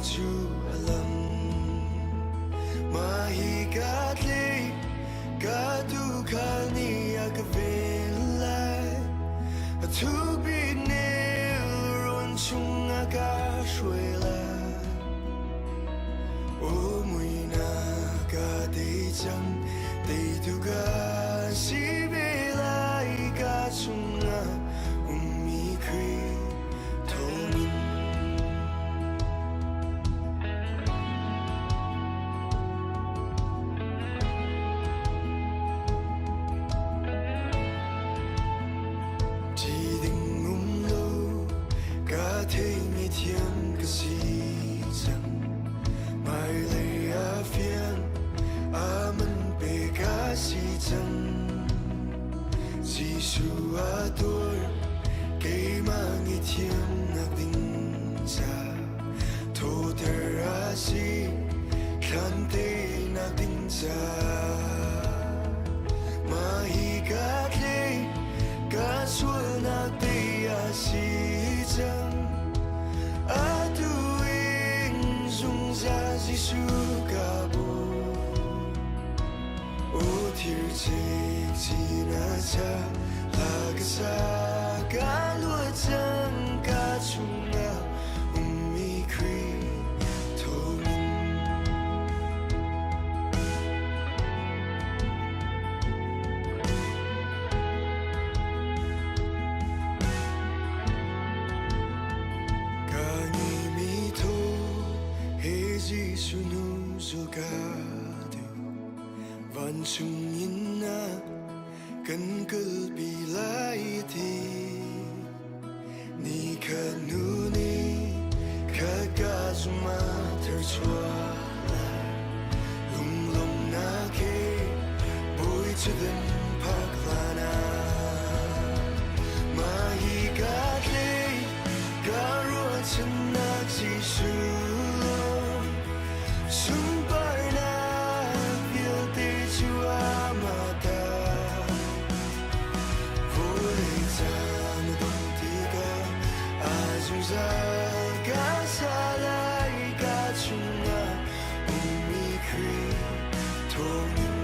cu a lang. Mah hi ka tlei, ka tuukhal nih a ka ven lai. A thupi nelrawn chung a ka hruai lai. Aw muihnak ka tei cang, teitu ka si ve lai. Ka chungah ummi Khrih thawngin. Ṭi ding um lo ka theimi thiam ka si cang. Hmailei ah fiang a man pe ka si cang. Jesuh a tuar keimah ngaihthiam nak ding ca thawter a si thlan teinak ding ca. Mah hi ka tlei ka sualnak tei a si cang. Atu in zungzal Jesuh ka bawm. O thir chin a cha hla ka sa ka luat cang ka chungah ummi Khrih thawngin. Ka ngeimi thaw he Jesuh nu zul ka duh. Vancung in na kan kalpi lai ti. Ni khat nu ni khat ka zuma tharchuah lai. Lunglawmhnak he bawi thutdan phak hlan ah mah hi ka tlei ka ruahchannak Jesuh lawng sunparnak vialte cu amah ta. Vawlei caan a dongh tikah a zungzal ka sa lai ka chungah ummi Khrih thawngin.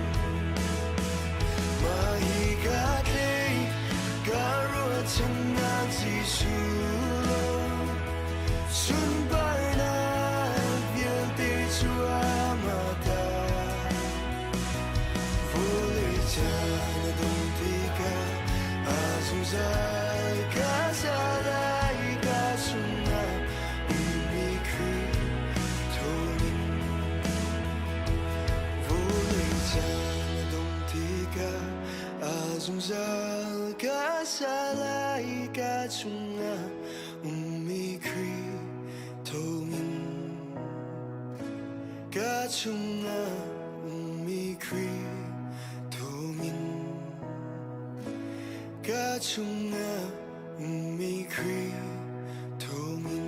Mah hi ka tlei ka ruahchannak Jesuh lawng sunparnak vialte cu amah ta. Vawlei caan a dongh tikah a zungzal ka sa lai ka chungah ummi Khrih thawngin. Vawlei caan a dongh tikah a zungzal ka sa lai ka chungah ummi Khrih thawngin. Ka chungah ummi Khrih thawngin Ka chungah ummi Khrih thawngin.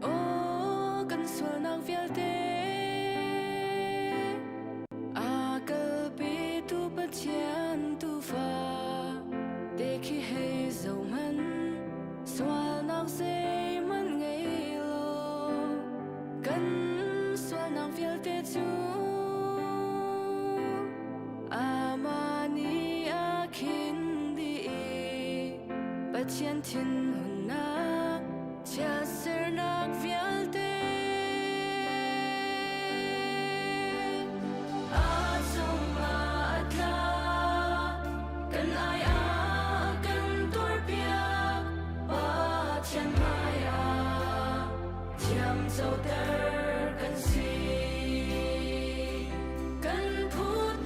Aw, kan sualnak vialte A kalpitu Pathian Tuufa te khi hei zohhmanh, sualnak zeihmanh ngei lo. Kan sualnak vialte cu amah nih a khin dih i Pathian thinhunnak chiatsernak vialte a cungah a tla. Kan ai ah kan tuarpiak Pathian hmaiah thiamcoter kan si. Kan phut.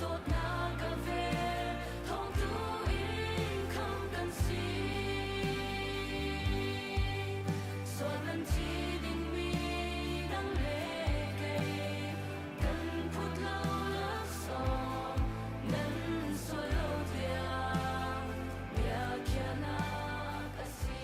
Dawtnak a vel thawngtu in khamh kan si. Sual man thi dingmi nang le kei kan phut lo laksawng nan sual lo tiang biakhiahnak a si.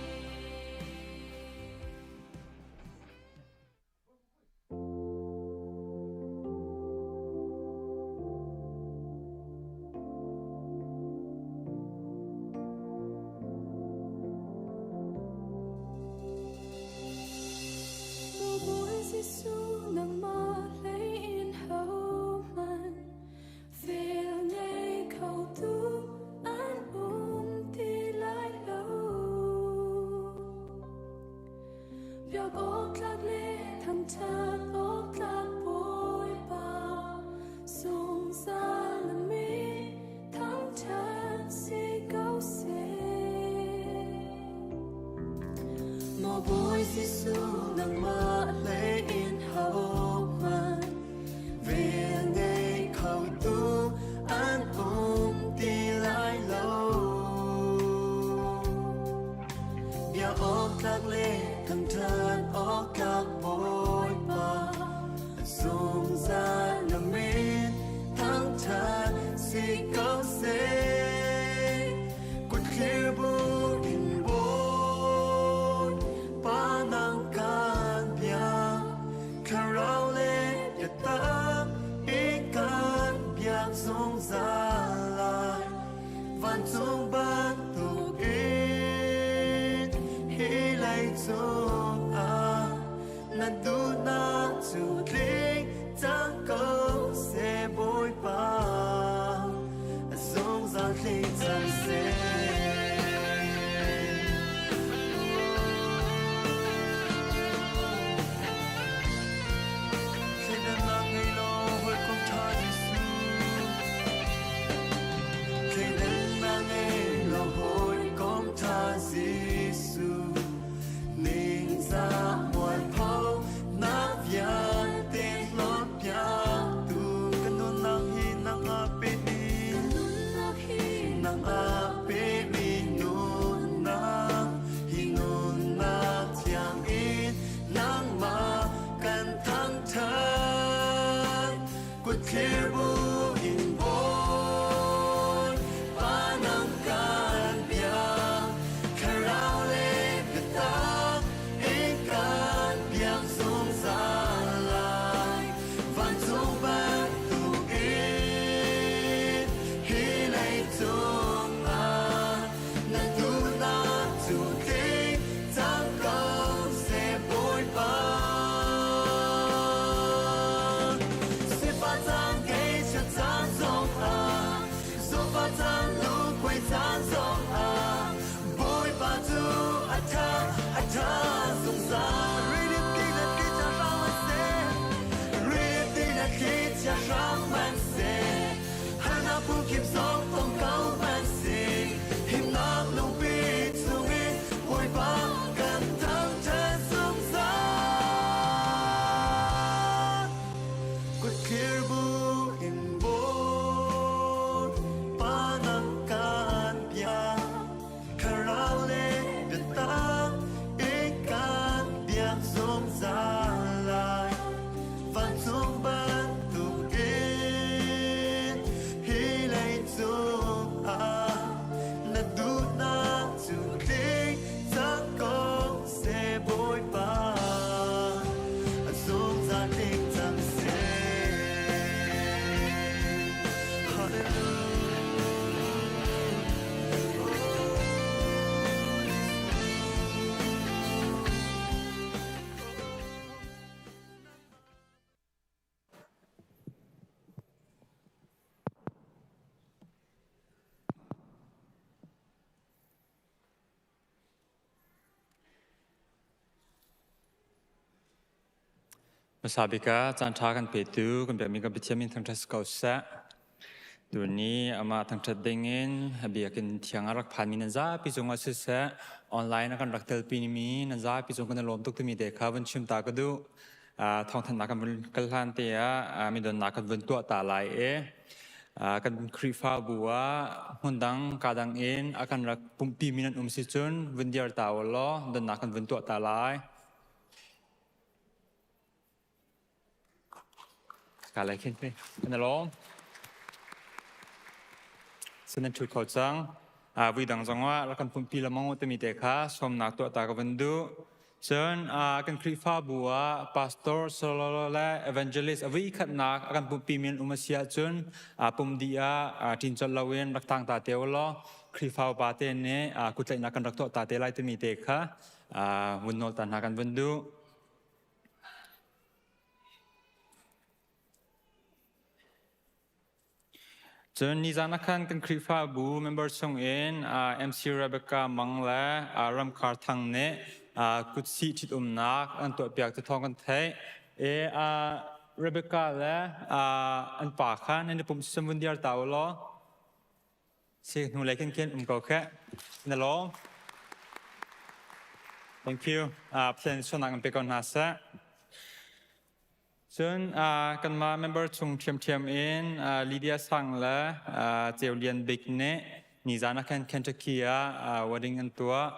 Maw Jesuh nangmah hlei in hohmanh vel ngei kho tu an um ti lai lo. Biak awk tlak le thangṭhat awk tlak Bawipa, zungzal na min thangṭhat si ko seh. Maw Bawi Jesuh nangmah hlei in hohmanh vel ngei khotu an um ti lai lo. Biak awk tlak le thangṭhat awk tlak Bawipa, zungzal na min thangṭhat si ko seh. Kutthlir bu in Bawipa nang kan biak, thlarau le biatak in kan biak zungzal lai. Vancung bantukin hi leicung ah na duhnak cu tling cang ko seh Bawipa, zungzal tling cang seh. Thleidannak ngei law hawikom ṭha Jesuh. Thleidannak ngei law hawikom ṭha Jesuh. Ningzah mualpho nak vialte hlawtpiaktu ka nunnak hi nang a pemi nang a pemi nunnak hi nunnak thiang in nangmah kan thangṭhat. Kutthlir bu in Bawipa nang kan biak, thlarau le biatak in kan biak zungzal lai. Vancung bantukin hi leicung ah na duhnak cu tling cang ko seh Bawipa. Sifah caan ngeihchiat caan zongah, zohfah caan lungkuai caan zongah, Bawipa cu a ṭha, a ṭha zungzal. Rili le thlichia hrang man seh, rili le thlichia hrang man seh, harnak phunkip zong tong ko man seh, himnak lungpi chungin Bawipa kan thangṭhat zungzal. Kutthlir bu in Bawipa nang kan biak, thlarau le biatak in kan biak zungzal lai. Vancung bantukin hi leicung ah na duhnak cu tling cang ko seh Bawipa. A zungzal tling cang seh. Hallelujah. Hmasa bik ah caanṭha kan petu kan biakmi kan Pathian min thangṭhat si ko seh. Tuni amah thangṭhat dingin a biakinn thiang a rak phanmi nan zapi cungah siseh, online a kan rak telpi mi nan zapi cung kan i lawm tuk timi te kha vun chim ta ka duh. Thawngthanhnak kan vun kal hlan te ah midonnak kan vun tuah ta lai i. Kan Khrihfabu ah hmundang kadang in a kan rak pumhpi mi nan um si cun vun dir ta u law donnak kan vun tuah ta lai. Ka lai khin pe. Kan lawm. Sinan ṭhut kho cang. Vui dang zongah rak kan pumhpi lamang timi te kha sawmnak tuah ta ka van duh. Cun kan Khrihfabu ah pastor, solo le evangelist a vui khatnak a kan pumhpi mi an um a si ahcun pum dih ah ṭin colh loin rak tang ta te u law Khrihfa upa te nih kutlaihnak kan rak tuah ta te lai timi te kha vun nawl ta hna kan vun duh. Cun nizan ah khan kan Khrihfabu member chungin MC Rebecca Mang le Ramkhar Thang nih kutsih ṭhitumnak an tuahpiak ti thawng kan theih. E Rebecca le an pa kha nan i pumh sisem vun diar ta u law si hnulei khin khin um ko kheh. Na lawm. Thank you. Pathian suanak in pe ko hna seh. Cun kanmah member chung ṭhiamṭhiam in Lydia Sang le Ceu Lian Bik nih nizan ah khan Kentucky ah wedding an tuah.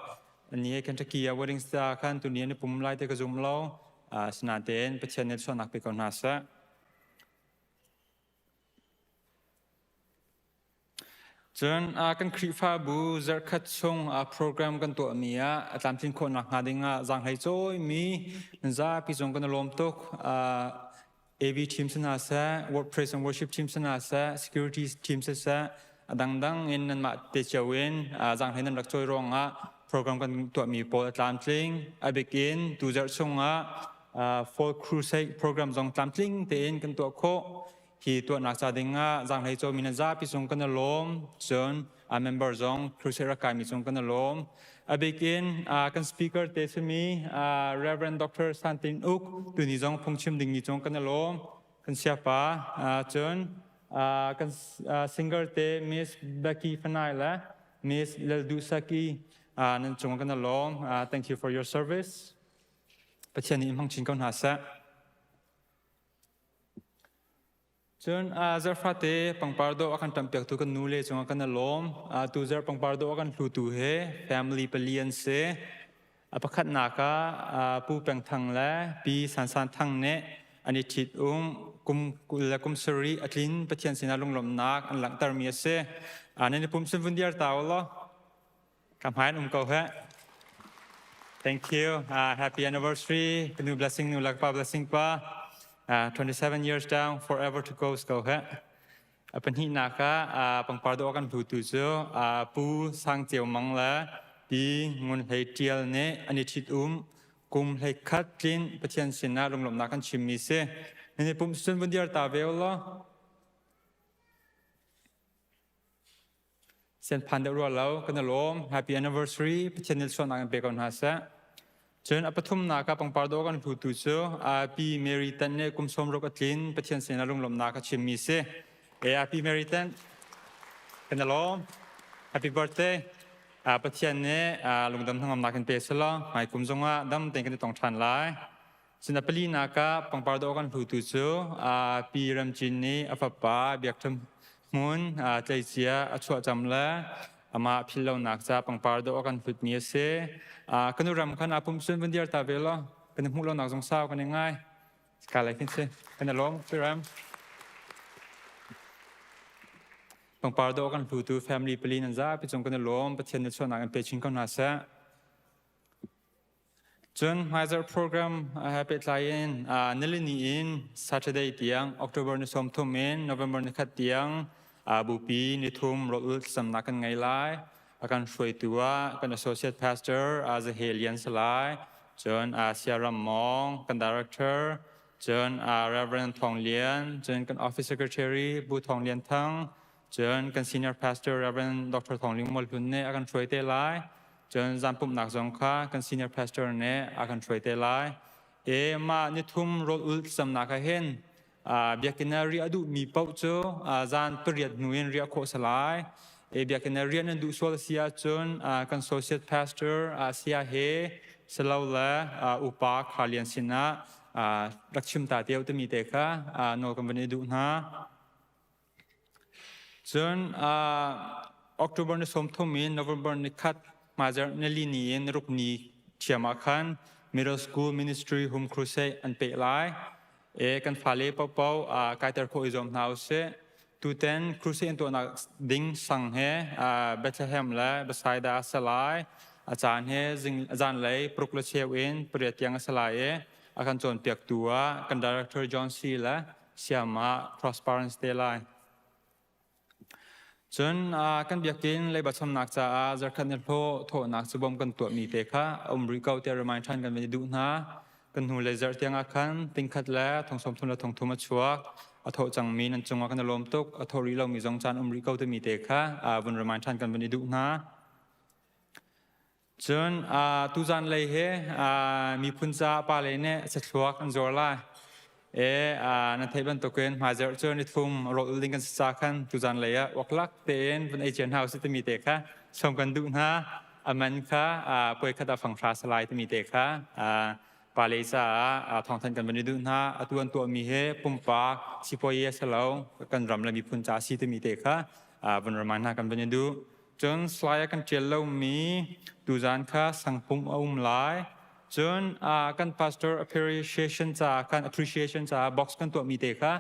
Ni he Kentucky ah wedding sa khan tuni an i pum lai te ka zum lo. Asinain Pathian nih suanak pe ko hna seh. Cun kan Khrihfabu zarhkhat chung program kan tuahmi ah a tlamtlin khawh nakhnga dingah zaanghlei cawimi nan zapi zong kan i lawm tuk. AV team si hna seh, Praise and Worship team si hna seh, security team siseh, a dangdang in nanmah te cio in zaanghlei nan rak cawi ruangah program kan tuahmi pawl a tlamtling. A bik in tu zarh chungah Fall Crusade program zong tlamtling tein kan tuah khawh. Hi tuahnak ca dingah zaanghlei cawmi na zapi cung kan i lawm. Cun a member zong crusade rak kaimi cung kan i lawm. A bik in kan speaker te simi Reverend Dr. Santin Uk tuni zong phungchim dingmi cung kan i lawm. Kan siapa cun kan singer te Miss Becky Fanai le Miss Laldusaki nan cung kan i lawm. Thank you for your service. Pathian nih in hmang chin ko hna seh. Cun zarhfate pangpar dawh a kan ṭamhpiaktu kan nule cungah kan i lawm. Tu zarh pangpar dawh a kan hlutu hi family pali an si. A pakhatnak ah Pu Peng Thang le Pi San San Thang nih an i ṭhit-um kum 20 le kum sarih a tlin Pathian sinah lunglawmhnak an langhtermi a si. Nan i pum sin vun diar ta u law. Ka hmai um ko he. Thank you. Happy anniversary. Kanu blessing nu lakpa blessing pa. 27 years down, forever to go ko he. A pahnihnak ah pangpar dawh kan hlutu cu Pu Sang Ceu Mang le Pi Ngun Hlei Tial nih an i ṭhit um kum hlei khat tlin Pathian sinah lunglawmhnak kan chimmi si. Nini pum sun vun diar ta ve law. Sianphan deuh rua lo, kan i lawm. Happy anniversary. Pathian nih sualnak in pe ko hna seh. Cun a pathumnak ah pangpar dawh kan hlutu cu Pi Mary Tan nih kum 60 a tlin Pathian sinah lunglawmhnak a chimmi si. E Pi Mary Tan, kan i lawm. Happy birthday. Pathian nih lungdam hnangamnak in pe selaw hmai kum zongah dam tein kan i tong ṭhan lai. Cun a palinak ah pangpar dawh kan hlutu cu Pi Ram Cin nih a fapa Biak Ṭha Hmun tleicia a chuahcam le amah philhlonak ca pangpar dawh a kan hlutmi a si. Ka nu ram khan aa pum sun vun dir ta ve law kan i hmuh lonak zong sau kan i ngai. Ka lei khin si. Kan i lawm Pi Ram. Pangpar dawh kan hlutu family pali nan zapi cung kan i lawm. Pathian nih chuahnak in pe chin ko hna seh. Cun hmaizarh program he pehtlai in nilini in Saturday tiang October ni 30 in November ni khat tiang bupi nithum rawlulh thlacamnak kan ngei lai. A kan hruaitu ah kan associate pastor Zahe Lian Salai, cun Sia Ram Mawng kan director, cun Reverend Thawng Lian, cun kan office secretary Bu Thawng Lian Thang, cun kan senior pastor Reverend Dr. Thawng Ling Mual Hlun nih a kan hruai te lai. Cun zan pumhnak zong kha kan senior pastor nih a kan hruai te lai. E mah nithum rawl ul thlacamnak ah hin biakinn ah riah a duhmi paoh cu zan pariat hnu in riah khawh a si lai. E biakinn ah riah nan duh sual a si ahcun kan associate pastor Sia he silole upa Kha Lian sinah rak chim ta te timi te kha nawl kan van i duh hna. Cun October ni 30 in November ni khat hmaizarh nili ni in ruk ni ṭhiam ah khan Middle School Ministry Home Crusade an peh lai. E kan fale paohpaoh kaiter khawh i zuam hna usih. Tuten crusade an tuahnak ding sang he Bethlehem le Bethsaida a si lai. A caan he zanlei paruk le cheu in pariat tiang a si lai i a kan cawnpiaktu ah kan director John C. le Siama Cross Parents te lai. Cun kan biakinn leiba chamnak caah zarkhat ni hlawh thawhnak cu bawm kan tuahmi te kha a um rih ko tiah remind ṭhan kan van i duh hna. Kan hnu lei zarh tiang ah khan tingkhat le thong sawm thum le thong thum a chuak. A thawh cangmi nan cungah kan i lawm tuk. A thawh rih lomi zong caan um rih ko timi te kha vun remind ṭhan kan van i duh hna. Cun tuzan lei hi miphun ca pale nih sathluak an zuar lai. E nan theih bantukin hmaizarh cu ni thum rawl ul ding kan si ca khan tuzan lei ah uaklak tein vun ei cia hna usih timi te kha sawm kan duh hna. A man kha puai khat ah fanghra salai timi te kha pale caah thawngthanh kan van i duh hna. Atu an tuahmi hi pumpak sipuayi a si lo, kan ram le miphun ca a si timi te kha vun remind hna kan van i duh. Cun slide a kan ṭial lomi tuzaan kha sangpum a um lai. Cun kan pastor appreciation caah khan appreciation caah box kan tuahmi te kha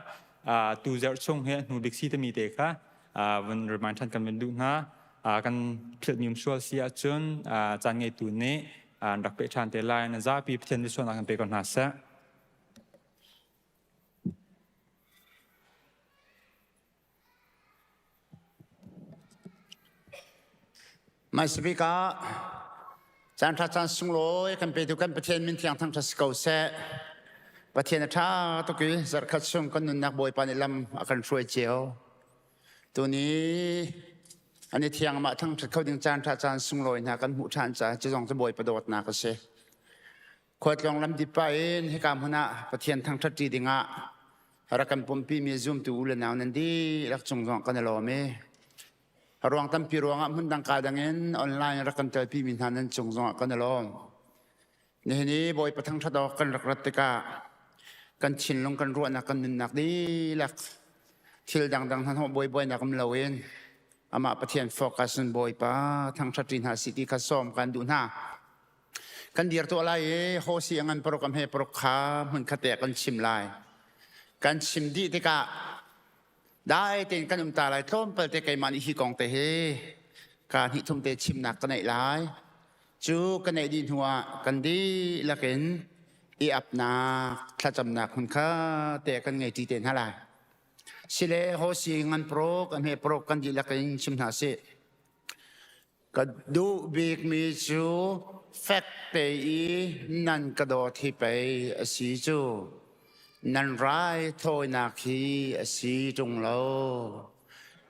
tu zarh chung hi hnu bik si timi te kha vun remind ṭhan kan van duh hna. Kan philhmi um sual si ahcun caan ngeitu nih an rak peh ṭhan te lai. Na zapi Pathian bisualnak kan pe ko hna seh. Hmaisabik ah caanṭha caan sunglawi kan petu kan Pathian min thiang thangṭhat si ko seh. Pathian a ṭha tuk i zarhkhat chung kan nunnak Bawipa nih lam a kan hruai cio. Tuni an i thiang mah thangṭhat kho ding caanṭha caan sunglawi hna kan hmuh ṭhan caah cu zong cu Bawipa dawtnak a si. Khualtlawng lamdip pah in hika hmun ah Pathian thangṭhat ṭi dingah rak kan pumpi mi zumtu u le nau nan dihlak cung zong kan i lawm i ruang tampi ruangah hmundang ka dang in online rak kan telpi mi hna nan cung zongah kan i lawm. Nihin i Bawipa thangṭhat awk kan rak rat tikah kan thinlung kan ruahnak kan nunnak dihlak thil dangdang hna hnawh buaibuainak um loin amah Pathian focus in Bawipa thangṭhat ṭi hna si ti kha sawm kan duh hna. Kan dir tuah lai i Hosi a ngan paruk a hme paruk kha hmunkhat te ah kan chim lai. Kan chim dih tikah dai tein kan um ta lai tlawmpal te keimah nih hi kong te hi ka hnih thum te chimnak ka neih lai. Cu ka neih dih hnuah kan dihlak in i apnak thlacamnak hmun kha te kan ngei ṭi te hna lai. Sile Hosi ngan paruk a hme paruk kan dihlak in chim hna sih. Ka duh bikmi cu fekte i nan ka dawt hi pei a si cu. Nan raithawinak hi a si ṭung lo.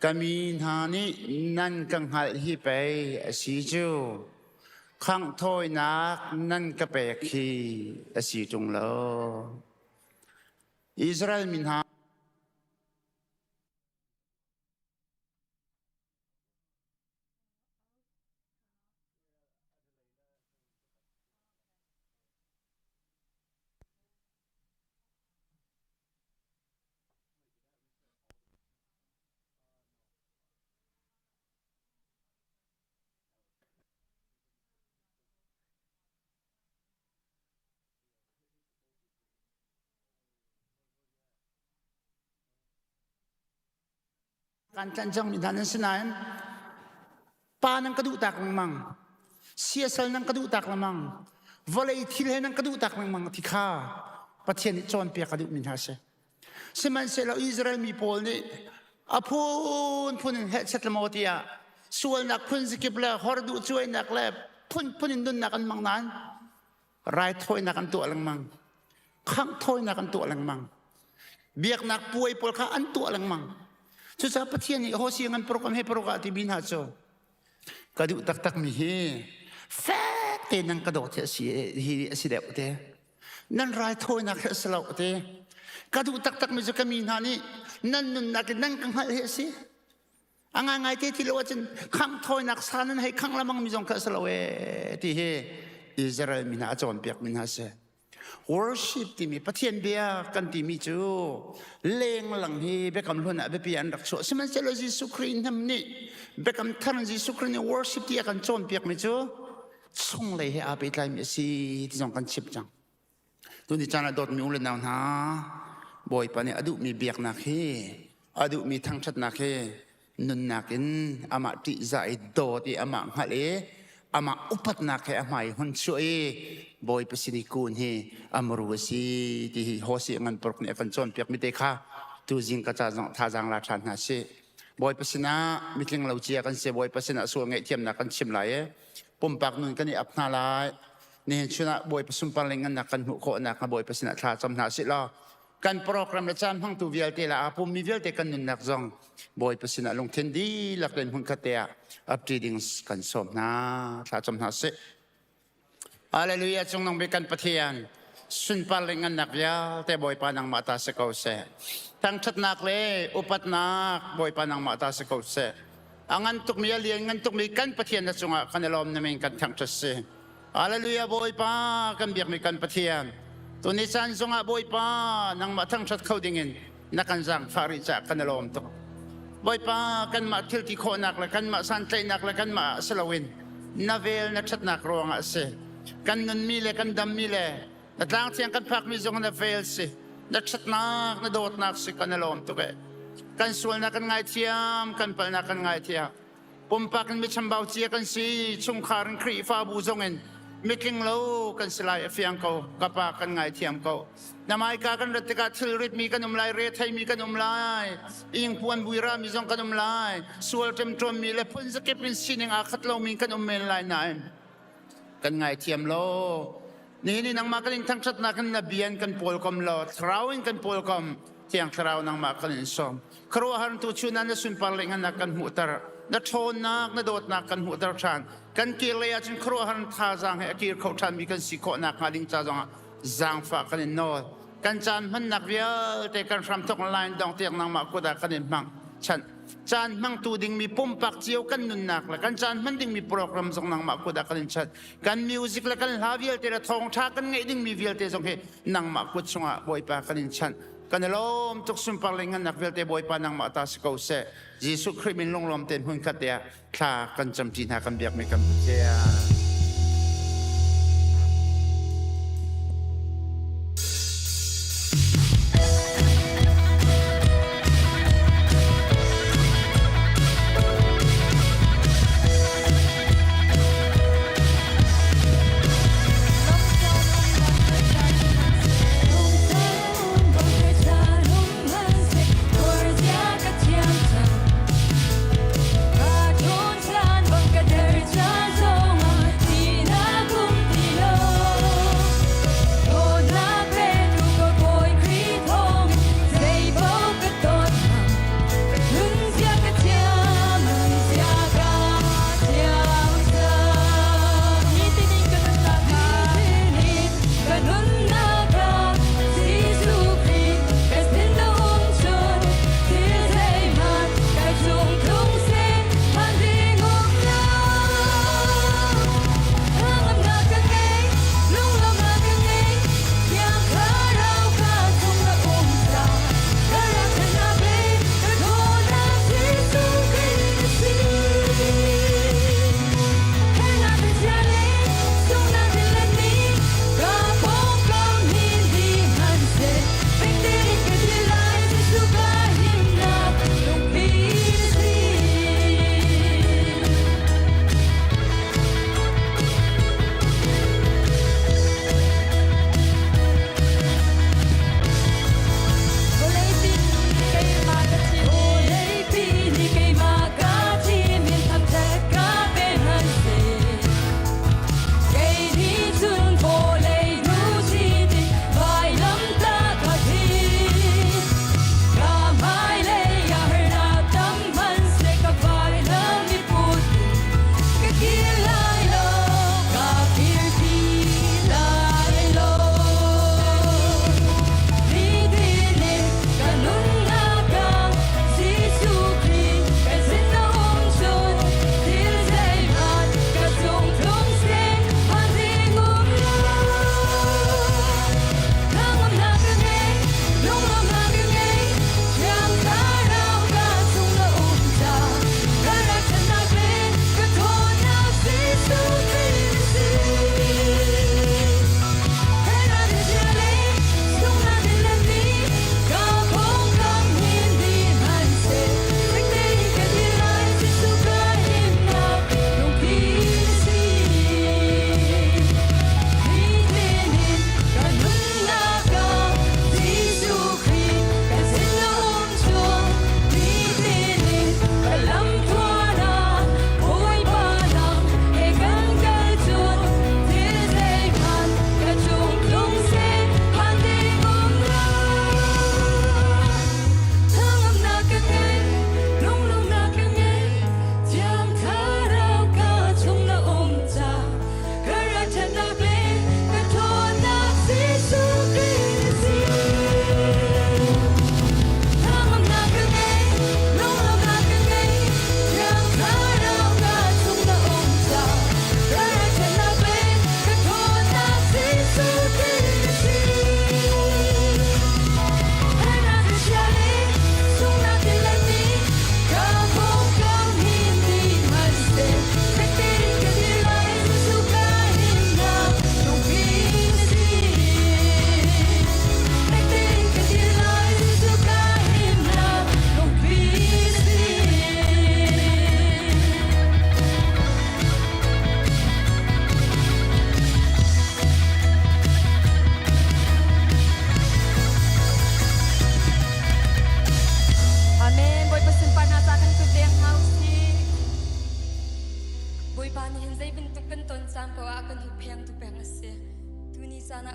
Ka mi hna nih nan ka hngalh hi pei a si cu. Khangh thawinak nan ka pek hi a si ṭung lo. Israel mi hna Kan tlanh cangmi hna nan si nain pa nan ka duh tak lengmang, siasal nan ka duh tak lengmang, vawlei thil he nan ka duh tak lengmang ti kha Pathian nih cawnpiak a duhmi hna a si. Sihmanhsehlaw Israel mi pawl nih a phunphun in hehchet le maw tiah sualnak phun zakip le hor duh cuainak le phunphun in nunnak an hmang nain raithawinak an tuah lengmang khangh thawinak an tuah lengmang biaknak puai pawl kha an tuah lengmang cucaah Pathian nih hosi ngan paruk am he paruk ah timi hna cu ka duh taktak mi hi fek te nan ka dawt hi a si hi a si deuh te nan raithawinak hi a si lo te ka duh taktak mi cu ka mi hna nih nan nunnak in nan ka hngalh hi a si A ngaingai te ti lo ahcun khangh thawinak sa nan hei khangh lamang mi zong kha a si lo ee ti hi Israel mi hna a cawnpiak mi hna a si. Worship timi Pathian bia kan timi cu lenglang hi biakam hlun ah biapi an rak chuah. Sihmanhsehlaw Jesuh Khrih hnam nih biakam thar Jesuh Khrih nih worship ti a kan cawnpiakmi cu chunglei he aa pehtlaimi a si ti zong kan chim cang. Tuni caan ah dawtmi u le nau hna, Bawipa nih a duhmi biaknak hi, a duhmi thangṭhatnak hi nunnak in amah ṭihzah i dawt i amah hngalh i amah upatnak he a hmai hun chuah i Bawipa sin i kun hi a muru a si ti hi Hosea ngan paruk nih a kan cawnpiakmi te kha tuzing ka ca zong thazaang la ṭhan hna sih. Bawipa sinah mitling lo cia kan si, Bawipa sinah sual ngaihthiamnak kan chim lai i pumpak nun kan i ap hna lai. Nihin chun ah Bawipa sunpar le ngannak kan hmuh khawh nakhnga Bawipa sinah thla cam hna sih law kan program le caan hmangtu vialte le aa pummi vialte kan nunnak zong Bawipa sinah lungthin dihlak in hmunkhat te ah upṭi ding kan sawm hna thla cam hna sih. Hallelujah cungnung bik kan Pathian sunpar le ngannak vialte Bawipa nangmah ta si ko seh. Thangṭhatnak le upatnak Bawipa nangmah ta si ko seh. A ngan tukmi a lian ngan tukmi kan Pathian na cungah kan i lawm na min kan thangṭhat si. Hallelujah Bawipa kan biakmi kan Pathian. Tuni caan zongah Bawipa nangmah thangṭhat kho dingin na kan zaangfah rih caah kan i lawm tuk. Bawipa kanmah thil ti khawhnak le kanmah santlaihnak le kanmah ah si loin na vel na ṭhatnak ruangah a si. Kan nunmi le kan dammi le na tlang thiang kan phakmi zong na vel si. Na ṭhatnak na dawtnak si kan i lawm tuk ee. Kan sualnak kan ngaithiam, kan palhnak kan ngaithiam. Pumpak in michambau cia kan si, chungkhar in Khrihfabu zong in mitling lo kan si lai a fiang ko. Ka pa kan ngaithiam ko. Na maika kan rat tikah thilrit mi kan um lai, rethei mi kan um lai, ingpuan buira mi zong kan um lai, sual ṭemṭuam mi le phun zakip in sining aa khat lomi kan um men lai nain kan ngaithiam lo. Nihin ni nangmah kan in thangṭhatnak in na bian kan pawlkom law, thlarau in kan pawlkom, Thiang Thlarau nangmah kan in sawm. Khuaruahhar tu chun ah na sunpar le ngannak kan hmuhter. Na ṭhawnnak, na dawtnak kan hmuhter ṭhan. Kan kir lei ahcun khuaruahhar thazaang he a kir kho ṭhanmi kan si khawh nakhnga ding ca zongah zaangfah kan in nawl. Kan caan hmannak vialte kan hramthok line dong tiang nangmah kut ah kan in hmang. Chan caan hmangtu dingmi pumpak cio kan nunnak le kan caan hman dingmi program zong nangmah kut ah kan in chan. Kan music le kan hla vialte le thawngṭha kan ngeih dingmi vialte zong hi nangmah kut chungah Bawipa kan in chanh. Kan i lawm tuk sunpar le ngannak vialte Bawipa nangmah ta si ko seh. Jesuh Khrih min lunglawm tein hmunkhat te ah thla kan camṭi hna kan biakmi kan Pathian.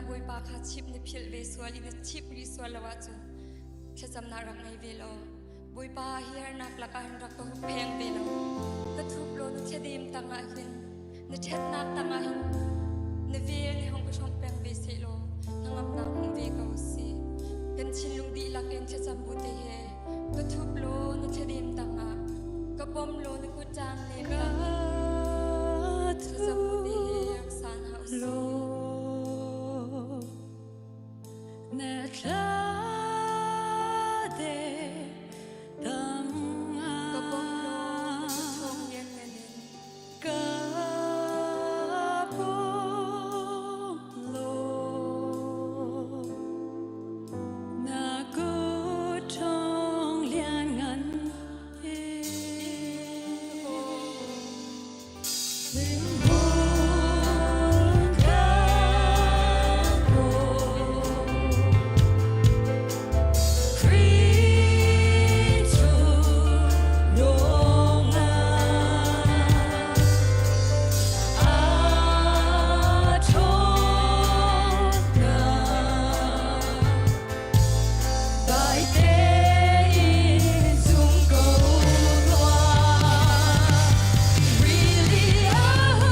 Bawipa kha chimh na philh ve sual i na chimh rih sual lo ahcun thlacamnak rak ngei ve law Bawipa hi harnak lakah hin rak ka huppheng ve law ka thup law na thladem tangah hin na ṭhatnak tangah hin na vel nih hong ka hrawmh peng ve seh law hnangamnak hmu ve ko sih. Kan thinlung dihlak in thlacam bu te he ka thup law na thladem tangah ka pom law na kut ṭang nem tangah thlacam bu te he rak san hna usih. Na thla te Ka pom law na tangah kut lianngan in Ka pum law na kut ṭhawng lianngan in Hmun ka Khrih cu lungah aa ṭhawnnak dai tein zum ko tuah. Really a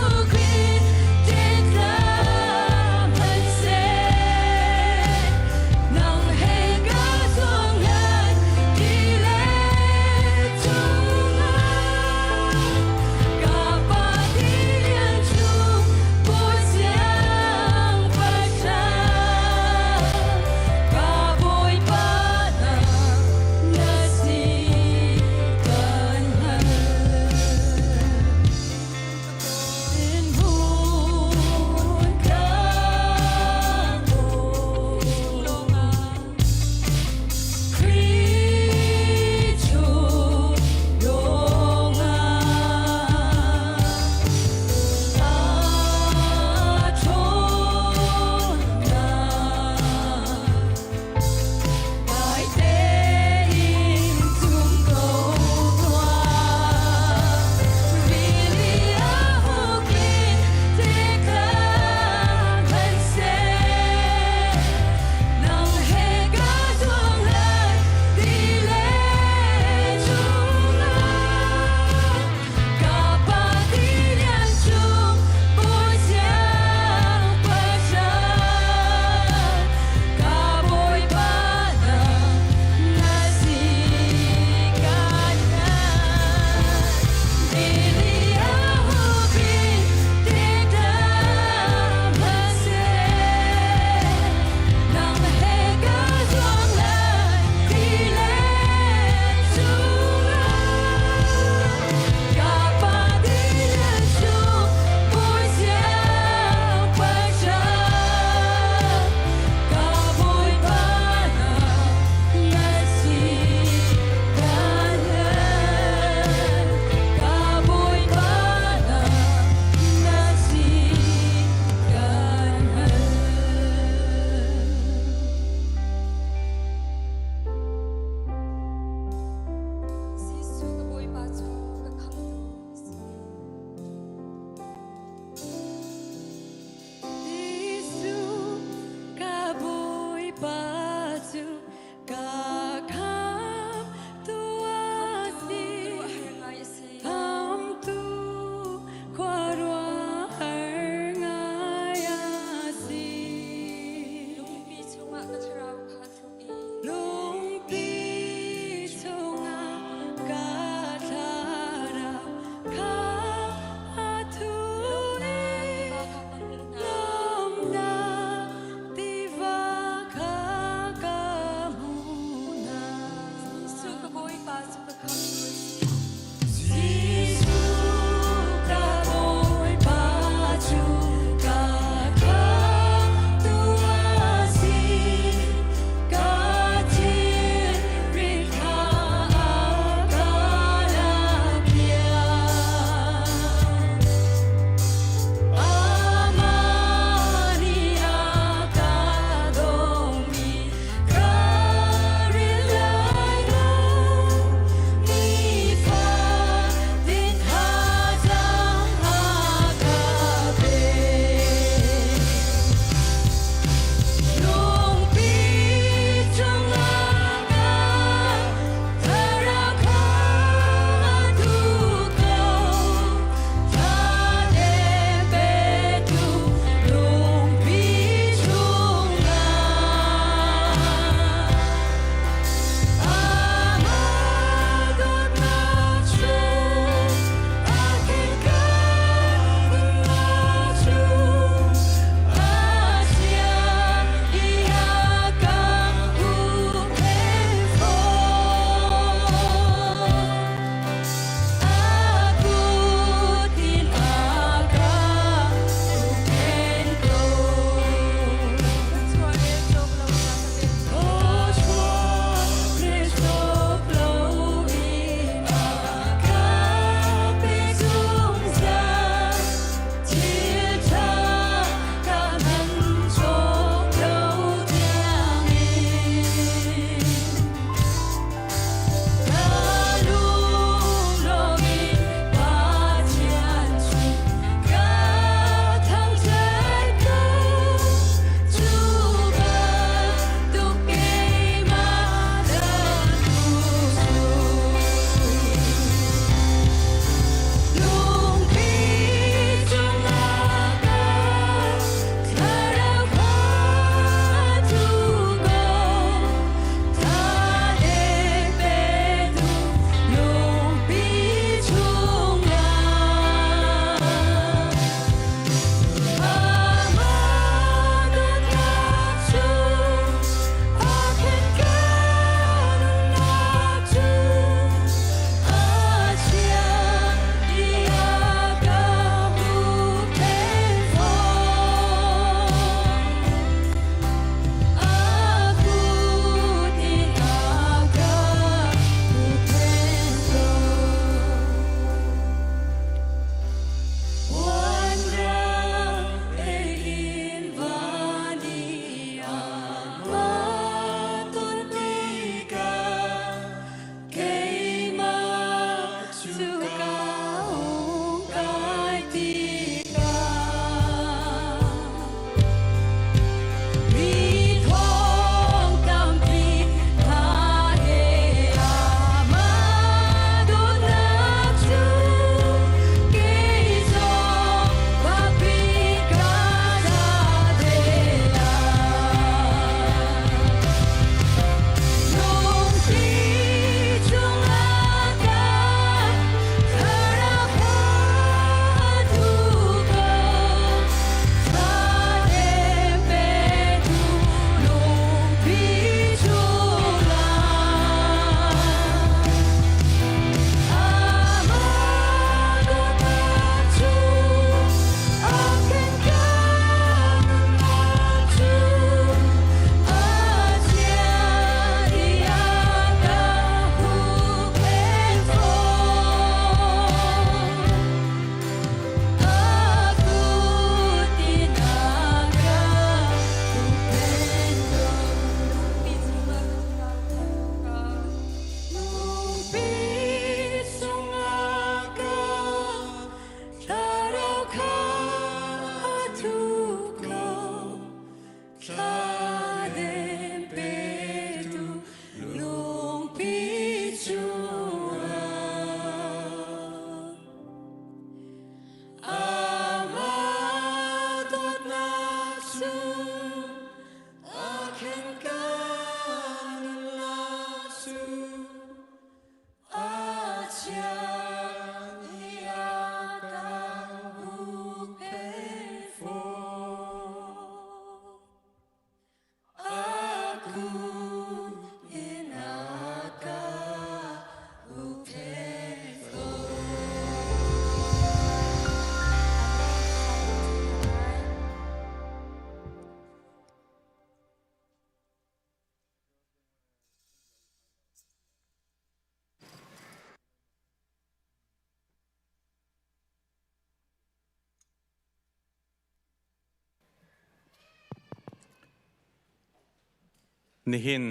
Nihin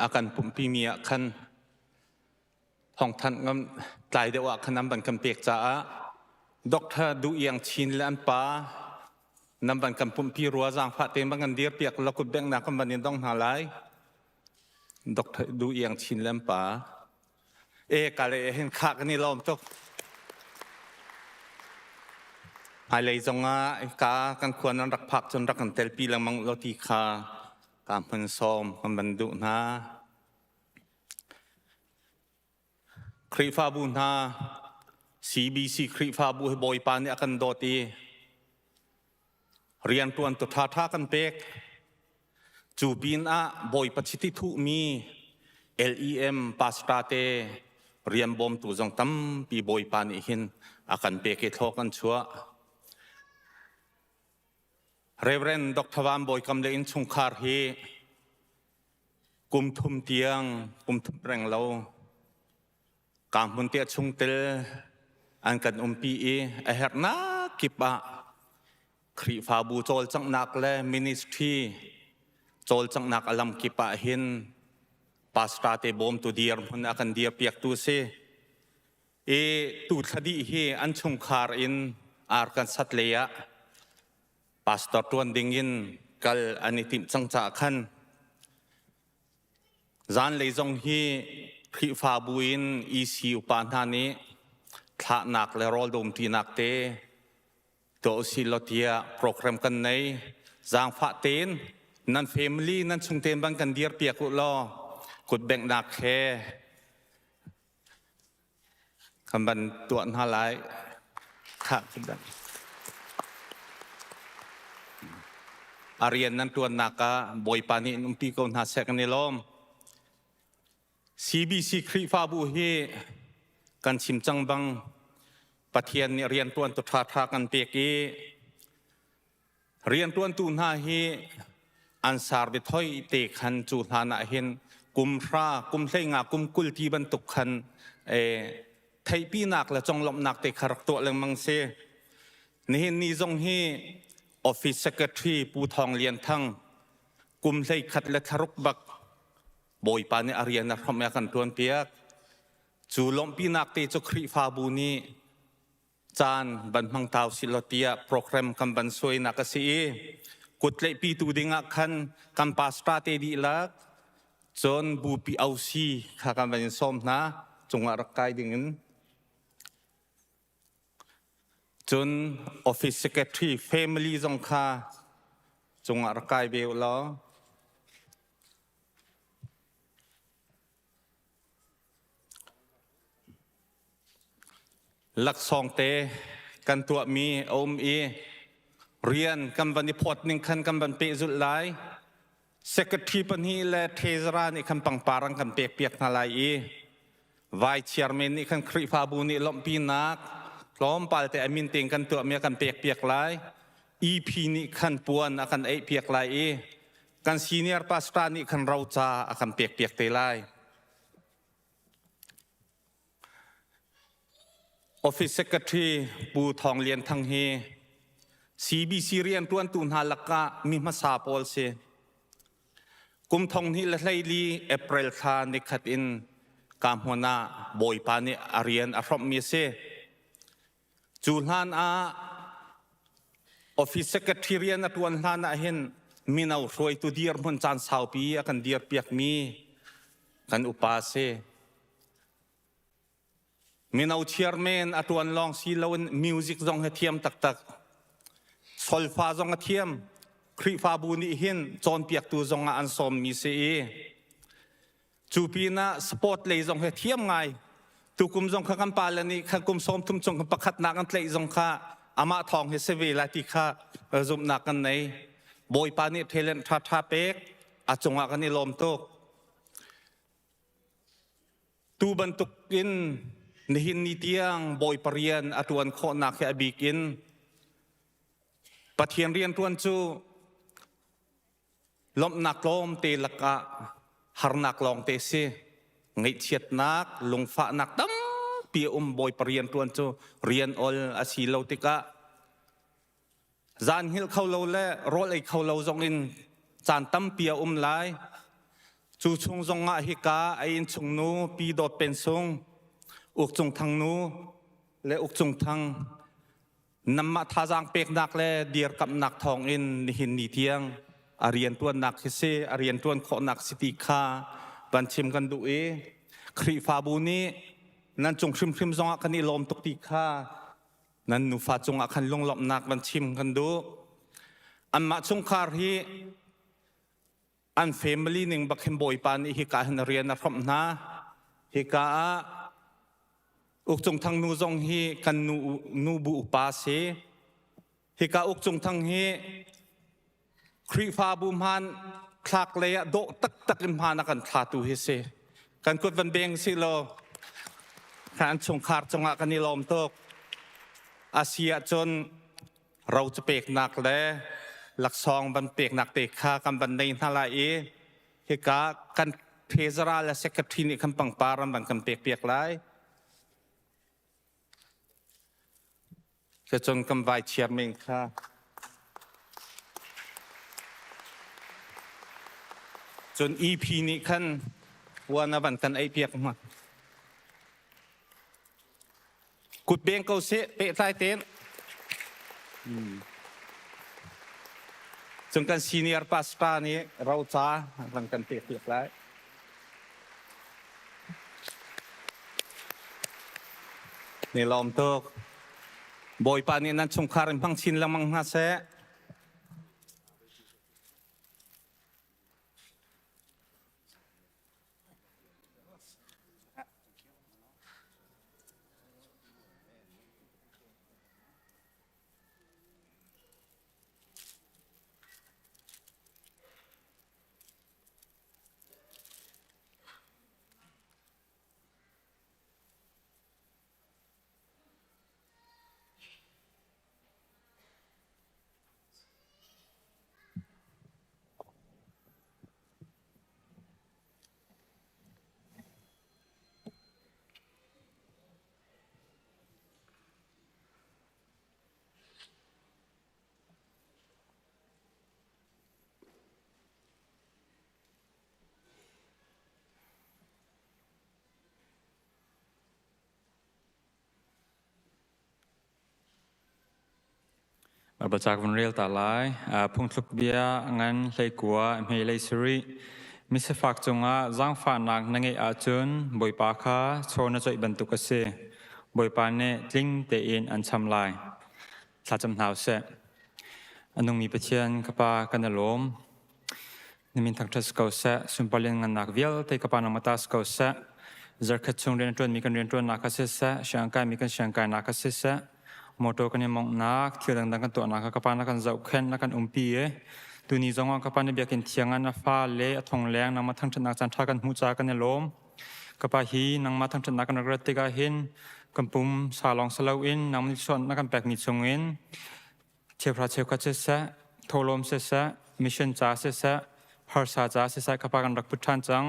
a kan pumhpimi ah khan thawngthanh ngam tlai deuh ah khan an van kan pek caah Dr. Duh Iang Chin le an pa nan van kan pumhpi rua zaangfah tein van kan dir piak la kut bengnak kan van in dong hna lai. Dr. Duh Iang Chin le an pa e ka le hin kha kan i lawm tuk. Hmailei zongah ka kan khua nan rak phak cun rak kan telpi lengmang lo ti kha ka hmun sawm kan van duh hna. Khrihfabu hna CBC Khrihfabu hi Bawipa nih a kan dawt i rianṭuan tu ṭhaṭha kan pek. Cu pinah Bawipa chiti thuhmi LEM pastor te rian bawmtu zong tampi Bawipa nih hin a kan pek i thlaw kan chuah. Reverend Dr. Van Bawi Kam le innchungkhar hi kum thum tiang kum thum reng lo ka hmun te chungtel an kan umpi i a herhnak kip ah Khrihfabu cawlcanghnak le ministry cawlcanghnak a lam kip ah hin pastor te bawmtu dirhmun a kan dirpiaktu si. I tu thla dih hi an chungkhar in ar kan sat lei ah pastor tuan ding in kal an i timh cang caah khan Zanlei zong hi Khrihfabu in EC upa hna nih thlahnak le rawl dumṭinak te tuah usih law tiah program kan nei. Zaangfah tein nan family nan chungten bang kan dirpiak u law kutbenghnak he kan van tuah hna lai. Khah A rian nan ṭuannak ah Bawipa nih in umpi ko hna seh kan i lawm. CBC Khrihfabu hi kan chim cang bang Pathian nih rianṭuantu ṭhaṭha kan pek i Rianṭuantu hna hi an sar biathoi te khan cu hlan ah hin kum hra, kum hleinga, kum 20 ti bantuk khan theihpinak le conglawmhnak te kha rak tuah lengmang si. Nihin ni zong hi Office Secretary Pu Thawng Lian Thang kum 11 le thlaruk bak Bawipa nih a rian a hrawmh i a kan ṭuanpiak. Cu lawmhpinak te cu Khrihfabu nih caan van hmang tau si law tiah program kan van suainak a si i kutleihpi tu ding ah khan kan pastor te dihlak cun bupi OC kha kan van in sawm hna cungah rak kai ding in cun office secretary family zong kha cungah rak kai ve u law Laksawng te kan tuahmi a um i rian kan van i phawt ning khan kan van pehzulh lai. Secretary pahnih le treasurer nih khan pangpar an kan pekpiak hna lai i vice chairman nih khan Khrihfabu nih lawmhpinak tlawmpal te a min tein kan tuahmi a kan pekpiak lai. EP nih khan puan a kan eihpiak lai i kan senior pastor nih khan roca a kan pekpiak te lai. Office Secretary Pu Thawng Lian Thang hi CBC rianṭuantu hna lakah mi hmasa pawl si. Kum thong hnih le hleili April thla nikhat in ka hmun ah Bawipa nih a rian a hrawmhmi a si. Cu hlan ah Office Secretary rian a ṭuan hlan ah hin mino hruaitu dirhmun caan saupi a kan dirpiakmi kan upa a si. Mino chairman a ṭuan lawng si loin music zong hi thiam taktak. Solfa zong a thiam. Khrihfabu nih hin cawnpiaktu zong ah an sawmmi si i Cu pinah sport lei zong hi thiam ngai. Tukum zong kha kan pale nih kha kum 30 chung kan pakhatnak an tlaih zong kha amah thawng hi si ve lai ti kha zumhnak kan nei. Bawipa nih talent ṭha ṭha pek a cungah kan i lawm tuk. Tu bantuk in nihin ni tiang Bawipa rian a ṭuan khawhnak hi a bik in Pathian rian ṭuan cu Lawmhnak tlawmte lakah harnak lawngte si. Ngaihchiatnak, lungfahnak tampi a um. Bawipa rian ṭuan cu rian ol a si lo tikah zan hngilh kho lo le rawl ei kho lo zongin caan tampi a um lai. Cu chung zongah hika a innchung nu Pi Dawt Pen Sung, Uk Cung Thang nu le Uk Cung Thang namah thazaang peknak le dirkamhnak thawngin nihin ni tiang a riantuannak hi si a riantuan khawhnak si ti kha van chim kan duh i Khrihfabu nih nan cung hrimhrim zongah kan i lawm tuk ti kha nan nufa cungah khan lunglawmhnak van chim kan duh. Anmah chungkhar hi an family ning bak hin Bawipa nih hika hin rian a hrawmh hna. Hika ah Uk Cung Thang nu zong hi kan nu nu bu upa si. Hika Uk Cung Thang hi Khrihfabu hmaan thlak lei ah dawh taktak in hmaan a kan thlatu hi si. Kan kut van beng si law kan chungkhar cungah kan i lawm tuk. Asi ahcun ro cu peknak le laksawng van peknak te kha kan van nei hna lai i hika kan treasurer le secretary nih khan pangpar an van kan pek piak lai. Cun kan vai chairman kha cun EP nih khan puan a van kan ei piak ma. Kut beng ko seh pehtlai tein. Cun kan senior pastor nih roca van kan pek piak lai. Ni lawm tuk. Bawipa nih nan chungkhar in hmang chin lengmang hna seh. Biacak vun rel ta lai. Phungthluk bia ngan hleikua hme lei sarih. Misifak cungah zaangfahnak na ngeih ahcun Bawipa kha chaw na coih bantuk a si. Bawipa nih tling tein an cham lai. Thlacam hna usih. A nungmi Pathian ka Pa kan i lawm. Na min thangṭhat si ko seh. Sunpar lianngannak vialte ka Pa nangmah ta si ko seh. Zarkhat chung rian a ṭuanmi kan rianṭuannak kha siseh, siangkaimi kan siangkainak kha siseh, motor kan i monghnak, thil dangdang kan tuahnak kha ka Pa na kan zohkhenh, na kan umpi i tuni zongah ka Pa na biakinn thiang ah na fale a thong leng nangmah thangṭhatnak caan ṭha kan hmuh caah kan i lawm. Ka Pa hi nangmah thangṭhatnak kan rak rat tikah hin kan pum sa lawng si loin nangmah nih suan na kan pekmi chungin cheuhra cheukhat siseh, thawhlawm siseh, mission ca siseh, harsa ca siseh ka Pa kan rak put ṭhan cang.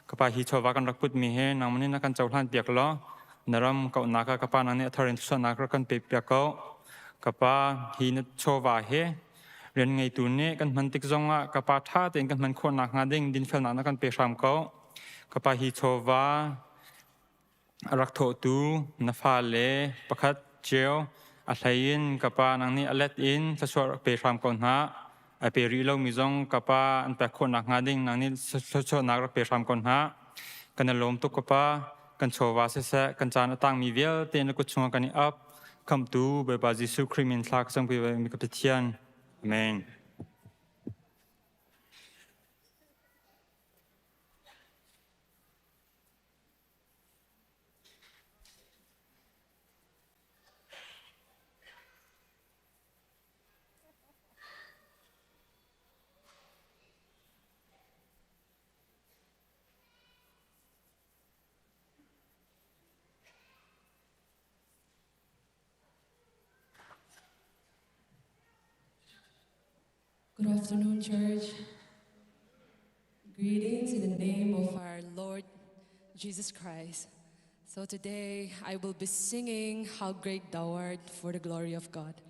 Ka Pa hi chawva kan rak putmi hi nangmah nih na kan cohlan piak law na ram kauhnak ah ka Pa nang nih a thar in suannak rak kan pe piak ko. Ka Pa hi na chawva hi rian ngeitu nih kan hman tik zongah ka Pa ṭha tein kan hman khawh nakhnga ding dinfelnak na kan pe hram ko. Ka pa hi chawva a rak thawhtu na fale pakhat cio a hlei in ka pa nang nih a let in thluachuah rak pe hram ko hna. A pe rih lomi zong ka pa an pek khawh nakhnga ding nang nih thluachuahnak rak pe hram ko hna. Kan i lawm tuk ka pa. Kan chawva siseh, kan caan a tangmi vialte na kut chungah kan i ap. Khamhtu Bawipa Jesuh Khrih min thla ka cangpi mi ka Pathian. Amen. Good afternoon, church. Greetings in the name of our Lord Jesus Christ. So today I will be singing How Great Thou Art for the glory of God.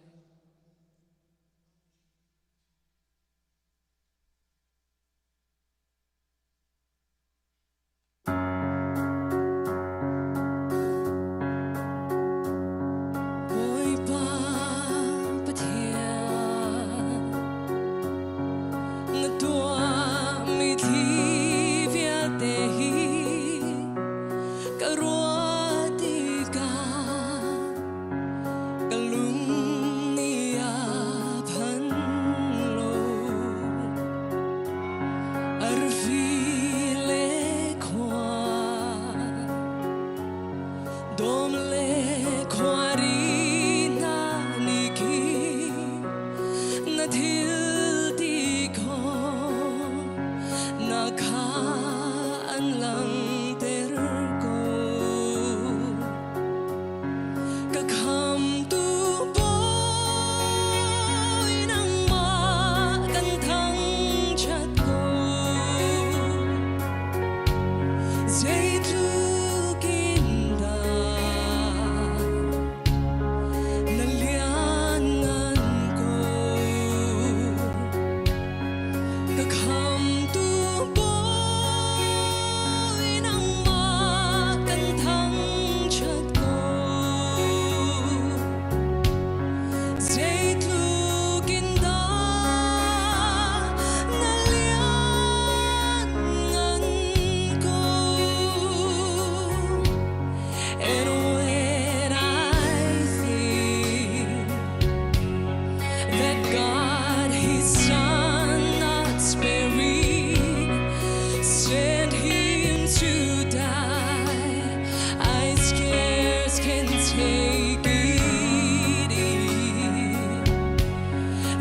take it in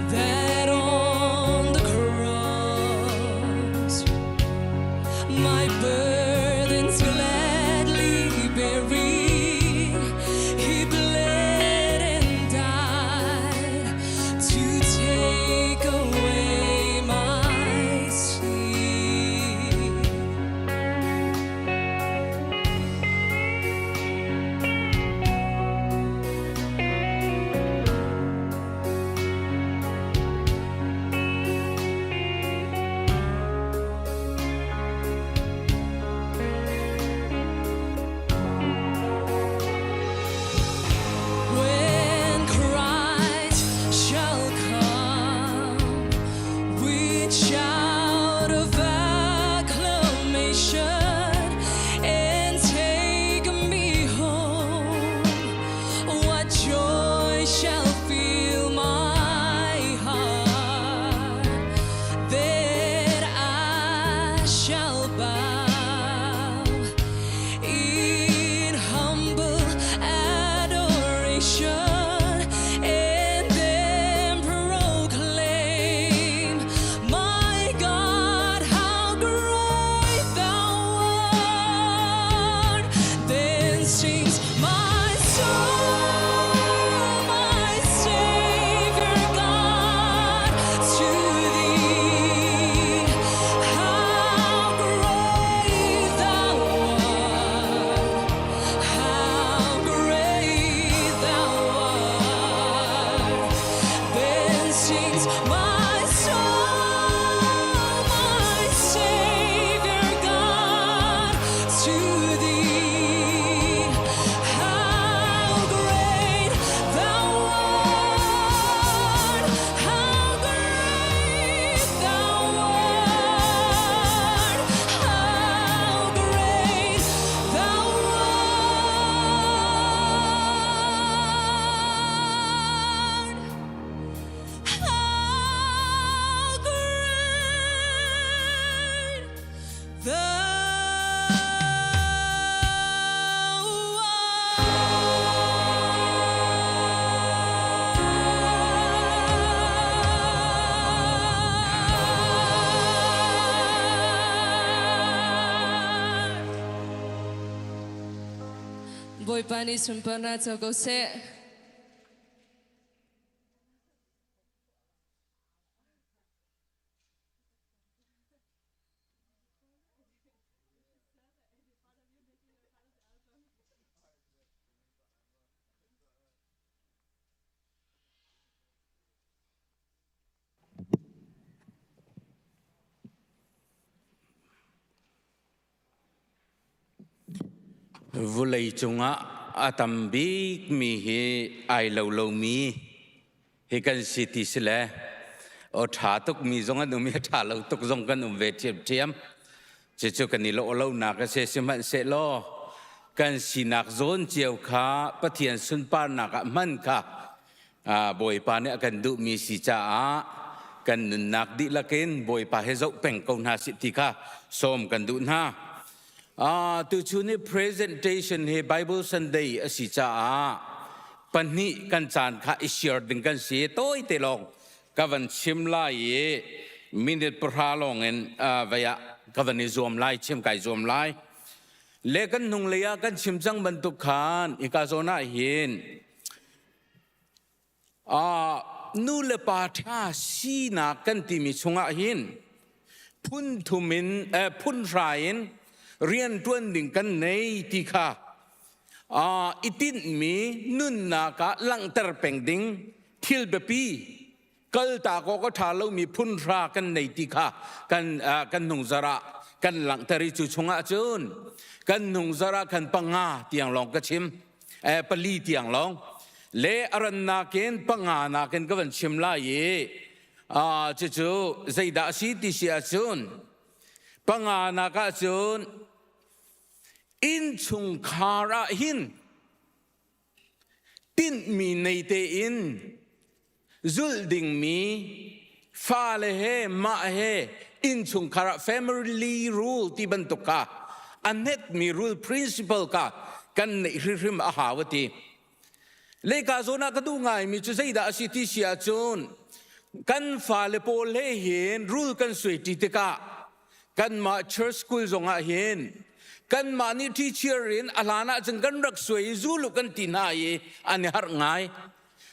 that on the cross my burdens gladly bearing, He bled and died to take away my sin. When Christ shall come with shout of acclamation and take me home, what joy shall fill my heart? That I shall bow in humble adoration and then proclaim, My God, how great thou art. Then sings my soul, my Savior God, to thee. How great thou art! How great thou art! Then sings my soul, my Savior God, to thee. How great thou art! How great thou art! How great thou art! How great thou art. Bawipa nih sunparnak co ko seh. Vulei cungah a tam bikmi hi ai lo lomi hi kan si ti si le aw ṭha tukmi zong an um i a ṭha lo tuk zong kan um ve ṭhiamṭhiam. Cucu kan i lawh lonak a si. Sihmanhsehlaw kan sinak zawn cio kha Pathian sunparnak ah hman kha Bawipa nih a kan duhmi si caah kan nunnak dihlak in Bawipa he zoh peng ko hna sih ti kha sawm kan duh hna. Tuchun i presentation hi Bible Sunday a si caah pahnih kan caan kha i share ding kan si. Tawi te lawng ka van chim lai i minute 10 lawng in vei ah ka van i zuam lai, chim kai zuam lai. Le kan hnunglei ah kan chim cang bantuk khan hika zawn ah hin Nu le pa ṭha sinak kan timi chungah hin phun thum in phun hra in rian ṭuan ding kan nei ti kha i tinhmi nunnak ah langhter peng ding thil biapi kaltak awk a ṭha lomi phun hra kan nei ti kha kan kan hnungzar ah kan langhter i cu chungah cun kan hnungzar ah khan panga tiang lawng ka chim pali tiang lawng le a rannak in panga nakin ka van chim lai i cucu zeidah a si ti si ahcun panga nak ahcun innchungkhar ah hin tinhmi nei tein zulh dingmi fale he mah he innchungkhar ah family rule ti bantuk kha a hnetmi rule principle kha kan neih hrimhrim a hau a ti. Leka zawn ah ka duh ngaimi cu zeidah a si ti si ahcun kan fale pawl he hin rul kan suai ṭi tikah kanmah church school zongah hin kanmah nih teacher in a hlan ah cun kan rak suai i zulu kan ti hna i an i harh ngai.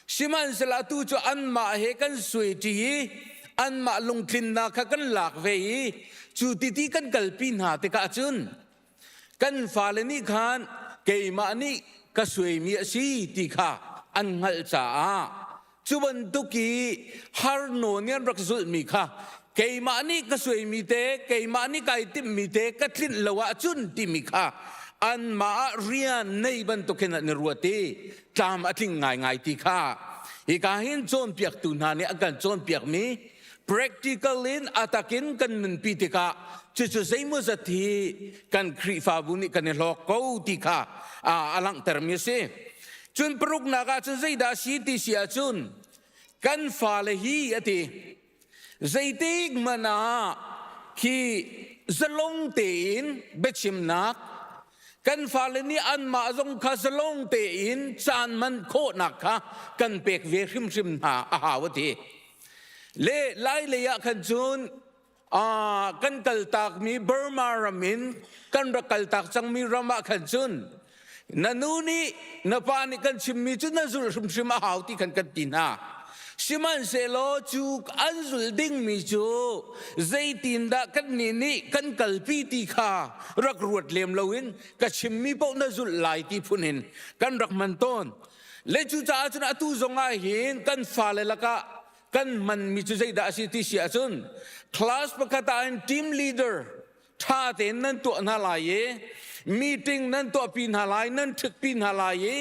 Sihmanhsehlaw atu cu anmah he kan suai ṭi i anmah lungtlinnak kha kan lak ve i cu titi kan kalpi hna tikah cun kan fale nih khan keimah nih ka suaimi a si ti kha an hngalh caah cu bantuk i har nawn i an rak zulhmi kha keimah nih ka suaimi te keimah nih kai timhmi te ka tlinh lo ahcun timi kha anmah ah rian nei bantukin an i ruat i tlam a tling ngaingai ti kha hika hin cawnpiaktu hna nih an kan cawnpiakmi practical in atakin kan nunpi tikah cucu zeimawzat hi kan Khrihfabu nih kan i hlawk ko ti kha a langhtermi a si. Cun paruknak ah cun zeidah a si ti si ahcun kan fale hi a ti zeitik hmanh ah khi zalong tein biachimnak kan fale nih anmah zong kha zalong tein caan man khawhnak kha kan pek ve hrimhrim hna a hau a ti. Le lai lei ah khan cun kan kaltakmi Burma ram in kan rak kaltak cangmi ram ah khan cun na nu nih na pa nih kan chimmi cu na zulh hrimhrim a hau ti khan kan ti hna. Sihmanhsehlaw cu an zulh dingmi cu zeitindah kannih nih kan kalpi ti kha rak ruat lem loin ka chimmi paoh na zulh lai ti phun in kan rak hman tawn. Le cucaah cun atu zong ah hin kan fale lakah kan hmanmi cu zeidah a si ti si ahcun class pakhat ah hin team leader ṭha tein nan tuah hna lai i meeting nan tuahpi hna lai nan ṭhutpi hna lai i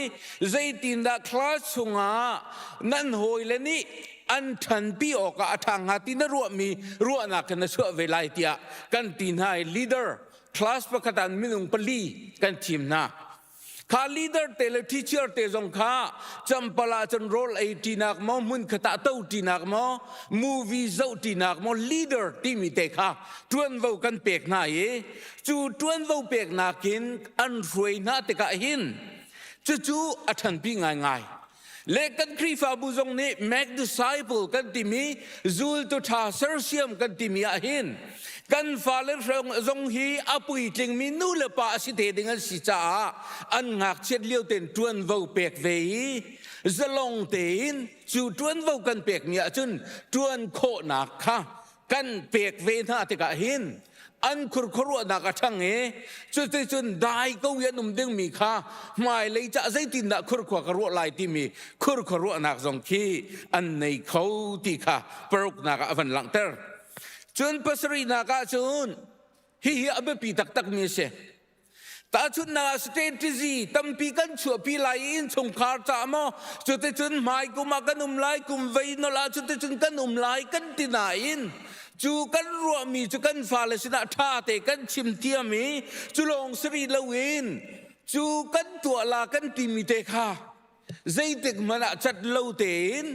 zeitindah class chungah nan hawile nih an ṭhanpi awkah a ṭha hnga ti na ruahmi ruahnak khan na chuah ve lai tiah kan ti hna i leader class pakhat ah minung pali kan thim hna. Kha leader te le teacher te zong kha campal ah cun rawl ei ṭinak maw hmun khat ah to ṭinak maw movie zoh ṭinak maw leader timi te kha ṭuanvo kan pek hna i cu ṭuanvo peknak in an hruai hna tikah hin cucu a ṭhanpi ngaingai. Le kan Khrihfabu zong nih make disciple kan timi zultu ṭha sersiam kan timi ah hin kan fale zong hi a puitlingmi nu le pa a si te ding an si caah an ngakchiat lio tein ṭuanvo pek ve i zalong tein cu ṭuanvo kan pekmi ahcun ṭuan khawhnak kha kan pek ve hna tikah hin an khurkhuaruahnak a ṭhang i cuticun dai ko i an um dingmi kha hmailei cah zeitindah khurkhua ka ruah lai timi khurkhuaruahnak zong khi an nei kho ti kha paruknak ah a van langhter. Cun pasarihnak ah cun hihi a biapi taktakmi a si. Tahchunhnak ah strategy tampi kan chuahpi lai i innchungkhar caah maw cuticun hmai kum ah kan um lai kum vei nolh ah cuticun kan um lai kan ti nain cu kan ruahmi cu kan fale sinah ṭha te kan chim thiam i cu lawng si rih loin cu kan tuah la kan timi te kha zeitik hmanh ah cat lo tein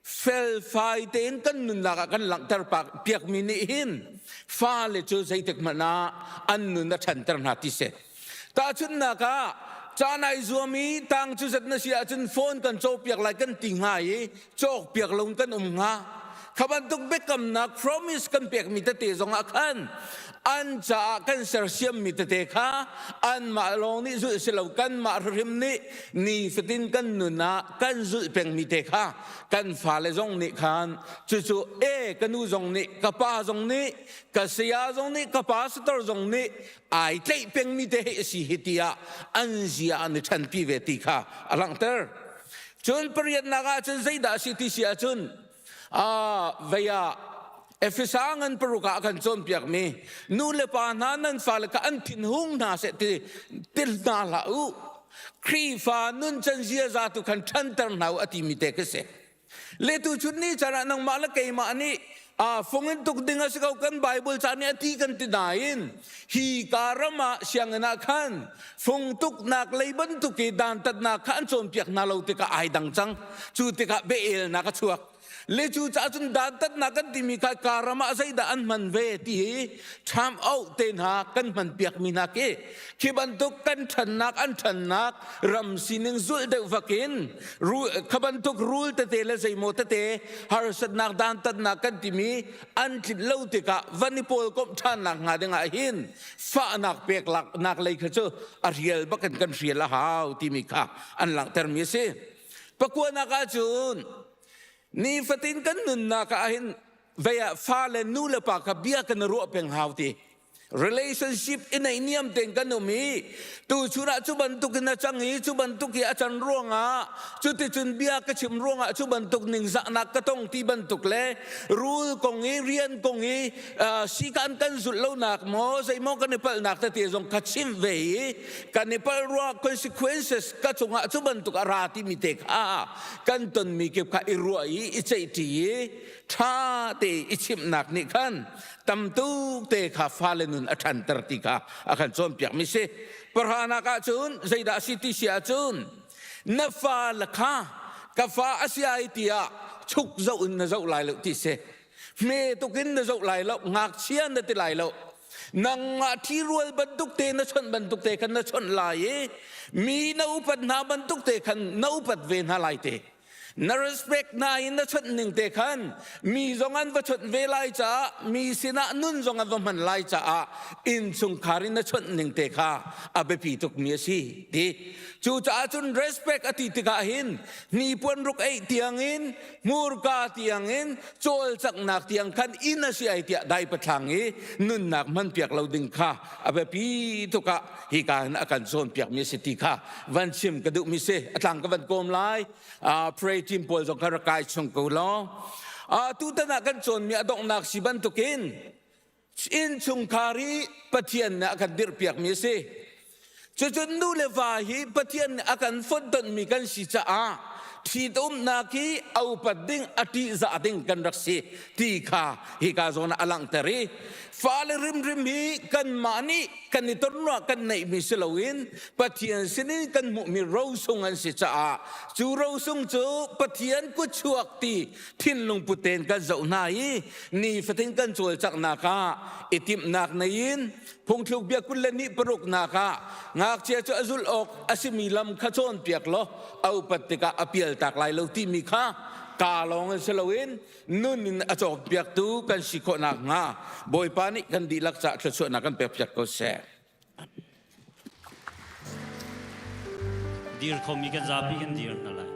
felfai tein kan nunnak ah kan langhter piakmi nih hin fale cu zeitik hmanh ah an nun a ṭhanter hna ti si. Tahchunhnak ah caan ai zuam i tang cu zat na si ahcun phone kan cawkpiak lai kan ti hnga i cawkpiak lo kan um hnga. Kha bantuk biakamnak promise kan pekmi tete zong ah khan an caah kan sersiammi tete kha anmah lawng nih zulh si lo kanmah hrim nih nifatin kan nun ah kan zulh pengmi te kha kan fale zong nih khan cucu e ka nu zong nih ka pa zong nih ka saya zong nih ka pastor zong nih ai tlaih pengmi te hei a si hi tiah an zia an i ṭhanpi ve ti kha a langhter cun pariatnak ah cun zeidah a si ti si ahcun vei ah Efesa ngan paruk ah a kan cawnpiakmi nu le pa hna nan fale kha an thinhung hna seh ti ti hna hlah u Khrihfa nuncan ziaza tu khan ṭhanter hna u a timi te ka si le tu chun ni caan ah nangmah le keimah nih a fung in tuk ding a si ko kan Bible ca nih a ti kan ti nain hi ka ram ah sianginn ah khan fung tuknak lei bantuk i dantatnak kha an cawnpiak hna lo tikah ai dang cang cu tikah be-elnak a chuak. Le cu caah cun dantatnak kan timi kha karam ah zeidah an hman ve ti hi ṭham oh te hna kan hman piakmi hna khi khi bantuk kan ṭhannak an ṭhannak ram sining zulh deuh vakin kha bantuk rul tete le zeimaw tete harsatnak dantatnak kan timi an tlinh lo tikah van i pawl komh ṭhannak hnga dingah hin fahnak pek nak lei kha cu a rial bakin kan hrial a hau timi kha an langhtermi a si. Pakuanak ahcun nifatin kan nunnak ah hin vei ah fa le nu le pa kha bia kan i ruah peng hau ti relationship i naihniam tein kan um i tu chun ah cu bantuk in a cang i cu bantuk i a can ruangah cuticun bia ka chim ruangah cu bantuk ningzahnak ka tong ti bantuk le rul kong i rian kong i sikan kan zulh lonak maw zeimaw kan i palhnak tete zong kha chim ve i kan i palh ruah consequences ka cungah cu bantuk a ra timi te kha kan tonmi kip kha i ruah i i ceihṭi i ṭha te i chimhnak nih khan tamtuk te kha fale nun a ṭhanter ti kha a kan cawnpiakmi si. Parhanak ahcun zeidah a si ti si ahcun na fa le kha ka fa a si ai tiah chuk zoh in na zoh lai lo ti si. Hme tukin na zoh lai lo, ngakchia na ti lai lo. Nangmah ṭhirual bantuk te na chawnh bantuk te khan na chawnh lai i mi na upat hna bantuk te khan na upat ve hna lai te. Na respect hna in na chawnh ning te khan mi zong an va chawnh ve lai caah mi sinah nun zong an va hman lai caah innchungkhar in na chawnh ning te kha a biapi tukmi a si ti. Cucaah cun respect a ti tikah hin hnipuan ruk eih tiangin hmurka tiangin cawlcanghnak tiang khan inn a si ai tiah dai pathlang i nunnak hmanpiak lo ding kha a biapi tuk ah hika hin a kan cawnpiakmi a si ti kha van chim ka duhmi si. A tlang ka van kawm lai. Pray team pawl zong kha rak kai chung ko law. Tutan ah kan cawnmi a donghnak si bantukin innchungkhar hi Pathian nih a kan dirhpiakmi a si. Cucun nu le va hi Pathian nih a kan fonhtonhmi kan si caah ṭhitumnak hi a upat ding a ṭihzah ding kan rak si ti kha hika zawn ah a langhter i fale rimrim hi kanmah nih kan i tonruah kan neihmi si loin Pathian sinin kan hmuhmi rosung an si caah cu rosung cu Pathian kutchuak ti thinlung put tein kan zoh hna i nifatin kan cawlcanghnak ah i timhnak nei in phungthluk bia 20 le ni paruknak ah ngakchia cu a zulh awk a simi lam kha cawnpiak law a upat tikah a pialtak lai lo timi kha kaa lawng in si loin nun in a cawnpiaktu kan si khawh nakhnga Bawipa nih kan dihlak caah thluachuahnak kan pekpiak ko seh. Dir khomi kan zapi kan dir hna lai.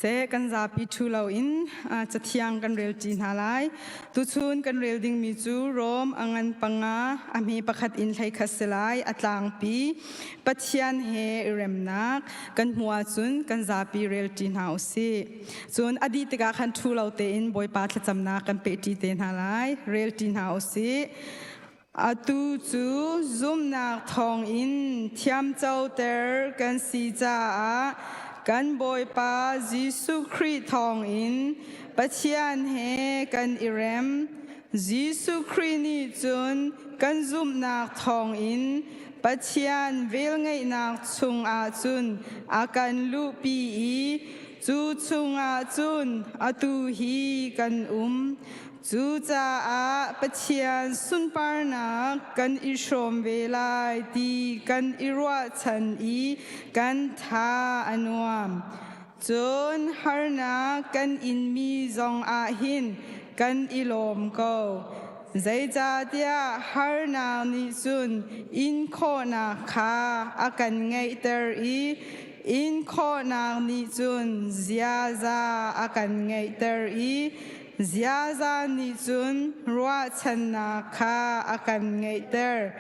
Siseh kan zapi ṭhu loin cathiang kan rel ṭi hna lai. Tuchun kan rel dingmi cu Rom a ngan panga a hme pakhat in 11 si lai a tlangpi Pathian he i remnak kan hmuh ahcun kan zapi rel ṭi hna u sih. Cun a dih tikah khan ṭhu lo tein Bawipa thlacamnak kan peh ṭi te hna lai. Rel ṭi hna u sih. Atu cu zumhnak thawngin thiamcoter kan si caah kan Bawipa Jesuh Khrih thawngin Pathian he kan i rem. Jesuh Khrih nih cun kan zumhnak thawngin Pathian velngeihnak chungah cun a kan luhpi i cu chungah cun atu hi kan um. Cucaah Pathian sunparnak kan i hrawm ve lai ti kan i ruahchan i kan tha a nuam. Cun harnak kan inmi zong ah hin kan i lawm ko. Zeicahtiah harnak nih cun in khawhnak kha a kan ngeihter i in khawhnak nih cun ziaza a kan ngeihter i Ziaza nih cun ruahchannak kha a kan ngeihter.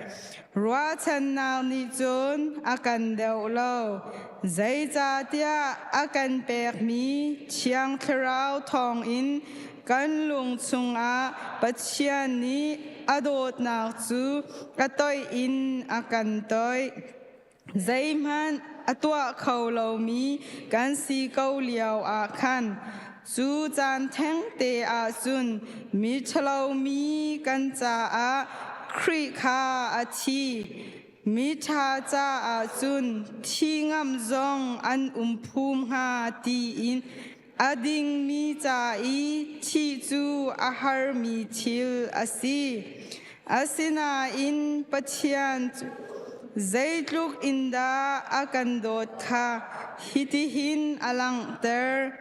Ruahchannak nih cun a kan deuh lo. Zeicahtiah a kan pekmi Thiang Thlarau thawngin kan lung chungah Pathian nih a dawtnak cu a toih in a kan toih. Zeihmanh a tuah kho lomi kan si ko lio ah khan cu caan thengte ah cun mi ṭhalomi kan caah Khrih kha a thi. Mi ṭha caah cun thi ngam zong an um phum hnga tiin a dingmi ca i thih cu a harmi thil a si. Asinain Pathian cu zeitluk in dah a kan dawt kha hitihin a langhter.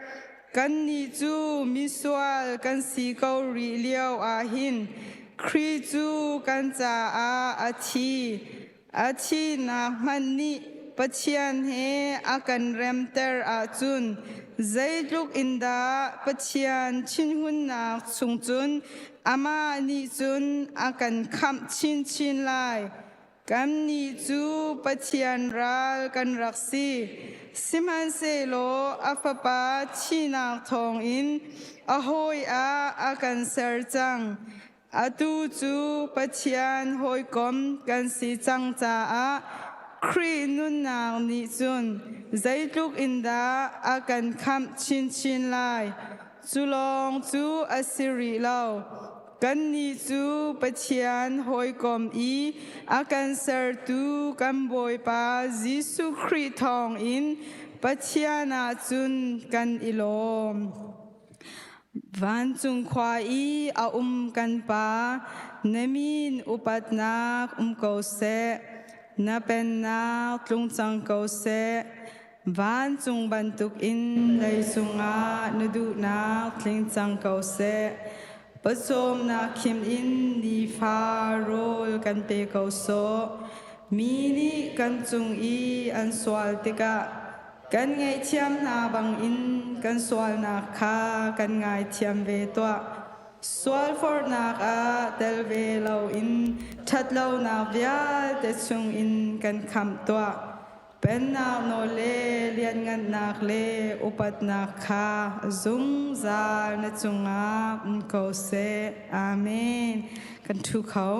Kannih cu misual kan si ko rih lio ah hin Khrih cu kan caah a thi. A thihnak hmanh nih Pathian he a kan remter ahcun zeitluk in dah Pathian thinhunnak chung cun amah nih cun a kan khamh chinchin lai. Kannih cu Pathian ral kan rak si. Sihmanhsehlaw a Fapa thihnak thawngin a hawi ah a kan ser cang. Atu cu Pathian hawikom kan si cang caah Khrih nunnak nih cun zeitluk in dah a kan khamh chinchin lai. Cu lawng cu a si rih lo. Kannih cu Pathian hawikom i a kan sertu kan Bawipa Jesuh Khrih thawngin Pathian ah cun kan i lawm. Vancung khua i a um kan Pa, na min upatnak um ko seh, na pennak tlung cang ko seh. Vancung bantukin leicung ah na duhnak tling cang ko seh. Pawcawmnak khim in nifa rawl kan pe ko sawh. Mi nih kan cung i an sual tikah Kan ngaihthiam hna bangin kan sualnak kha kan ngaithiam ve tuah. Sualforhnak ah tel ve loin ṭhatlonak vialte chungin kan khamh tuah. Pennak nawl le lianngannak le upatnak kha zungzal na cungah um ko seh. Amen. Kan ṭhu kho.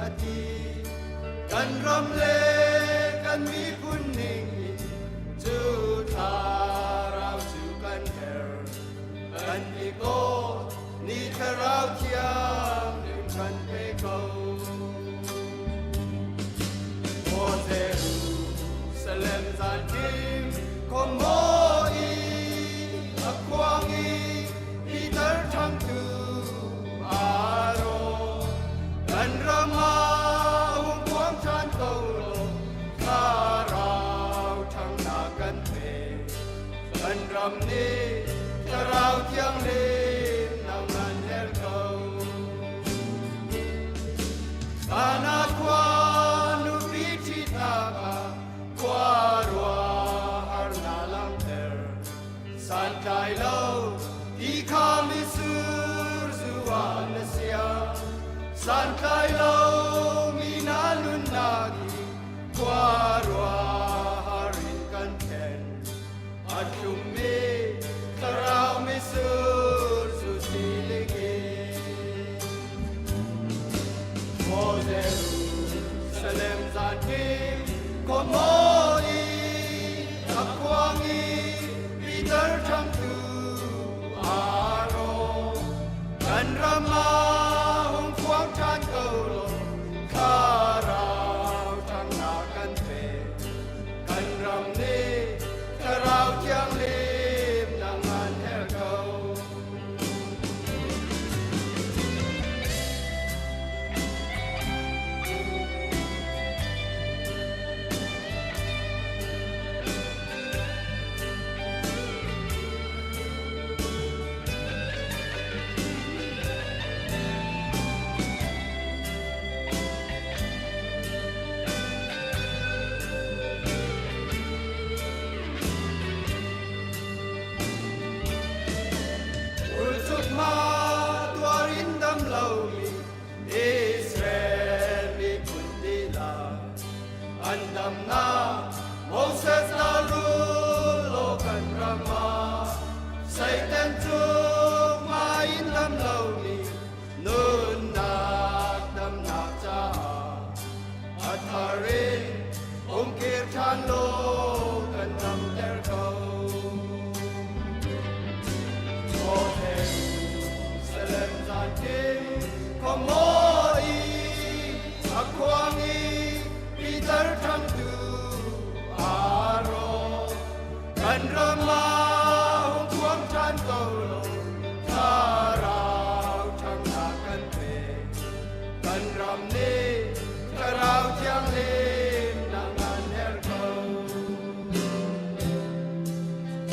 a ti. Kan ram le kan miphun ning in cu thlarau cu kan herh. Kan i kawl ni thlarau thiang lim kan pe ko. Maw Jerusalem zan tim khuamaw i a khuang i Peter ṭhangtu aro kan ram ah hung phuang ṭhan ko law thlarau ṭhangnak kan pe. Kan ram nih thlarau thianghlim nang an herh ko. Kana khua nupi ṭhitnak ah khua rua harnak langhter. Santlai lo ti kha mitsur zu ah na sia. Santlai lo mi na nunnak hi khua rua har in kan thlen. A tlummi thlarau mitsur zu siling in. Maw Jerusalem zantim khuamaw i a khuang i Peter ṭhangtu aro kan ram ah hung khuang ṭhan ko law thlarau ṭhangnak kan pe. Kan ram nih thlarau thianghlim nang an herh ko. Ulcukma tuar in dam lomi Israel miphun dihlak an damnak Moses na rul law kan ram ah Satan cu hma in dam lomi nunnak damnak caah a thar in umkir ṭhan law kan damter ko. Maw Jerusalem zantim khuamaw i a khuang i Peter ṭhangtu aro kan ram ah hung khuang ṭhan ko law thlarau ṭhangnak kan pe. Kan ram nih thlarau thianghlim nang an herh ko.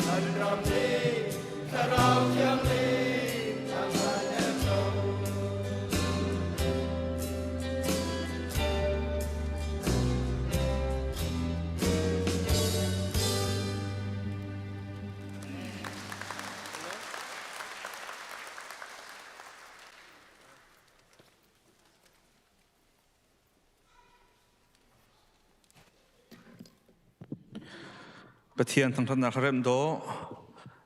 Kan ram nih thlarau thianghlim nang an herh ko. Pathian thangthatnak remh dawh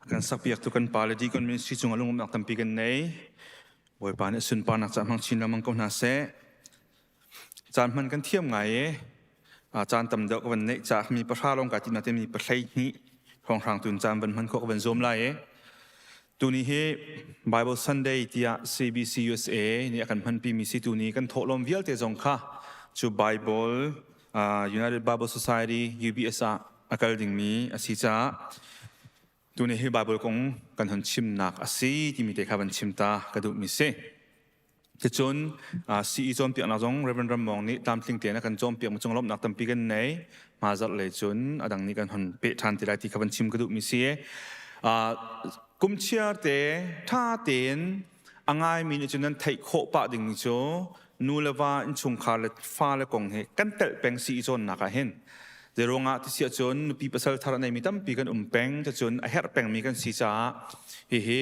kan sakpiak tu kan pa le deacon ministry cungah lungumnak tampi kan nei. Bawipa nih sunparnak ca hmang chin lengmang ko hna seh. Caan hman kan thiam ngai e. Caan tam deuh ka van neih caah mi pahra lawng kai timh nain mi 12 hrawnghrang tun caan van hman khawh ka van zuam lai e. Tuni hi Bible Sunday tiah CBC USA nih a kan hmanpi mi si tuni kan thawhlawm vialte zong kha cu Bible United Bible Society UBS ah a kal dingmi a si caah tuni hi Bible kong kan hun chimnak a si timi te kha van chim ta ka duhmi si. Ticun CE cawnpiaknak zong Reverend Ram Mawng nih tlamtling tein a kan cawnpiak mi cung lawmhnak tampi kan nei. Hmazarh lei cun a dang nih kan hon peh ṭhan ti lai ti kha van chim ka duhmi si. Kum chiar te ṭha tein a ngaimi nih cun nan theih khawh pah dingmi cu nu le va innchungkhar le fale kong hi kan telh peng CE cawnnak ah hin. Zeiruangah ti si ahcun nupi pasal thar a neimi tampi kan um peng cun a herh pengmi kan si caah hihi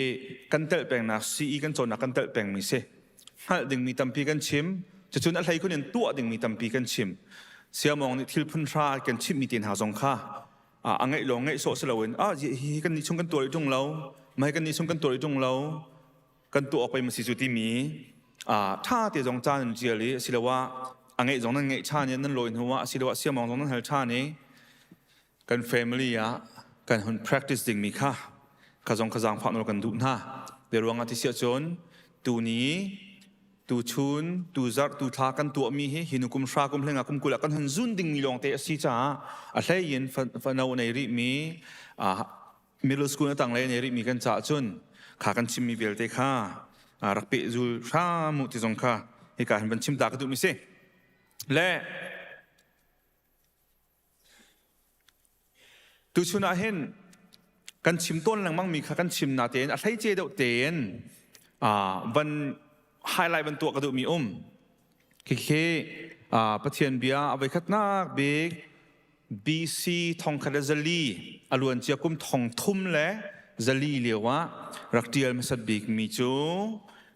kan telh pengnak CE kan cawnnak kan telh pengmi si. Hngalh dingmi tampi kan chim, cucun a hleikhun in tuah dingmi tampi kan chim. Siamawng nih thil phun hra kan chimhmi te hna zong kha a ngeih lawng ngeih sawh si loin ah hi kan nih chung kan tuah rih ṭung lo, mah hi kan nih chung kan tuah rih ṭung lo, kan tuah awk pei ma si cu timi. Ṭha te zong ca nan ṭial i asiloah a ngeih zong nan ngeih ṭhan i nan lawi hnu ah asiloah siamawng zong nan hal ṭhan i kan family ah kan hun practice dingmi kha kha zong kha zaangfah nawl kan duh hna. Te ruangah ti siah cun tuni tuchun tuzarh tuthla kan tuahmi hi hi nu kum hra kum hlenga kum 20 ah kan hun zun dingmi lawngte a si caah a hlei in fano nei rihmi middle school na tang le nei rihmi kan caah cun kha kan chimmi vialte kha rak pehzul hram u ti zong kha hika hin van chim ta ka duhmi si. Le Tuchun ah hin kan chim tawn lengmang mi kha kan chim na tein a hleice deuh tein van highlight van tuah ka duhmi um. Khikhi Pathian bia a voikhatnak bik BC thongkhat le zali a luancia kum thong thum le zali lio ah rak ṭial hmasat bik mi cu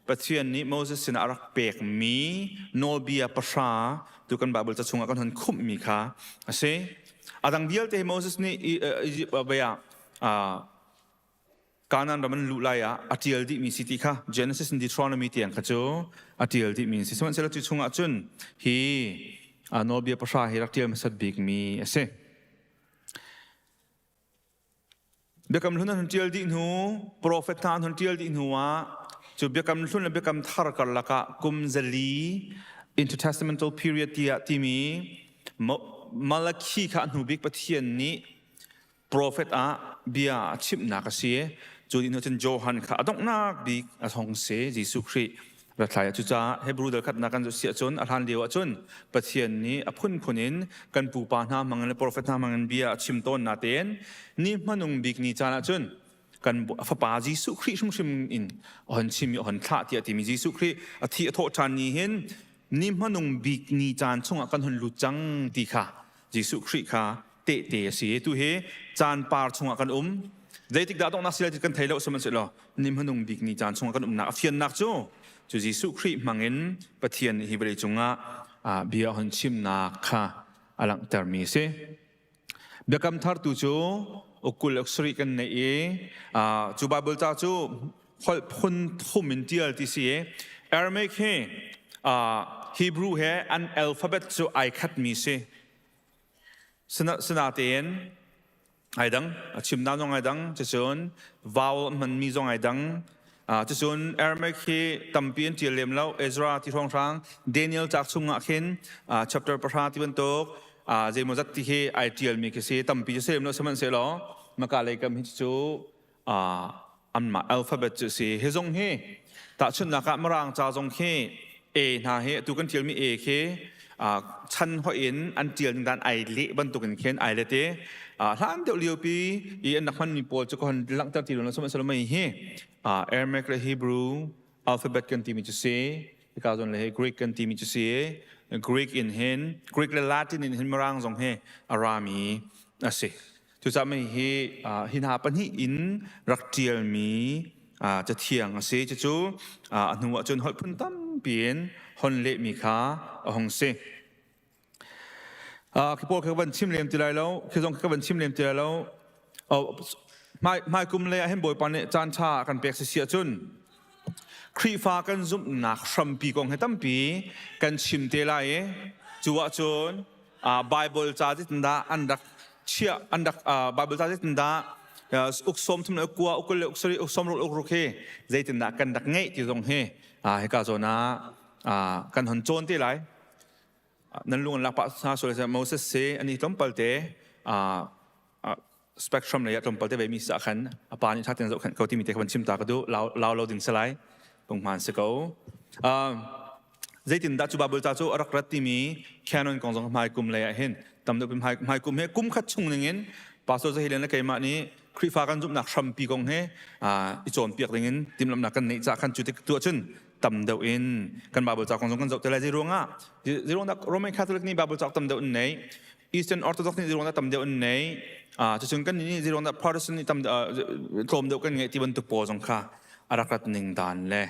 Pathian nih Moses sinah a rak pekmi nawlbia pahra tu kan Bible ca chungah kan hun khumhmi kha a si. A dang vialte hi Moses nih Egypt ah Kanaan ram an luh lai ah a ṭial dihmi si ti kha Genesis and Deuteronomy tiang kha cu a ṭial dihmi a si. Sihmanhsehlaw cu chungah cun hi nawlbia pahra hi rak ṭial hmasat bikmi a si. Biakam Hlun an hun ṭial dih hnu, profet hna an hun ṭial dih hnu ah cu Biakam Hlun le Biakam Thar karlak ah kum zali intertestamental period tiah timi Malakhi kha a hnu bik Pathian nih profet ah bia a chimhnak a si. Cu dih hnu cun Johan kha a donghnak bik a hong si Jesuh Khrih Rathlai ah cucaah Hebrew dal khatnak kan zoh si ahcun a hlan lio ahcun Pathian nih a phunphun in kan pupa hna hmangin le profet hna hmangin bia a chim tawn natein ni hmanung bik ni caan ahcun kan fapa Jesuh Khrih hrimhrim in a hon chim i a hon thlah tiah timi Jesuh Khrih a thi a thawh ṭhan ni hin ni hmanung bik ni caan chungah kan hun lut cang ti kha Jesuh Khrih kha tehte a si. Tu hi caan par chungah kan um. Zeitik dah donghnak si lai ti kan thei lo sihmanhsehlaw ni hmanung bik ni caan chungah kan umnak a fiannak cu cu Jesuh Khrih hmangin Pathian nih hi vawlei cungah bia a hun chimnak kha a langhtermi a si. Biakam thar tu cu ukul sarih kan neih i cu Bible ca cu holh phun thum in tial ti si i Aramaic hi Hebrew he an alphabet cu ai khatmi si. Sinatein ai dang, a chimnak zong ai dang, cucun vowel hmanmi zong ai dang. Cucun Aramaic hi tampi an ṭial lem lo. Ezra ti hrawnghrang Daniel cauk chungah khin chapter pahra ti bantuk zeimawzat ti hi ai ṭialmi khi si. Tampi cu si lem lo sihmanhsehlaw maka lei kam hi cu anmah alphabet cu a si. Hi zong hi tahchunhnak ah Mirang ca zong khi A hna hi atu kan ṭialmi A khi chan hoih in an ṭial ning dan ai leh bantukin khin ai let i hlan deuh liopi i an rak hmanmi pawl cu ka hon langhter ti lo sihmanhsehlaw mei hi Aramaic le Hebrew alphabet kan timi cu si. Hika zawn le hi Greek kan timi cu si. Greek in hin Greek le Latin in hin Mirang zong hi a rami a si. Cucaah mei hi hi hna pahnih in rak ṭialmi cathiang a si. Cucu a hnu ah cun holh phun tampi in hon lehmi kha a hung si. Khi pawl kha ka van chim lem ti lai lo. Khi zong kha ka van chim lem ti lai lo. Hmai kum lei ah hin Bawipa nih caan ṭha a kan pek si si ahcun Khrihfa kan zumhnak hrampi kong hi tampi kan chim te lai i cu ahcun Bible ca zeitindah an rak chiah an rak Bible ca zeitindah uk sawm thum le kua ukul le uk sarih uk sawm ruk uk ruk hi zeitindah kan rak ngeih ti zong hi hika zawn ah kan hon cawn te lai nan lung an lak pah hna sual Moses si ani tlawmpal te spectrum lei ah tlawmpal te ve mi sa khan a pa nih ṭha tein zohkhenh ko timi te kha van chim ta ka duh lau lo ding si lai punghman si ko zeitindah cu Bible ca cu a rak rat timi canon kong zong hmai kum lei ah hin tam deuh hmai kum he kum khat chung ning in pastor Zahilen le keimah nih Khrihfa kan zumhnak hrampi kong he i cawnpiak ding in timhlamhnak kan neih ca khan cu tik tu ahcun tam deuh in kan Bible ca kong zong kan zoh te lai zeiruangah zeiruangah Roman Catholic nih Bible ca tam deuh in nei Eastern Orthodox nih zeiruang dah tam deuh an nei cucun kan nih zeiruang dah Protestant nih tam tlawm deuh kan ngeih ti bantuk pawl zong kha a rak rat ning dan le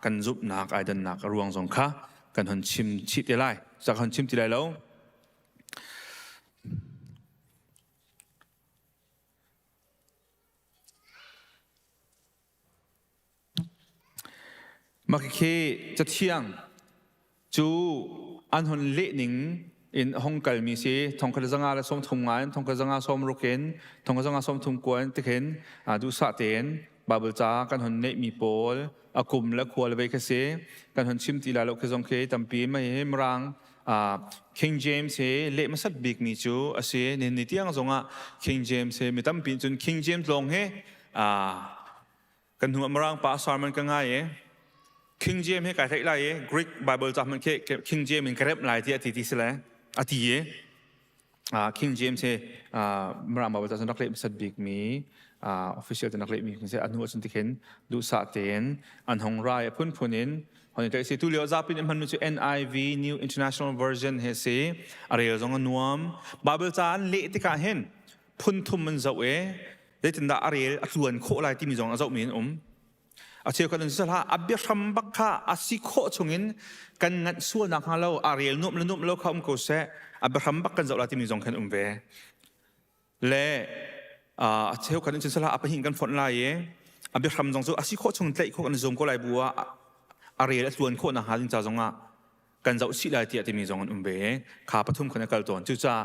kan zumhnak ai dannak a ruang zong kha kan hon chim chih te lai ca hon chim ti lai lo. Mah khi cathiang cu an hon leh ning in hong kalmi si 1535 in 1560 in 1539 in tikhin duhsah tein Bible ca kan hon neihmi pawl a kum le khua le vei kha si kan hon chim ti lai lo khi zong khi tampi mei hi Mirang King James hi leh hmasat bikmi cu a si. Nihin ni tiang zongah King James hi mi tampi cun King James lawng hi kan hnu ah Mirang pa sermon ka ngai i King James hi kai theih lai i Greek Bible ca hmanh khi King James in ka remh lai tiah ti ti si le a ti i King James hi Mirang Bible ca cun rak leh hmasat bikmi official te rak lehmi si a hnu ahcun tikhin duhsah tein an hong rai a phunphun in hon i si tu lio zapi nih hmanmi cu NIV New International Version he si a rel zong a nuam Bible ca an leh tikah hin phun thum an zoh i zeitindah a rel a tluan khawh lai timi zong a zohmi an um a cheukhat an si hlah a biahram bak kha a si khawh chungin kan nganh sual nak hnga lo a rel nuam le nuam lo kha um ko seh a biahram bak kan zoh la timi zong khan um ve le a cheukhat in cun salah a pahnih kan fonh lai i a biahram zong cu a si khawh chung tlaih khawh kan zuam ko lai bu ah a rel a tluan khawh nak hnga ding ca zong ah kan zoh chih lai tiah timi zong an um ve kha pathum khan a kal tawn cucaah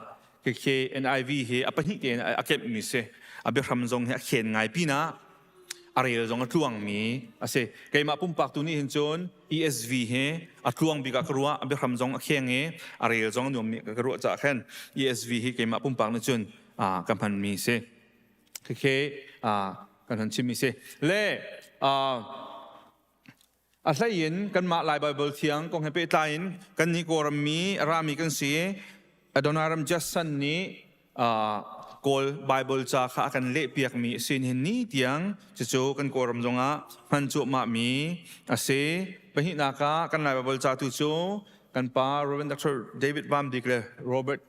khi NIV hi a pahnih tein a kemhmi si a biahram zong hi a khen ngai pinah a rel zong a tluangmi a si keimah pumpak tu nih hin cun ESV hi a tluang bik ah ka ruah a biahram zong a kheng i a rel zong a nuammi ka ruah caah khan ESV hi keimah pumpak nih cun ka hmanmi si khikhe kan hon chimmi si le A hlei in kanmah Lai Baibal Thiang kong he pehtlai in kannih Kawlram mi rami kan si. Adoniram Judson nih Kawl Baibal ca kha a kan lehpiakmi a si nihin ni tiang cucu kan Kawlram zongah hman cuahmahmi a si. Pahnihnak ah kan Lai Baibal ca tu cu kan pa Rev. Dr. David Vam Bik le Robert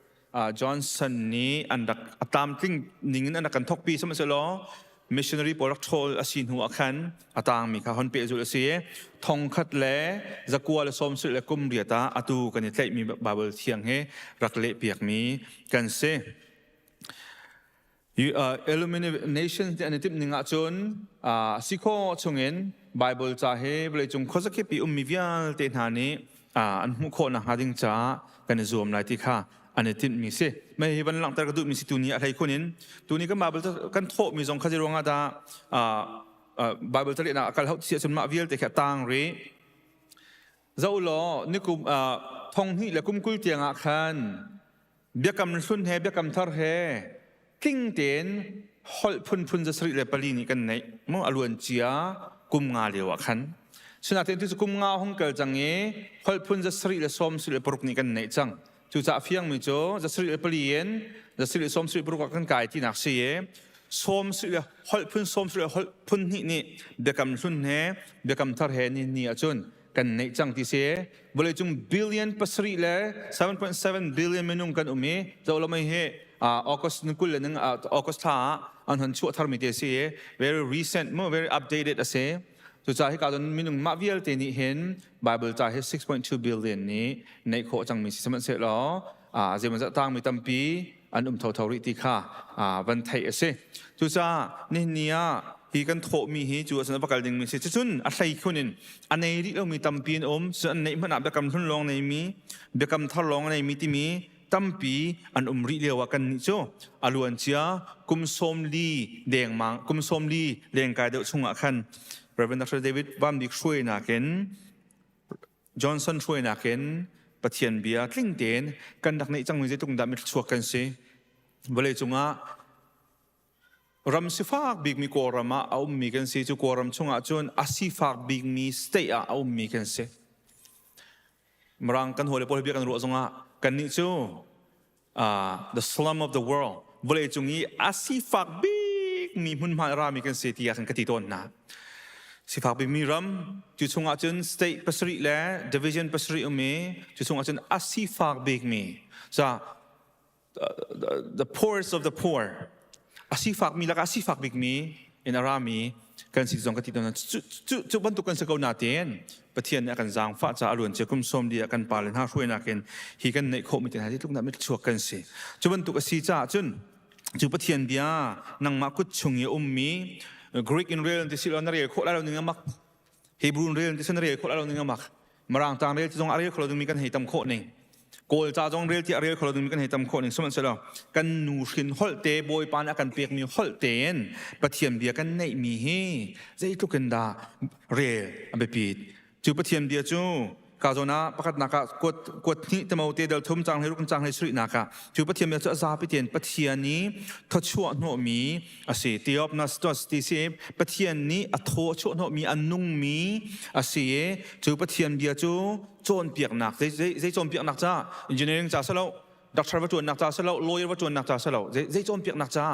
Johnson nih an rak a tlamtling ning in an rak kan thawkpi sihmanhsehlaw missionary pawl rak ṭhawl a si hnu ah khan a tangmi kha hon pehzulh a si i thongkhat le zakua le sawm sarih le kum riat ah atu kan i tlaihmi Bible thiang hi rak lehpiakmi kan si. Illumination ti an i timh ning ahcun si khawh chungin Bible ca hi vawleicung khuazakip i ummi vialte hna nih an hmuh khawh nakhnga ding caah kan i zuam lai ti kha an i tinhmi si. Mei hi van langhter ka duhmi si tuni a hlei khun in tuni kan Bible kan thawhmi zong kha zei ruangah dah Bible calehnak a kal hauh ti ahcun mah vialte khi a tang rih. Zoh law nikum thong hnih le kum 20 tiangah khan Biakam hlun he biakam thar he tling tein holh phunphun 74 nih kan neih mu a luan cia kum nga lio ah khan sinain tu cu kum nga hung kal cang i holh phun 176 nih kan neih cang cucaah fiangmi cu 74 in 176 ah kan kai tinak si i sawm sarih le holh phun sawm sarih le holh phun hnih nih biakam hlun he biakam thar he ni ni ahcun kan neih cang ti si vawleicung billion pasarih le 7.7 billion minung kan um i zohlamai hi August ni 20 le ning August thla ah an hon chuah tharmi te si very recent mo very updated a si cucaah hika cun minung mah vialte nih hin Bible ca hi 6.2 billion nih neih khawh cangmi si sihmanhsehlaw zeimaw tangmi tampi an um thotho rih ti kha van theih a si. Cucaah nihin ni ah hi kan thawhmi hi cu a va kal dingmi si. Cucun a hlei khun in a nei rih lomi tampi an um. Cun an neih hmanh ah biakam hlun lawng neimi, biakam thar lawng a neimi timi tampi an um rih lio ah kannih cu a luancia kum 40 dengmang kum 40 lengkai deuh chungah khan Reverend Dr. David Van Bik hruainak in Johnson hruainak in Pathian bia tling tein kan rak neih cangmi zeitluk dah mitthluak kan si. Vawlei cungah ram sifak bikmi Kawlram ah a ummi kan si. Cu Kawlram chungah cun a sifak bikmi state ah a ummi kan si. Mirang kan hawi le pawl bia kan ruah zongah kannih cu the slum of the world vawleicung i a sifak bikmi hmunhma rami kan si tiah kan ka ti tawn hna sifak bikmi ram cu chungah cun state pasarih le division pasarih um i cu chungah cun a sifak bikmi sa the poorest of the poor a sifakmi lakah a sifak bikmi in a rami kan si zong ka ti tawn cu cu bantuk kan si ko natein Pathian nih a kan zaangfah caah a luan cia kum sawm li ah kan pale hna hruainak in hi kan neih khawhmi te hna tluk nak mitchuak kan si cu bantuk a si caah cun cu Pathian bia nangmah kut chung i a ummi Greek in rel ti si lo na rel khawh lai lo ning amak. Hebrew rel ti san rel khawh lo ning amak. Mirang tang rel ti zong a rel kho lo dingmi kan hei tam khawh ning. Kawl ca zong rel ti a rel kho lo dingmi kan hei tam khawh ning. Sihmanhsehlaw kan nu hrin holh te Bawipa nih a kan pekmi holh tein Pathian bia kan neihmi hi zeitluk in dah rel a biapit. Cu Pathian bia cu ka zawn ah pakhatnak ah kuat kuat hnih Timote dal thum cang hlei ruk cang hlei sarihnak ah cu Pathian bia cu a zapi tein Pathian i thawchuah hnawhmi a si. Theopnostos ti si Pathian nih a thaw a chuah hnawhmi a nungmi a si i cu Pathian bia cu cawnpiaknak zei zei zei cawnpiaknak ca engineering ca si lo doctor va ṭuannak ca si lo lawyer va ṭuannak ca si lo zei cawnpiaknak ca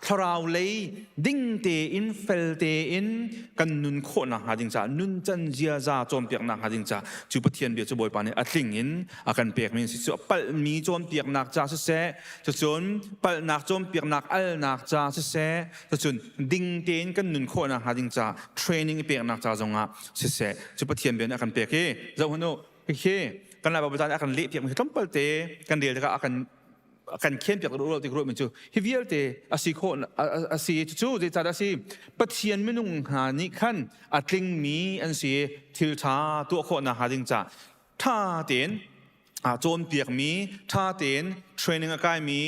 thlarau lei ding tein fel tein kan nun khawhnak hnga ding caah nuncan ziaza cawnpiaknak hnga ding caah cu Pathian bia cu Bawipa nih a tling in a kan pekmi si cu palhmi cawnpiaknak ca siseh cucun palhnak cawnpiaknak alnak ca siseh cucun ding tein kan nun khawhnak hnga ding ca training i peknak ca zongah siseh cu Pathian bia nih a kan pek hi zoh hmanh u Hihi kan Lai Baibal nih a kan lehpiakmi hi tlawmpal te kan rel tikah a kan a kan khenpiak ruah ti ruahmi cu hi vialte a si khawh a si cucu zeicahdah a si Pathian minung hna nih khan a tlingmi an si thil ṭha tuah khawhnak hnga ding ca ṭha tein cawnpiakmi ṭha tein training a kaimi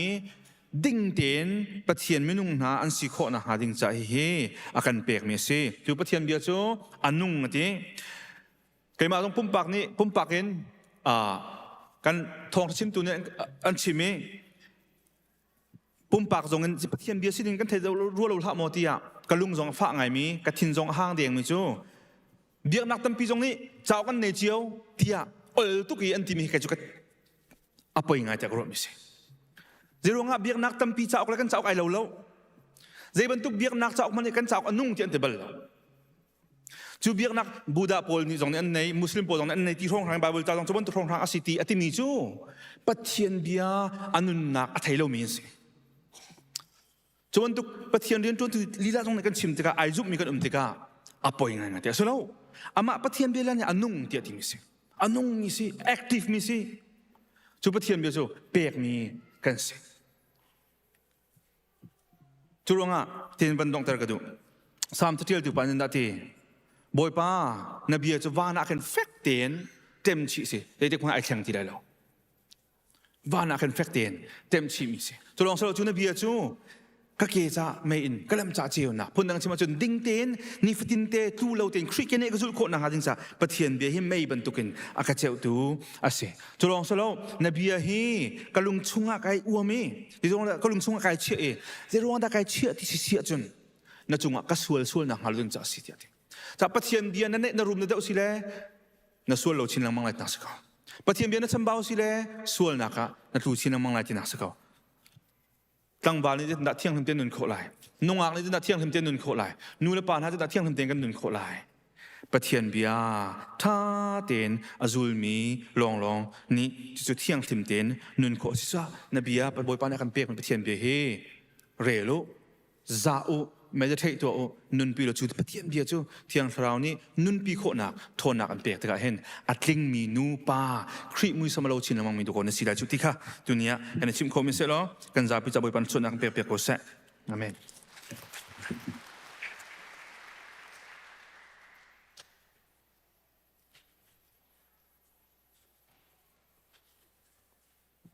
ding tein Pathian minung hna an si khawh nakhnga ding ca hihi a kan pekmi a si. Cu Pathian bia cu a nung a ti. Keimah zong pumpak nih pumpak in kan thawngṭha chimtu nih an chim i pumpak zong in Pathian bia sining kan thei rua lo hlah maw tiah ka lung zong a fah ngaimi ka thin zong a hang dengmi cu biaknak tampi zong nih cauk an nei cio tiah ol tuk i an timi hi kei cu a poi ngai tiah ka ruahmi si. Zeiruangah biaknak tampi cauk le kan cauk ai lo lo. Zei bantuk biaknak cauk hmanh nih kan cauk a nung ti an ti bal lo. Cu biaknak Buddha pawl nih zong nih an nei, Muslim pawl zong nih an nei ti hrawnghrang Bible ca zong cu bantuk hrawnghrang a si ti a timi cu Pathian bia a nunnak a thei lomi an si. Cu bantuk Pathian rianṭuantu lila zong nih kan chim tikah ai zumhmi kan um tikah a poi ngaingai ti a si lo. Amah Pathian bia nih a nung tiah timi si. A nungmi si, active mi si. Cu Pathian bia cu pekmi kan si. Cu ruangah tin van donghter ka duh. Salm caṭialtu pa nih dah ti, Bawipa, na bia cu van ah khin fek tein tem chih si. Zeitik hmanh ai thleng ti lai lo. Van ah khin fek tein tem chihmi si. Cu lawng silo cu na bia cu ka ke ca mei in ka lam ca ceunak phundang chim ahcun ding tein nifatin te tlu lo tein Khrih ke nih ka zulh khawh nakhnga ding ca Pathian bia hi mei bantukin a ka ceuhtu a si. Cu lawng silo na bia hi ka lung chungah kai uam i ka lung chungah kai chiah i zeiruang dah kai chiah ti si si ahcun na cungah ka sual sual nak hnga lo ding ca a si tiah ti. Ca Pathian bia na neih na rum na deuh si le na sual lo chin lengmang lai tinak si ko. Pathian bia na chambau si le sualnak ah na tlu chin lengmang lai tinak si ko. Tlangval nih dah thianghlim tein nun khawh lai. Nungak nih dah thianghlim tein nun khawh lai. Nu le pa hna dah thianghlim tein kan nun khawh lai. Pathian bia ṭha tein a zulmi lawnglawng nih cucu thianghlim tein nun khawh a si caah na bia Bawipa nih a kan pekmi Pathian bia hi rel u, zah u, meditate tuah u, nunpi law cu Pathian bia cu Thiang Thlarau nih nunpi khawhnak ṭhawnnak an pek tikah hin a tlingmi nu pa Khrih muisam a lo chin lengmangmi dawh na si lai cu ti kha tuni ah kan i chimh khawhmi seh law kan zapi ca Bawipa nih sualnak kan pek piak ko seh. Amen.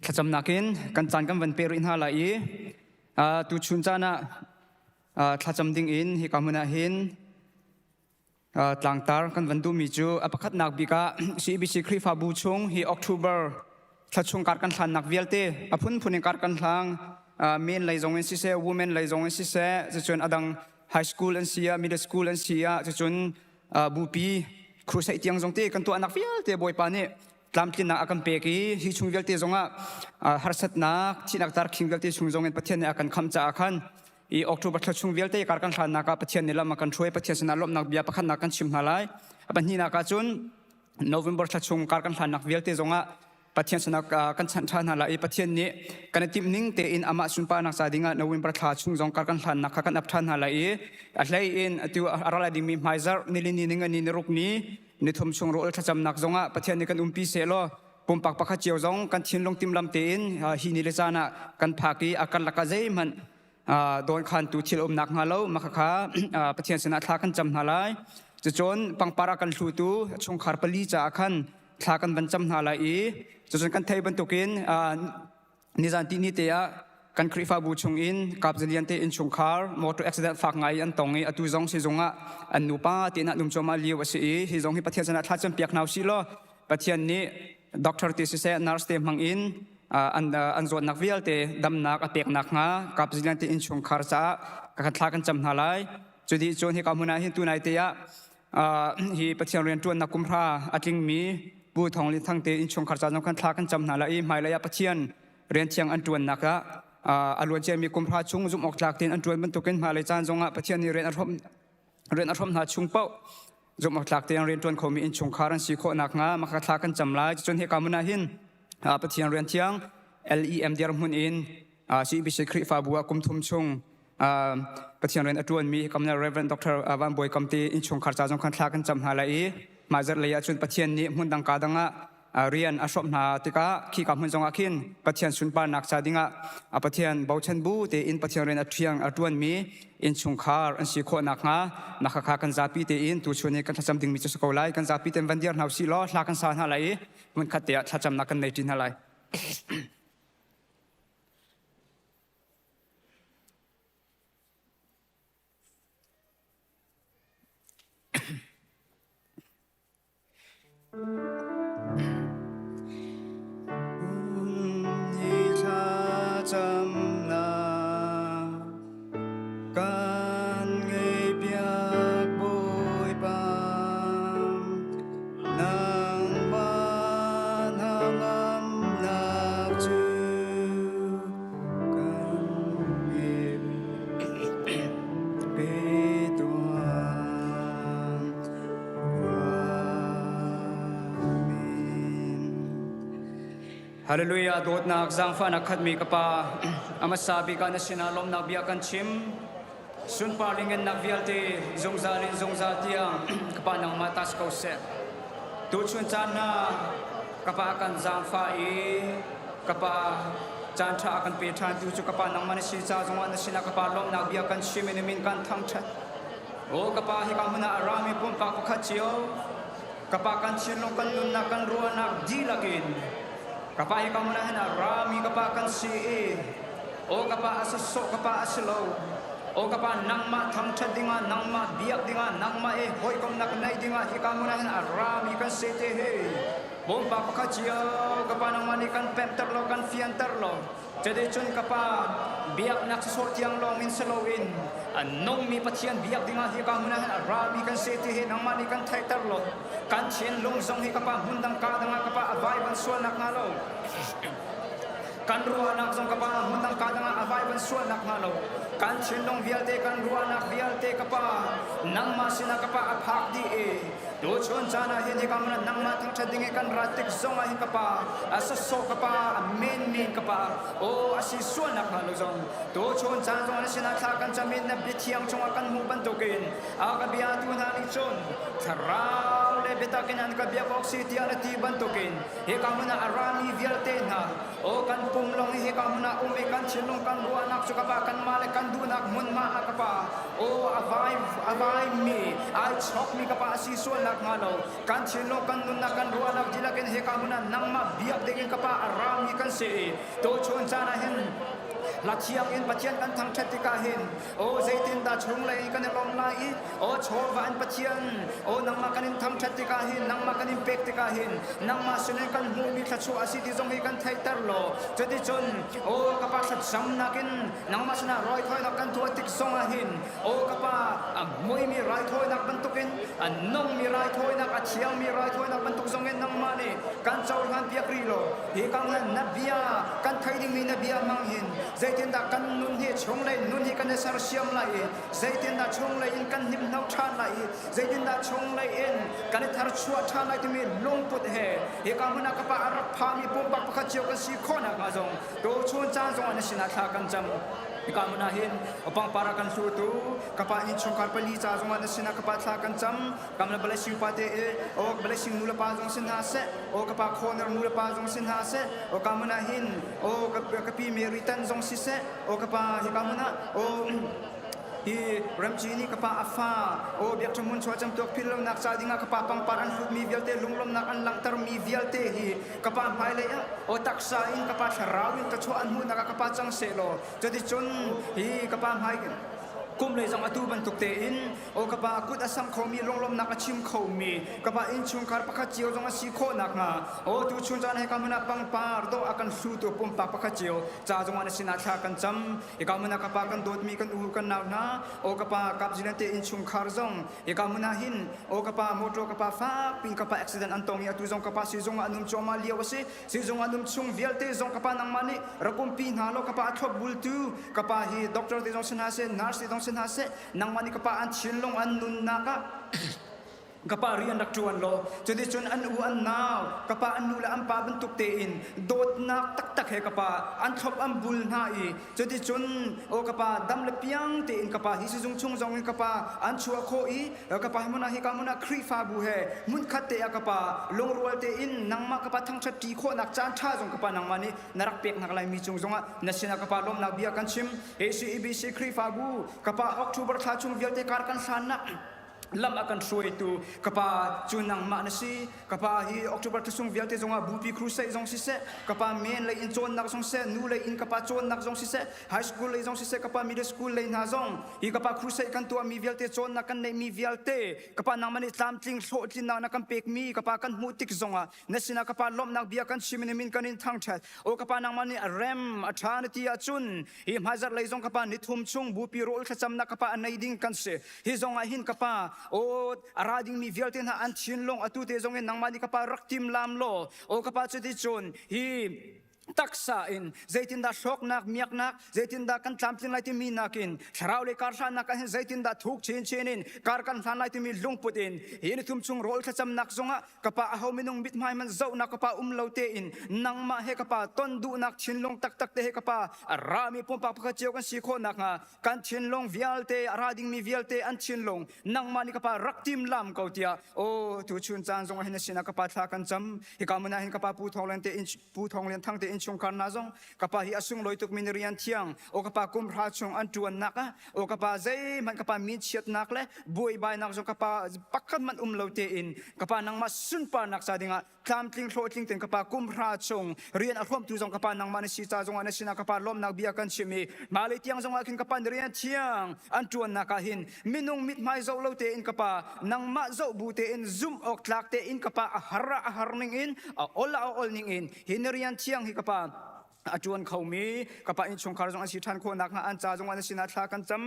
Thlacamnak in kan caan kan van pe rih hna lai i tuchun caan ah thlacam ding in hika hmun ah hin tlangtar kan van duhmi cu a pakhatnak bik ah CBC Khrihfabu chung hi October thla chung kar kan hlannak vialte a phunphun in kar kan hlang men lei zong in siseh women lei zong in siseh cucun adang high school an si ah middle school an si ah cucun bupi crusade tiang zong te kan tuahnak vialte Bawipa nih tlamtlinnak a kan pek i hi chung vialte zongah harsatnak thihnak tarkhing vialte chung zongin Pathian nih a kan kham caah khan i October thla chung vialte kar kan hlannak ah Pathian nih lam a kan hruai Pathian sinah lawmhnak bia pakhatnak kan chim hna lai a pahnihnak ah cun November thla chung kar kan hlannak vialte zongah Pathian sinah kan chanh ṭhan hna lai i Pathian nih kan i timh ning tein amah sunparnak ca dingah November thla chung zong kar kan hlannak kha kan ap ṭhan hna lai i a hlei in atu a ral dingmi hmaizarh nilini ningani niruk ni nithum chung rawl thlacamnak zongah Pathian nih kan umpi sehlaw pumpak pakhat cio zong kan thinlung timlam tein hi ni le caan ah kan phak i a karlak ah zeihmanh dawnkhantu thil umnak hnga lo mah khakha Pathian sinah thla kan cam hna lai. Cucun pangpar a kan hlutu chungkhar pali caah khan thla kan van cam hna lai i cucun kan thei bantukin nizan tihni te ah kan Khrihfabu chung in Kap Zalian te innchungkhar motor accident fak ngai an tong i atu zong sizung ah an nupa tein an um cuahmah lio a si i hi zong hi Pathian sinah thla cam piak hna usih law Pathian nih doctor te siseh nurse te hmang in an an zawtnak vialte damnak a pek nak hnga Kap Zalian te innchungkhar caah kan thla kan cam hna lai. Cudi cun hika hmun ah hin tunai te ah hi Pathian rian ṭuannak kumhra a tlingmi Pu Thawng Lin Thang te innchungkhar ca zong khan thla kan cam hna lai i hmailei ah Pathian rian thiang an ṭuannak ah a luan ciami kumhra chung zumh awk tlak tein an ṭuan bantukin hmailei caan zongah Pathian nih rian a hrawmh rian a hrawmh hna chung paoh zumh awk tlak tein rian ṭuan khomi innchungkhar an si khawh nakhnga maka thla kan cam lai. Cun hika hmun ah hin Pathian rian thiang LEM dirhmun in CBC Khrihfabu ah kum thum chung Pathian rian a ṭuanmi kamna Reverend Dr. Van Bawi Kam te innchungkhar ca zong khan thla kan cam hna lai i mah zarh lei ah cun Pathian nih hmun dang ka dang ah rian a hrawmh hna tikah khika hmun zong ah khin Pathian sunparnak ca dingah Pathian bochan bu tein Pathian rian a ṭhiang a ṭuanmi innchungkhar an si khawh nakhnga mah khakha kan zapi tein tuchun hi kan thlacam dingmi cu si ko lai kan zapi tein van dir hna usih law hla kan sa hna lai i hmunkhat te ah thlacamnak kan nei ṭi hna lai. Ni thlacamnak kan ngeihpiak Bawipa. Nangmah hnangamnak cu kan pe tuah. Amen. Hallelujah dawtnak zaangfahnak khatmi ka pa amasa bik ah na sinah lawmnak bia kan chim sunpar lingennak vialte zungzal in zungzal tiang ka pa nangmah ta si ko seh tuchun caan hna ka pa kan zaangfah i ka pa caan ṭha a kan pe ṭhan tu cu ka pa nangmah na si ca zongah na sinah ka pa lawmnak bia kan chim i na min kan thangṭhat O ka pa hika hmun ah a rami pumpak pakhat cio ka pa kan thinlung kan nunnak kan ruahnak dihlak in ka pa hika hmun ah hin a rami ka pa kan si i o ka pa a sawsawh ka pa a si lo o ka pa nangmah thangṭhat dingah nangmah biak dingah nangmah i hawikomhnak neih dingah hika hmun ah hin a rami kan si te hi pumpak pakhat cio ka pa nangmah nih kan pemhter lo kan fianter lo Cuticun ka pa biaknak sawsawh tiang lawng in si loin a nungmi Pathian biak dingah hika hmun ah hin a rami kan si ti hi nangmah nih kan theihter law kan thinlung zong hi ka pa hmun dang ka dang ah ka pa a vaivan sual nakhnga lo kan ruahnak zong ka pa hmun dang ka dang ah a vaivan sual nakhnga lo kan thinlung vialte kan ruahnak vialte ka pa nangmah sinah ka pa a phak dih i Tuchun caan ah hin hika hmun ah nangmah thangṭhat ding i kan rat tik zong ah hin ka pa a sawsawh ka pa a menmen ka pa aw a si sualnak hnga lo zong tuchun caan zong na sinah thla kan cam in na biathiang chungah kan hmuh bantukin a ka biatu hna nih cun thlarau le biatak in an ka biak awk si tiah na ti bantukin hika hmun ah a rami vialte hna aw kan pum lawng hi hika hmun ah um i kan thinlung kan ruahnak cu ka pa kanmah le kan duhnak hmunhma ah ka pa aw a vai a vaimi ai chokmi ka pa a si sual nakhnga lo kan thinlung kan nunnak kan ruahnak dihlak in hika hmun ah nangmah biak dingin ka pa a rami kan si i tuchun caan ah hin hla thiang in Pathian kan thangṭhat tikah hin aw zeitindah chunglei in kan i lawm lai i aw chawva in Pathian aw nangmah kan in thangṭhat tikah hin nangmah kan in pek tikah hin nangmah sinin kan hmuhmi thluachuah a si ti zong hi kan theihter law cuticun aw ka pa thlacamnak in nangmah sinah raithawinak kan tuah tik zongah hin aw ka pa a muimi raithawinak bantukin a nungmi raithawinak a thiangmi raithawinak bantuk zongin nangmah nih kan cohlan piak rih law hi kong na bia kan thei dingmi na bia hmang hin zeitindah kan nun hi chunglei nun hi kan i sersiam lai i zeitindah chunglei in kan hlimhno ṭhan lai i zeitindah chunglei in kan i tharchuah ṭhan lai timi lungput he hika hmun ah ka pa a rak phami pumpak pakhat cio kan si khawh nakhnga zong tuchun caan zong ah na sinah thla kan cam hika hmun ah hin pangpar a kan hlutu ka pa innchungkhar pali ca zong ah na sinah ka pa thla kan cam kam le blessing pa te i o blessing nu le pa zong sin hna seh o ka pa corner nu le pa zong sin hna seh o ka hmun ah hin o ka pi Mary tan zong si seh o ka pa hika hmun ah o. Hi Ramci nih ka pa a fa aw biakṭheng hmun chuah camtuak philh lonak ca dingah ka pa pangpar an hlutmi vialte lunglawmhnak an langhtermi vialte hi ka pa hmailei ah aw taksa in ka pa thlarau in thluachuah an hmuhnak ah ka pa cang sehlaw cuticun hi ka pa hmai kum lei zong atu bantuk tein aw ka pa kut a samh khomi lunglawmhnak a chim khomi ka pa innchungkhar pakhat cio zong a si khawh nakhnga aw tu chun caan he ka hmun ah pangpar dawh a kan hlutu pumpak pakhat cio ca zong ah na sinah thla kan cam. Hika hmun ah ka pa kan dawtmi kan u kan nau hna, aw ka pa kapzilan te innchungkhar zong hika hmun ah hin aw ka pa motor ka pa fak pin ka pa accident an tong i atu zong ka pa sizung ah an um cuahmah lio a si. Sizung ah an um chung vialte zong ka pa nangmah nih rak umpi hna law ka pa a thlop bultu ka pa hi doctor te zong si hna seh nurse te zong si hna seh nangmah nih ka pa an thinlung an nunnak ah ka pa rian rak ṭuan law cuticun an u an nau ka pa an nu le an pa bantuk tein dawtnak taktak he ka pa an thlop an bul hna i cuticun aw ka pa dam le piang tein ka pa hi sizung chung zong in ka pa an chuah khawh i ka pa hmun ah hika hmun ah Khrihfabu he hmunkhat te ah ka pa lungrual tein nangmah ka pa thangṭhat ṭi khawhnak caan ṭha zong ka pa nangmah nih na rak pek hna lai mi cung zongah na sinah ka pa lawmnak bia kan chim ACEBC Khrihfabu ka pa October thla chung vialte kar kan hlannak lam a kan hruaitu ka pa cu nangmah na si. Ka pa hi October thlasung vialte zongah bupi crusade zong siseh, ka pa men lei in cawnnak zong siseh, nu lei in ka pa cawnnak zong siseh, high school lei zong siseh, ka pa middle school lei hna zong hi ka pa crusade kan tuahmi vialte cawnnak kan neihmi vialte ka pa nangmah nih tlamtling hlawhtlinnak na kan pekmi ka pa kan hmuh tik zongah na sinah ka pa lawmhnak bia kan chim in min kan in thangṭhat. O ka pa nangmah nih a rem a ṭha na ti ahcun hi hmaizarh lei zong ka pa nithum chung bupi rawl thlacamnak ka pa a nei ding kan si. Hi zong ah hin ka pa aw a ra dingmi vialte hna an thinlung atu te zong in nangmah nih ka pa rak tim lam law aw ka pa cuticun hi taksa in zeitindah hlawknak miaknak zeitindah kan tlamtling lai timi nakin thlarau le karhlannak ah hin zeitindah thuk chinchin in kar kan hlan lai timi lungput in hi ni thum chung rawl thlacamnak zongah ka pa aho minung mithmai man zohnak ka pa um lo tein nangmah he ka pa ton duhnak thinlung taktak te he ka pa a rami pumpak pakhat cio kan si khawh nakhnga kan thinlung vialte a ra dingmi vialte an thinlung nangmah nih ka pa rak tim lam ko tiah aw tu chun caan zong hin sinah ka pa thla kan cam. Hika mun ah hin ka pa Pu Thawng Lian te in Pu Thawng Lian Thang te innchungkhar hna zong ka pa hi a sunglawi tuk mi rian thiang aw ka pa kum hra chung an tuannak ah aw ka pa zeihmanh ka pa min chiatnak le buaibainak zong ka pa pakhat hmanh um lo tein ka pa nangmah sunparnak ca dingah tlamtling hlawhtling ten ka pa kum hra chung rian a hrawmtu zong ka pa nangmah na si ca zongah na sinah ka pa lawmnak bia kan chim i mah tiang zongah khin ka pa rian thiang an ṭuannak ah hin minung mithmai zoh lo tein ka pa nangmah zoh bu tein zumh awk tlak tein ka pa a har a har ning in a ol a ol ning in hi na rian thiang hi ka pa a ṭuan khomi ka pa innchungkhar zong an si ṭhan khawh nakhnga an ca zong an sinah thla kan cam.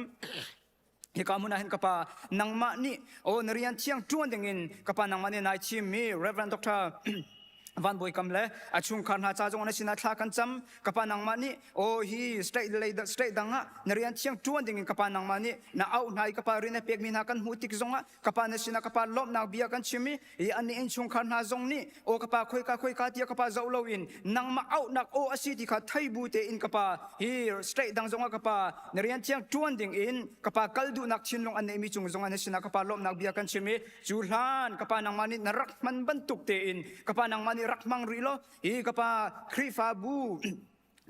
Hika hmun ah hin ka pa nangmah nih aw na rian thiang ṭuan dingin ka pa nangmah nih nai thimmi Reverend Dr. Van Bawi Kam le a chungkhar hna ca zong na sinah thla kan cam. Ka pa nangmah nih aw hi state lei state dang ah na rian thiang ṭuan dingin ka pa nangmah nih na auh hna i ka pa rian na pekmi hna kan hmuh tik zongah ka pa na sinah ka pa lawmhnak bia kan chim i i an innchungkhar hna zong nih aw ka pa khoika khoika tiah ka pa zoh loin nangmah auhnak aw a si ti kha thei bu tein ka pa hi state dang zongah ka pa na rian thiang ṭuan ding in ka pa kal duhnak thinlung an neihmi cung zongah na sinah ka pa lawmhnak bia kan chim i cu hlan ka pa nangmah nih na rak hman bantuk tein ka pa nangmah nih rak hmang rih law hi ka pa Khrihfabu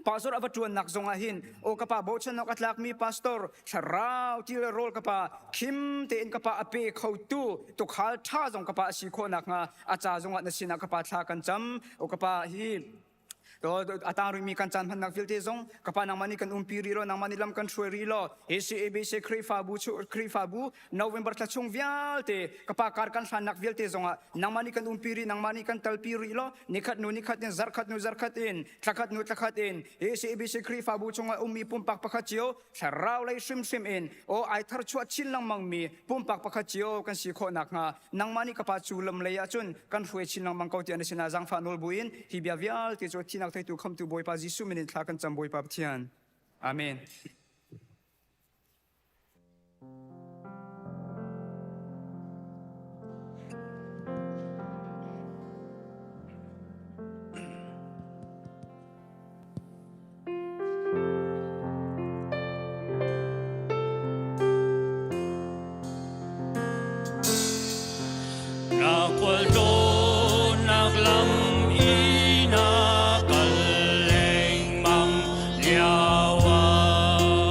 Pastor a va ṭuannak zongah hin aw ka pa bochan awk a tlakmi pastor thlarau ti le rawl ka pa khim tein ka pa a pe khotu tukhal ṭha zong ka pa a si khawh nakhnga a ca zongah na sinah ka pa thla kan cam. Aw ka pa hi a tang rihmi kan caan hmannak vialte zong ka pa nangmah nih kan umpi rih law nangmah nih lam kan hruai rih law ACABC Khrihfabu Khrihfabu November thla chung vialte ka pa kar kan hlannak vialte zongah nangmah nih kan umpi rih nangmah nih kan talpi rih law nikhat nu nikhat in zarkhat nu zarkhat in thlakhat nu thlakhat in ACABC Khrihfabu chungah ummi pumpak pakhat cio thlarau lei hrimhrim in aw ai thar chuah chin lengmang mi pumpak pakhat cio kan si khawh nakhnga nangmah nih ka pa cu lam lei ahcun kan hruai chin lengmang ko tiah na sinah zaangfah nawl buin hi bia vialte cu thinak theitu khamtu Bawipa Jesuh min in thla kan cam Bawipa Pathian. Amen. Na khualtlawnnak lam i na kal lengmang lio ah.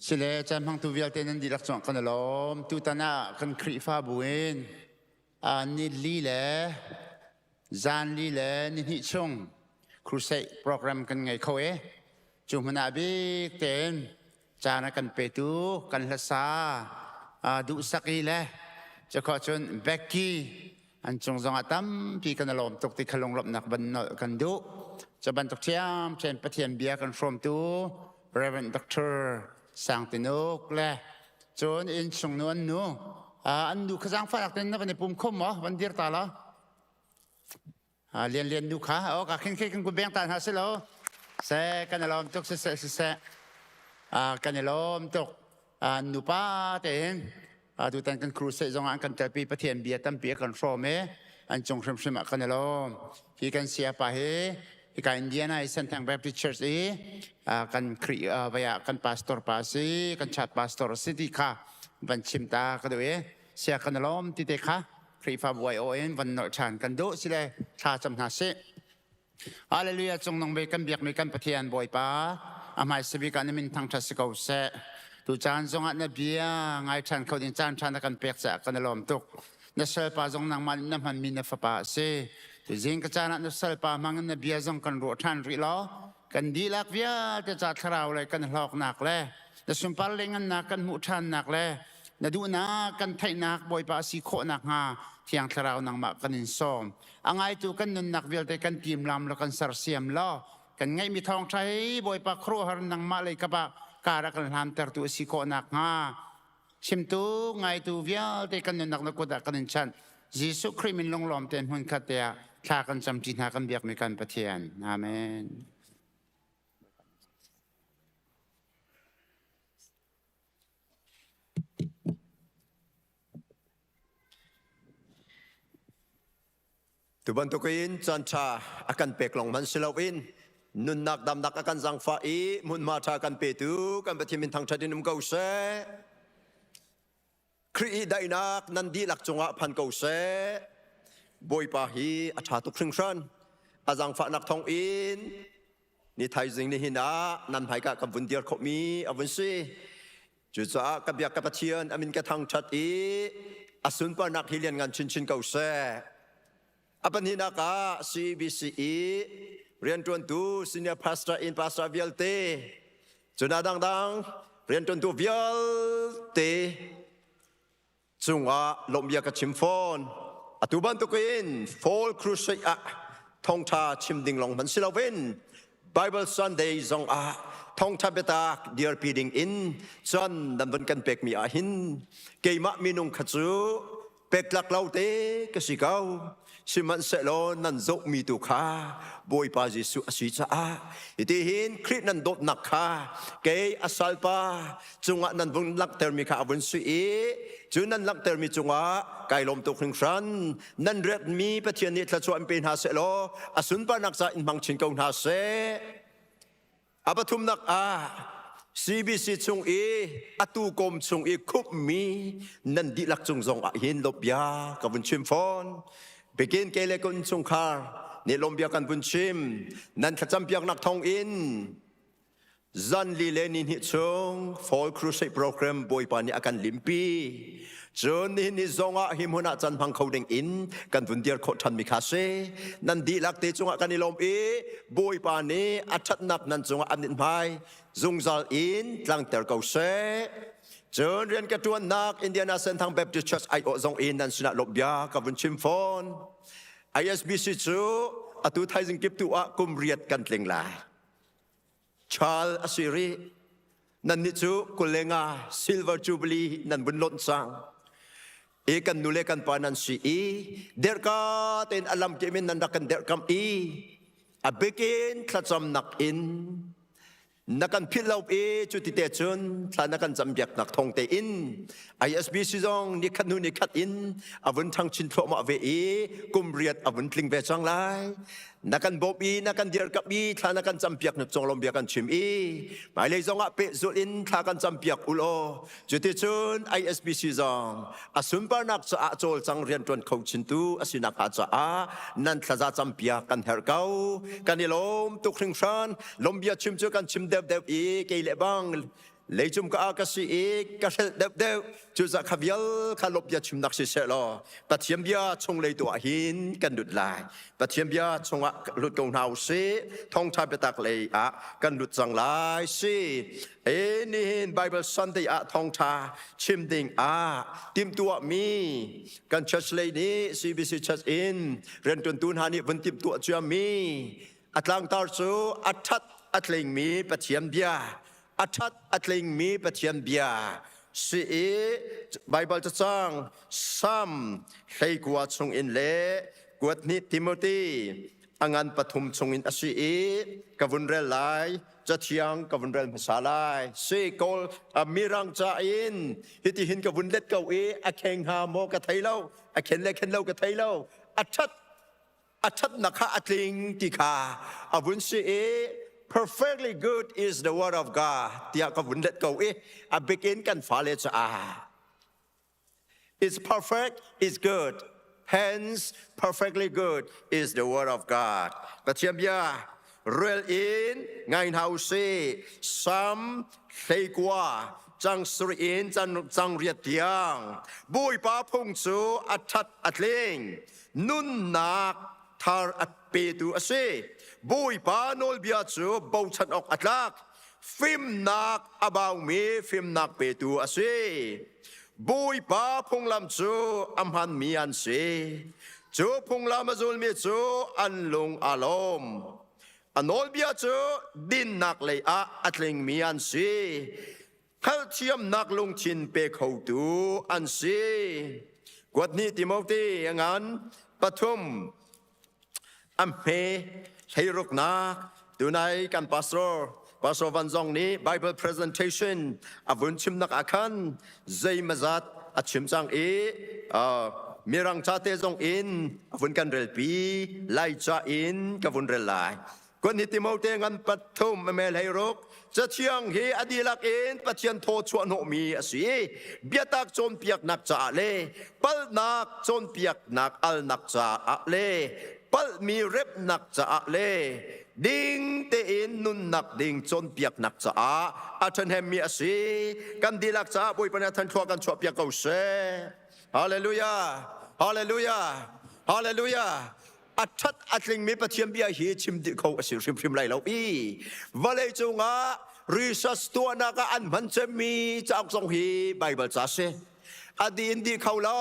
Sile caan hmangtu vialte nan dihlak cungah kan i lawm. Tutan ah kan Khrihfabu in ni li le zan li le ni hnih chung crusade program kan ngei kho i cu hmun ah bik tein caan a kan petu kan hlasa duhsak i le cukhawh cun Becky an cung zongah tampi kan i lawm tuk ti kha lunglawmhnak van nolh kan duh. Cu bantuk ṭhiamṭhiam Pathian bia kan hrawmtu Reverend Dr. Sangtinuk le cun innchung nu an nu an nu kha zaangfahnak tein na van i pum khom maw van dir ta law Lian Lian nu kha o ka khin khin kan kun beng ta hna si lo se kan i lawm tuk siseh siseh kan i lawm tuk nupa tein tutan kan crusade zong ah kan telpi Pathian bia tampi a kan hrawm i an cung hrimhrim ah kan i lawm hi kan siapa hi hika Indiana i Senthang Baptist Church i kan Khrih vai ah kan pastor pa si kan chat pastor si ti kha van chim ta ka duh i sia kan i lawm ti te kha Khrihfabu aiawh in van nolh ṭhan kan duh sile thla cam hna sih. Hallelujah cungnung bik kan biakmi kan Pathian Bawipa a hmaisa bik ah na min thangṭhat si ko seh. Tu caan zongah na bia ngai ṭhan kho ding caan ṭha na kan pek caah kan i lawm tuk. Na salpa zong nangmah nih na hmanmi na fapa a si. Tuzing ka caan ah na salpa hmang in na bia zong kan ruah ṭhan rih law kan dihlak vialte ca thlarau le kan hlawknak le na sunpar lengannak kan hmuh ṭhannak le na duhnak kan theihnak Bawipa a si khawh nakhnga Thiang Thlarau nangmah kan in sawm. A ngaitu kan nunnak vialte kan timlam law kan sersiam law kan ngeihmi thawngṭha hi Bawipa khuaruahhar nangmah lei kap ah kar a kan hlantertu a si khawh nakhnga chimtu ngaitu vialte kan nunnak na kut ah kan in chanh. Jesuh Khrih min lunglawm tein hmunkhat te ah thla kan camṭi hna kan biakmi kan Pathian. Amen. Tu bantukin caanṭha a kan pek lawng hmanh si loin nunnak damnak a kan zaangfah i hmunhma ṭha kan petu kan Pathian min thangṭhat in um ko seh. Khrih i daihnak nan dihlak cungah phan ko seh. Bawipa hi a ṭha tuk hringhran. A zaangfahnak thawngin Ni thaizing nihin ah nan hmaika ka vun dir khawhmi a vun si. Cucaah ka biak ka Pathian a min ka thangṭhat i a sunparnak hi lianngan chinchin ko seh. A pahnihnak ah CBC i rianṭuantu senior pastor in pastor vialte cun a dangdang rianṭuantu vialte cungah lawmhbia ka chim fawn. Atu bantukin Fall Crusade ah thawngṭha chim ding lawng hmanh si loin Bible Sunday zong ah thawngṭha biatak dirpi ding in cun nan vun kan pekmi ah hin keimah minung kha cu pektlak lo te ka si ko. Sihmanhsehlaw nan zohmi tu kha Bawipa Jesuh a si caah hitihin Khrih nan dawtnak kha kei a salpa cungah nan vun langhtermi kha a vun si i cu nan langhtermi cungah kai lawm tuk hringhran. Nan retmi Pathian nih thluachuah in pe hna seh law a sunparnak ca in hmang chin ko hna seh. A pathumnak ah CBC chung i atu kawm chung i khupmi nan dihlak cung zong ah hin lawmbia ka vun chim fawn. Bikin ke le kun chungkhar nih lawmbia kan vun chim. Nan thlacam piaknak thawng in zan li le ni hnih chung Fall Crusade program Bawipa nih a kan limpi. Cun nihin ni zong ah hi hmun ah can hmang kho ding in kan vun dir khawh ṭhan mi kha si. Nan dihlak te cungah kan i lawm i Bawipa nih a ṭhatnak nan cungah an mithmai zungzal in tlangter ko seh. Cun rian ka ṭuannak Indiana Senthang Baptist Church aiawh zong in nan sinah lawmhbia ka vun chim fawn. ISBC cu atu thaizing kip tu ah kum riat kan tling lai. Chal a si rih. Nannih cu 25 Silver Jubilee nan vun lonh cang. I kan nu le kan pa nan si i derka tein a lam in nan rak kan derhkamh i a bikin thlacamnak in na kan philh lo i cu ti te cun thla na kan cam biaknak thong te in ISBC zong nikhat hnu nikhat in a vun ṭhang chin thluahmah ve i kum riat a vun tling ve cang lai. Na kan bawmh i na kan dirkamh i thla na kan campiak na conglawm bia kan chim i hmailei zongah pehzulh in thla kan campiak u law cuticun ISBC zong a sunparnak caah cawlcang rianṭuan kho chintu a si nakhnga caah nan thlaza campiak kan herh ko. Kan i lawm tuk hringhran. Lawmbia chim cu kan chim deuhdeuh i kei le bang. Leicung ka ka si i ka hrelh deuhdeuh. Cucaah kha vial kha lawmh bia chimnak si seh law Pathian bia chung lei tu ah hin kan lut lai. Pathian bia chungah lut ko hna usih. Thawngṭha biatak lei ah kan lut cang lai si. E nihin Bible Sunday ah thawngṭha chim ding ah timhtuahmi kan church lei nih CBC Church in rianṭuantu hna nih vun timhtuah ciami a tlangtar cu a ṭhat a tlingmi Pathian bia a ṭhat a tlingmi Pathian bia si i Baibal cacang Sam 19 chungin le kuat hnih Timothy a ngan pathum chungin a si i ka vun rel lai. Cathiang ka vun rel hmasa lai. Si kawl mirang ca in hiti hin ka vun let ko i a kheng hnga maw ka thei lo, a khen le khen lo ka thei lo. A ṭhat a ṭhatnak kha a tling ti kha a vun si i perfectly good is the word of God tiah ka vun let ko i a bikin kan fale caah It's perfect, it's good. Hence, perfectly good is the word of God. Pathian bia rel in ngai hna u sih. Sam 19 cang sarih in cang riat tiang Bawipa phung cu a ṭhat a tling. Nunnak thar a petu a si. Bawipa nawlbia cu bochan awk a tlak. Fimnak a baumi fimnak petu a si. Bawipa phunglam cu a hmanmi an si. Cu phunglam a zulmi cu an lung aa lawm. A nawlbia cu dinnak lei ah a tlingmi an si. Hngalhthiamnak lungthin pe khotu an si. Kuat hnih Timote a ngan pathum a hme hleiruknak tunai kan pastor Pastor Van Zong nih Bible presentation a vun chimnak ah khan zeimazat a chim cang i mirang ca te zong in a vun kan relpi lai ca in ka vun rel lai. Kun hi Timote ngan pathum mel hei ruk cathiang hi a dihlak in Pathian thaw chuah hnawhmi a si. Biatak cawnpiaknak caah le palhnak cawnpiaknak alnak caah le palhmi remhnak caah le ding tein nunnak ding cawnpiaknak caah a ṭhahnemmi a si. Kan dihlak caah Bawipa nih a than thlua kan chuahpiak ko seh. Hallelujah! Hallelujah! Hallelujah! A ṭhat a tlingmi Pathian bia hi chim dih kho a si hrimhrim lai lo i vawlei cungah research tuahnak ah an hman cemmi cauk zong hi Baibal ca si. A dih in dih kho lo.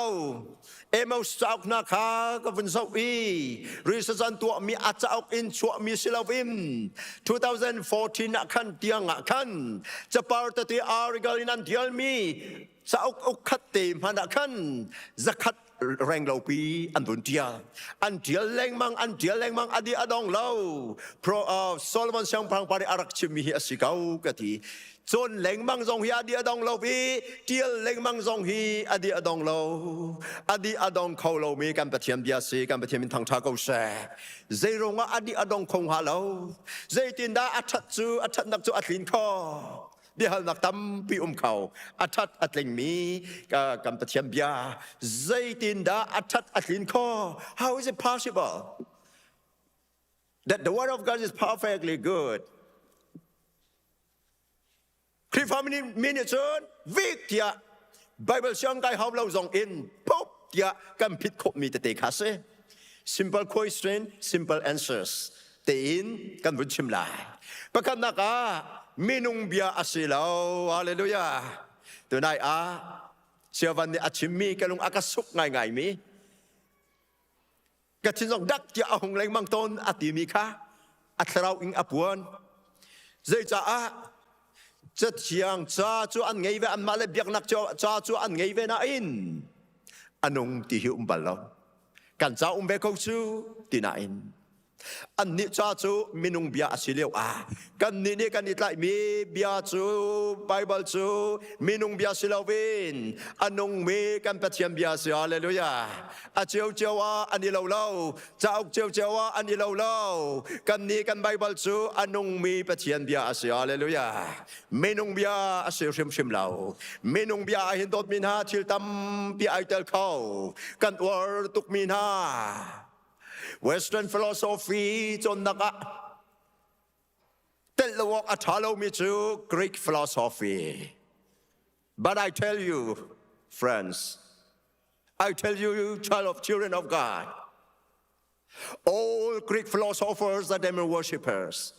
Amos cauk hna kha ka vun zoh i research an tuahmi a cauk in chuahmi si loin 2014 ah khan tiang ah khan capar tete article in an tialmi cauk ukkhat te hmanh ah khan zakhat reng lo pi an vun tial an tial lengmang an tial lengmang adi adong lo pro Solomon siangpahrang pa nih a rak chimmi hi a si ko ka ti cawn lengmang zong hi adi adong lo i tial lengmang zong hi adi adong lo adi adong kho lo mi kan Pathian bia si kan Pathian min thangtha ko seh zei ruangah adi adong kho hnga lo zeitindah a that cu a thatnak cu a tlin kho biahalnak tampi um kho a ṭhat a tlingmi kan Pathian bia zeitindah a ṭhat a tlin kho how is it possible that the word of God is perfectly good Khrihfa mi nih cun vik tiah Bible siang kai hau lo zong in pop tiah kan phit khawhmi tete kha si simple question simple answers tein kan vun chim lai. Pakhatnak ah minung bia a si lo. Hallelujah. Tunai ah Siavan nih a chimmi ka lung a ka suk ngaingaimi ka thin zong dak tiah a hung lengmang tawn a timi kha a thlarau in a puan. Zeicaah cathiang ca cu an ngei ve anmah le biaknak ca cu an ngei ve nain a nung ti hi um bal lo. Kan ca um ve ko cu ti nain Annih ca cu minung bia a si lio ah kannih nih kan i tlaihmi bia cu Baibal cu minung bia si loin a nungmi kan Pathian bia a si. Hallelujah. A ciocio ah an i lo lo. Cauk ciocio ah an i lo lo. Kannih kan Baibal cu a nungmi Pathian bia a si. Hallelujah. Minung bia a si hrimhrim lo. Minung bia ah hin dawtmi hna thil tampi ai tel kho. Kan uar tukmi hna. Western philosophy cawnnak ah tel. Telh lo awk a ṭha lomi cu Greek philosophy. But I tell you, friends, I tell you, child of children of God, all Greek philosophers are demon worshippers.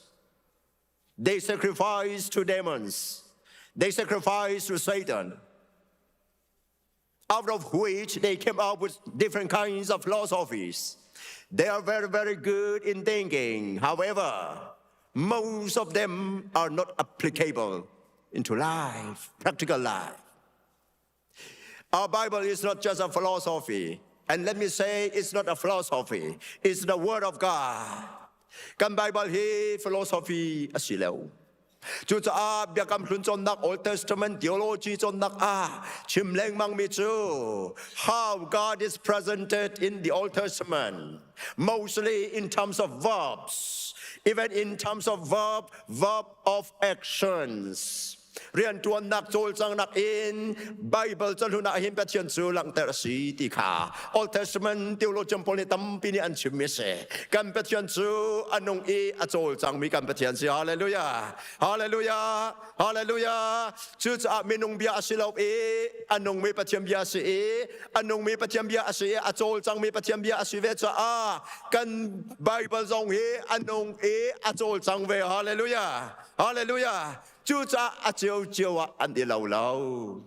They sacrifice to demons. They sacrifice to Satan. Out of which they came up with different kinds of philosophies. They are very, very good in thinking. However, most of them are not applicable into life, practical life. Our Bible is not just a philosophy. And let me say, it's not a philosophy. It's the Word of God. Kan Bible hi philosophy a si lo. Cucaah Biakam Hlun cawnnak Old Testament theology cawnnak ah chim lengmang mi cu how God is presented in the Old Testament, mostly in terms of verbs, even in terms of verb, verb of actions. Riantuannak cawlcanghnak in Bible cahlun ah hin Pathian cu langhter a si ti kha Old Testament theologian pawl nih tampi nih an chimmi a si. Kan Pathian cu a nung i a cawlcangmi kan Pathian si. Hallelujah! Hallelujah! Hallelujah! Cucaah minung bia a si lo i a nungmi Pathian bia a si i a nungmi Pathian bia a si i a cawlcangmi Pathian bia a si ve caah kan Bible zong hi a nung i a cawlcang ve. Hallelujah! Hallelujah! Cucaah a ciocio ah an i lo lo.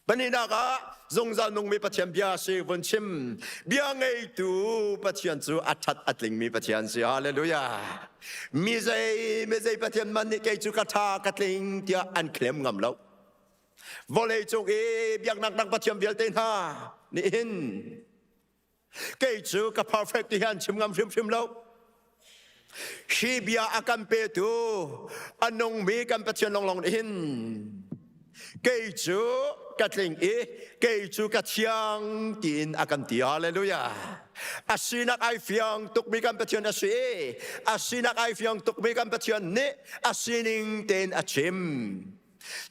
Pahnihnak ah zungzal nungmi Pathian bia si vun chim. Bia ngeitu Pathian cu a ṭhat a tlingmi Pathian si. Hallelujah. Mi zei mi zei Pathian man nih kei cu ka ṭha ka tling tiah an claim ngam lo. Vawlei cung i biaknak dang Pathian vialte hna nih hin Kei cu ka perfect ti hian chim ngam hrimhrim lo. Hi bia a kan petu a nungmi kan Pathian longlong nih hin kei cu ka tling i kei cu ka thiang tiin a kan ti. Hallelujah. A sinak ai fiang tukmi kan Pathian a si i a sinak ai fiang tukmi kan Pathian nih a sining tein a chim.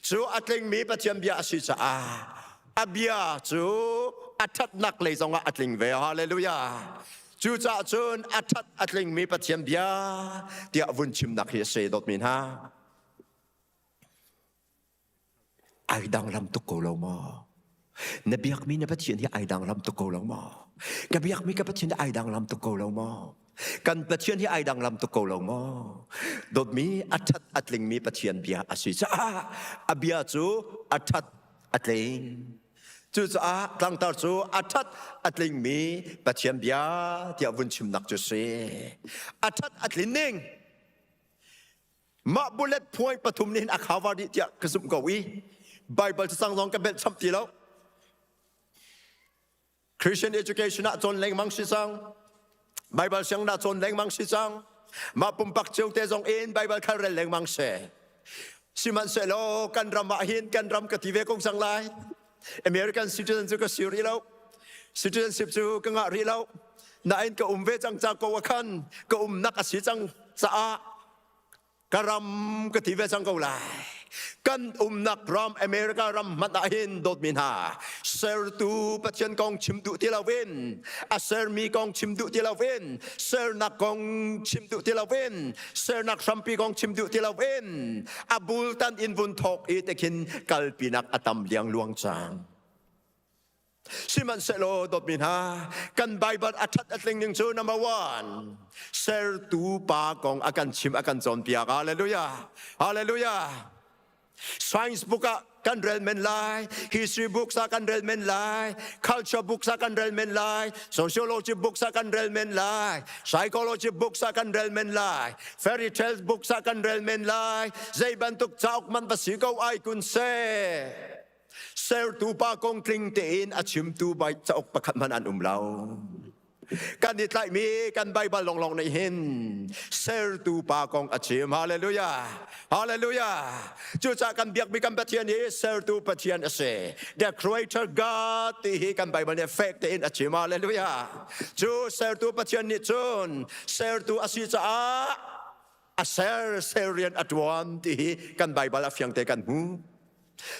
Cu a tlingmi Pathian bia a si caah a bia cu a ṭhatnak lei zongah a tling ve. Hallelujah. Cucaah cun a ṭhat a tlingmi Pathian bia tiah vun chimnak hi a si dawtmi hna. Ai danglam tuk ko lo maw? Na biakmi na Pathian hi ai danglam tuk ko lo maw? Ka biakmi ka Pathian hi ai danglam tuk ko lo maw? Kan Pathian hi ai danglam tuk ko lo maw? Dawtmi a ṭhat a tlingmi Pathian bia a si caah a bia cu a ṭhat a tling. Cucaah tlangtar cu a ṭhat a tlingmi Pathian bia tiah vun chimnak cu si. A ṭhat a tlin ning Mah bullet point pathum nih hin a cover dih tiah ka zumh ko i Bible cacang zong ka belh chap ti lo. Christian education ah cawn lengmang si cang. Bible siang na cawn lengmang si cang. Mah pumpak cio te zong in Bible khal rel lengmang si. Sihmanhsehlaw kan ram ah hin kan ram ka ti ve ko cang lai. American citizen cu ka si rih lo. Citizenship cu ka ngah rih lo. Nain ka um ve cang ca ko ah khan ka umnak a si cang caah ka ram ka ti ve cang ko lai kan umnak ram America ram hmanh ah hin dawtmi hna sertu Pathian kong chim duh ti loin a sermi kong chim duh ti loin sernak kong chim duh ti loin sernak hrampi kong chim duh ti loin a bultan in vun thawk i te khin kalpinak a tam liangluang cang Sihmanhsehlaw dawtmi hna, kan Bible a ṭhat a tling ning cu number one, sertu pa kong a kan chim a kan cawnpiak. Hallelujah. Hallelujah. Science book ah kan rel men lai, history books ah kan rel men lai, culture books ah kan rel men lai, sociology books ah kan rel men lai, psychology books ah kan rel men lai, fairy tales books ah kan rel men lai, zei bantuk cauk man va si ko ai kun seh. Sertu pa kong tling tein a chimtu cauk pakhat hmanh an um lo. Kan i tlaihmi kan Baibal longlong nih hin sertu pa kong a chim. Hallelujah. Hallelujah. Cucaah kan biakmi kan Pathian hi sertu Pathian a si. The Creator God ti hi kan Baibal nih fek tein a chim. Hallelujah. Cu sertu Pathian nih cun sertu a si caah a ser ser rian a ṭuan ti hi kan Baibal a fiang te kan hmu.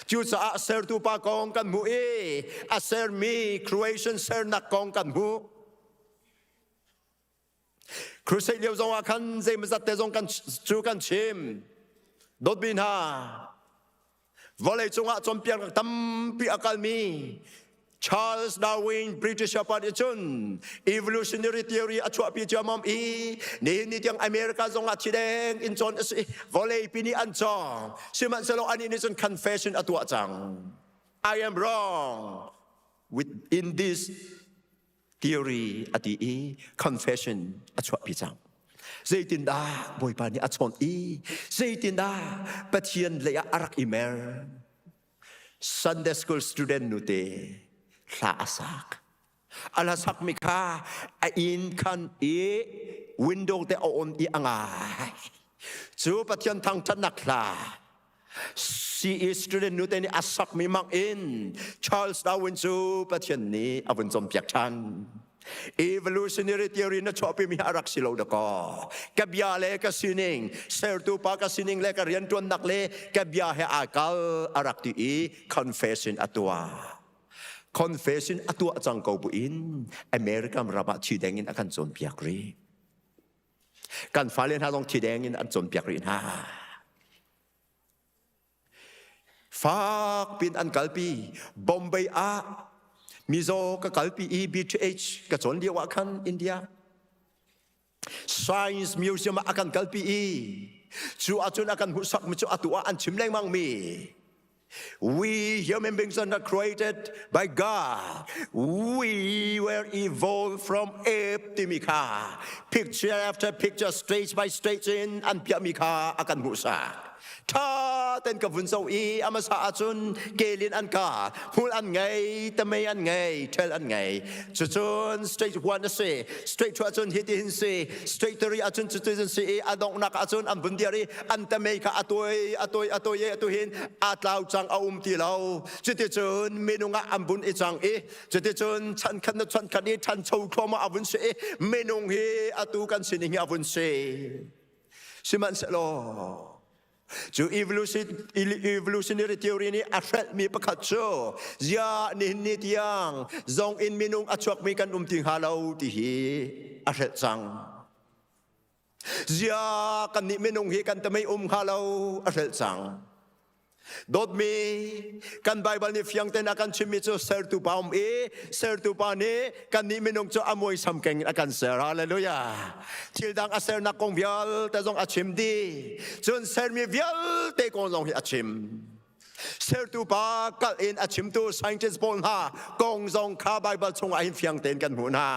Cucaah sertu pa kong kan hmuh i a sermi creation sernak kong kan hmuh. Crusade lio zong ah khan zeimazat te zong kan cu kan chim. Dawtmi hna, vawlei cungah cawnpiaknak tampi a kalmi Charles Darwin British pa nih cun evolutionary theory a chuahpi ciammam i nihin ni tiang America zong ah thideng in cawn a si vawlei pi nih an cawng sihmanhsehlaw anih nih cun confession a tuah cang. I am wrong with in this theory a ti i confession a chuahpi cang. Zeitindah Bawipa nih a chawnh i zeitindah Pathian lei ah a rak i mer? Sunday school student nute hla a sak. A hla sakmi kha a inn khan i window te a on i a ngai. Cu Pathian thangṭhatnak hla CE student nute nih a sakmi mang in Charles Darwin cu Pathian nih a vun cawnpiak ṭhan. Evolutionary theory na chuahpimi a rak si lo dakaw. Ka bia le ka sining, sertu pa ka sining le ka rianṭuannak le ka bia he aa kal a rak ti i confession a tuah. Confession a tuah cang ko buin American ram ah thi deng in a kan cawnpiak rih. Kan fale hna zong thi deng in an cawnpiak rih hna. Fak pin an kalpi. Bombay ah Mizo ka kalpi i BTH ka cawn lio ah khan India Science Museum ah a kan kalpi i cu ahcun a kan hmuhsak mi cu atu ah an chim lengmang mi We human beings are not created by God. We were evolved from ape timi kha picture after picture stage by stage in an piahmi kha a kan hmuhsak. Tha ten ka vun zo i a hmasa ahcun kelin an ka hmul an ngei tamei an ngei ṭhel an ngei cucun stage 1 a si stage 2 ahcun hitihin si stage 3 ahcun cutin si i a donghnak ahcun an vun dir i an tamei kha a tuai a tuai a tuai i atuhin a tlau cang a um ti lo cuticun minung ah an vun i cang i cuticun chan khat na chan khat i ṭhancho thluahmah a vun si i minung hi atu kan sining hi a vun si Sihmanhsehlaw cu evolutionary theory nih a hrelhmi pakhat cu ziah nihin ni tiang zong in minung a chuakmi kan um ti hnga lo ti hi a hrelh cang. Ziah kannih minung hi kan tamei um hnga lo a hrelh cang. Dawtmi kan Baibal nih fiang tein a kan chimmi cu sertu pa um i sertu pa nih kannih minung cu a muaisam keng in a kan ser. Hallelujah. Thil dang a sernak kong vialte zong a chim dih. Cun sermi vialte kong zong hi a chim. Sertu pa kal in a chimtu scientist pawl hna kong zong kha Baibal chungah hin fiang tein kan hmuh hna.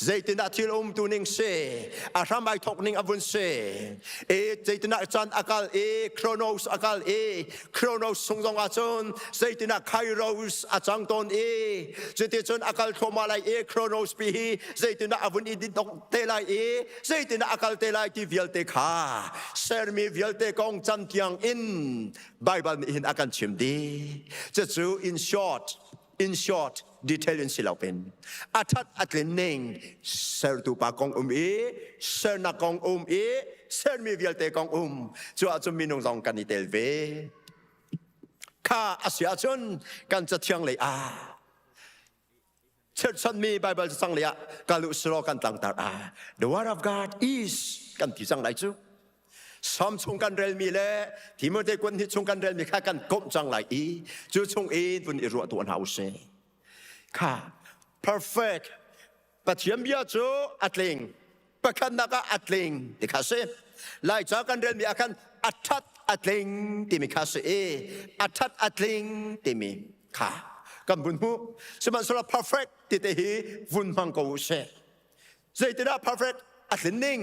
Zeitindah thil umtu ning si, a hram ai thawk ning a vun si. E zeitindah caan a kal i chronos a kal i chronos chung zong ahcun zeitindah kairos a cang tawn i cuticun a kal thluahmah lai i chronos pi hi zeitindah a vun i dong te lai i zeitindah a kal te lai ti vialte kha sermi vialte kong cam tiang in Bible nih hin a kan chim dih. Cucu in short in short detail in si loin a that a tlin ning sertu pa kong um i sernak kong um i sermi vialte kong um cu ahcun minung zong kan i tel ve kha a si ahcun kan cathiang lei ah cherhchanmi Bible cacang lei ah kal u siraw kan tlangtar ah the word of God is kan ti cang lai cu Psalm chung kan relmi le Timote kuan hi chung kan relmi kha kan komh cang lai i cu chung in vun i ruah tuah hna u sih. Kha perfect Pathian bia cu a tling pakhatnak ah a tling ti kha si. Laica kan relmi ah khan a ṭhat a tling timi kha si i a ṭhat a tling timi kha kan vun hmuh. Sihmanhsehlaw perfect ti te hi vun hmang ko u sih. Zeitindah perfect a tlin ning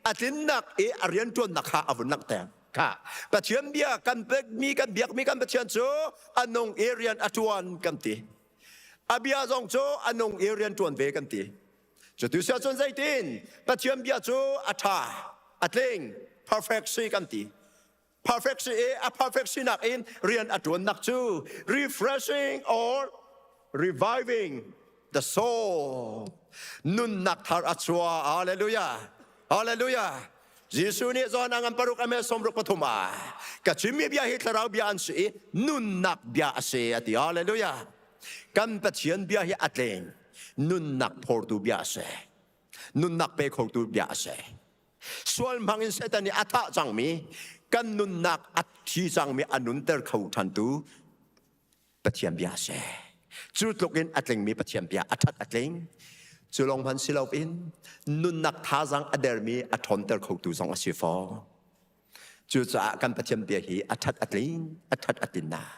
a tlinnak i a rianṭuannak kha a vun langhter. Kha Pathian bia kan pekmi kan biakmi kan Pathian cu a nung i rian a ṭuan kan ti. A bia zong cu a nung i rian ṭuan ve kan ti. Cutu si ahcun zeitin Pathian bia cu a ṭha, a tling, perfect si kan ti. Perfect si i a perfect sinak in rian a ṭuannak cu refreshing or reviving the soul. Nunnak thar a chuah. Hallelujah. Hallelujah. Jesuh nih John a ngan paruk a me sawmruk pathum ah ka chimmi bia hi thlarau bia an si i nunnak bia a si a ti. Hallelujah. Kan Pathian bia hi a tleng. Nunnak phortu bia a si. Nunnak pe khotu bia a si. Sual hmang in Satan nih a thah cangmi kan nunnak a thi cangmi a nunter kho ṭhantu Pathian bia a si. Cu tluk in a tlingmi Pathian bia a ṭhat a tling. Cu lawng hmanh si loin nunnak thazaang a dermi a ṭhawnter khotu zong a si fawn. Cucaah kan Pathian bia hi a ṭhat a tling, a ṭhat a tlinnak.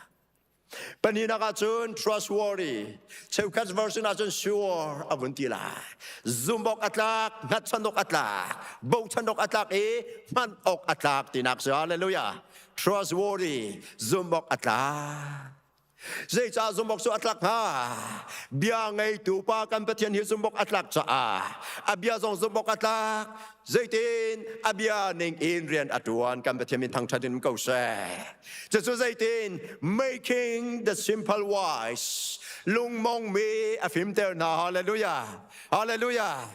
Pahnihnak ahcun trustworthy, cheukhat version ahcun sure a vun ti lai. Zumh awk a tlak, hngatchan awk a tlak, bochan awk a tlak i hman awk a tlak tinak si. Hallelujah. Trustworthy, zumh awk a tlak. Zeicah zumh awk cu a tlak hnga? Bia ngeitu pa kan Pathian hi zumh awk a tlak caah a bia zong zumh awk a tlak. Zeitin a bia ning in rian a ṭuan kan Pathian min thangṭhat in ko seh. Cucu zeitin making the simple wise lungmong mi a fimter hna. Hallelujah. Hallelujah.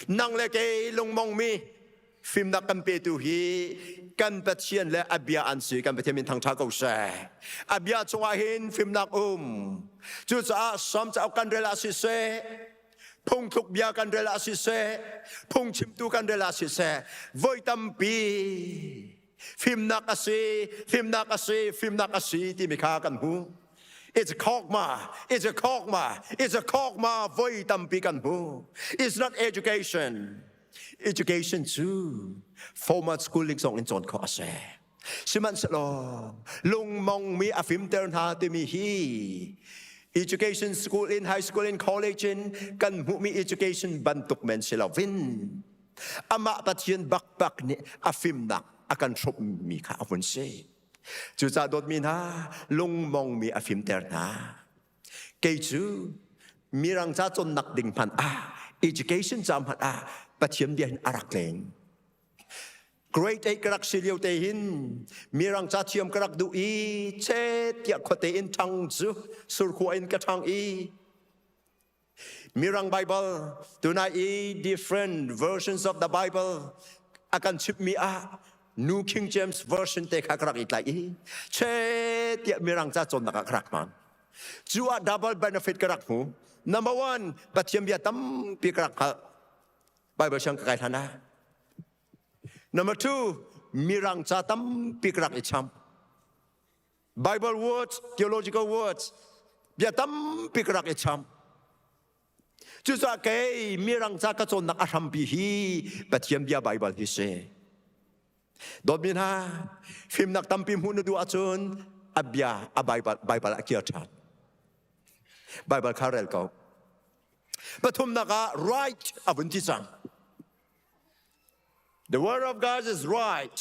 Nang le kei lungmong mi fimnak kan petu hi kan Pathian le a bia an si kan Pathian min thangṭha ko seh. A bia chungah hin fimnak um. Cucaah Psalm cauk kan rel ah siseh phungthluk bia kan rel ah siseh phungchimtu kan rel ah siseh voi tampi fimnak a si fimnak a si fimnak a si timi kha kan hmu It's a chokmah. It's a chokmah. It's a chokmah. Voi tampi kan hmu. It's not education. Education cu formal schooling zong in cawn khawh a si. Sihmanhsehlaw lungmongmi a fimter hna timi hi education school in high school in college in kan hmuhmi education bantuk men si loin amah Pathian bakbak nih a fimnak a kan hrawmmi kha a vun si. Cucaah dawtmi hna lungmongmi a fimter hna. Kei cu mirang ca cawnnak ding hmanh ah education ca hmanh ah Pathian bia hin a rak leng. Grade 8 ka rak si lio te hin mirang ca thiam ka rak duh i chet tiah khuate in ṭhang cu surkhua in ka ṭhang i mirang Bible tunai i different versions of the Bible a kan chimhmi ah New King James Version te kha ka rak i tlaih i chet tiah mirang ca cawnnak ah ka rak hman. Cu ah double benefit ka rak hmu. Number one, Pathian bia tampi ka rak hngalh. Bible siang ka kai hlan ah. Number two, mirang ca tampi ka rak i cham. Bible words, theological words, bia tampi ka rak i cham. Cucaah kei mirang ca ka cawnnak a hrampi hi Pathian bia Bible hi si. Dawtmi hna, fimnak tampi hmuh na duh ahcun a bia a Bible, Bible ah kir ṭhan. Bible kha rel ko. Pathumnak ah right a vun ti cang. The word of God is right.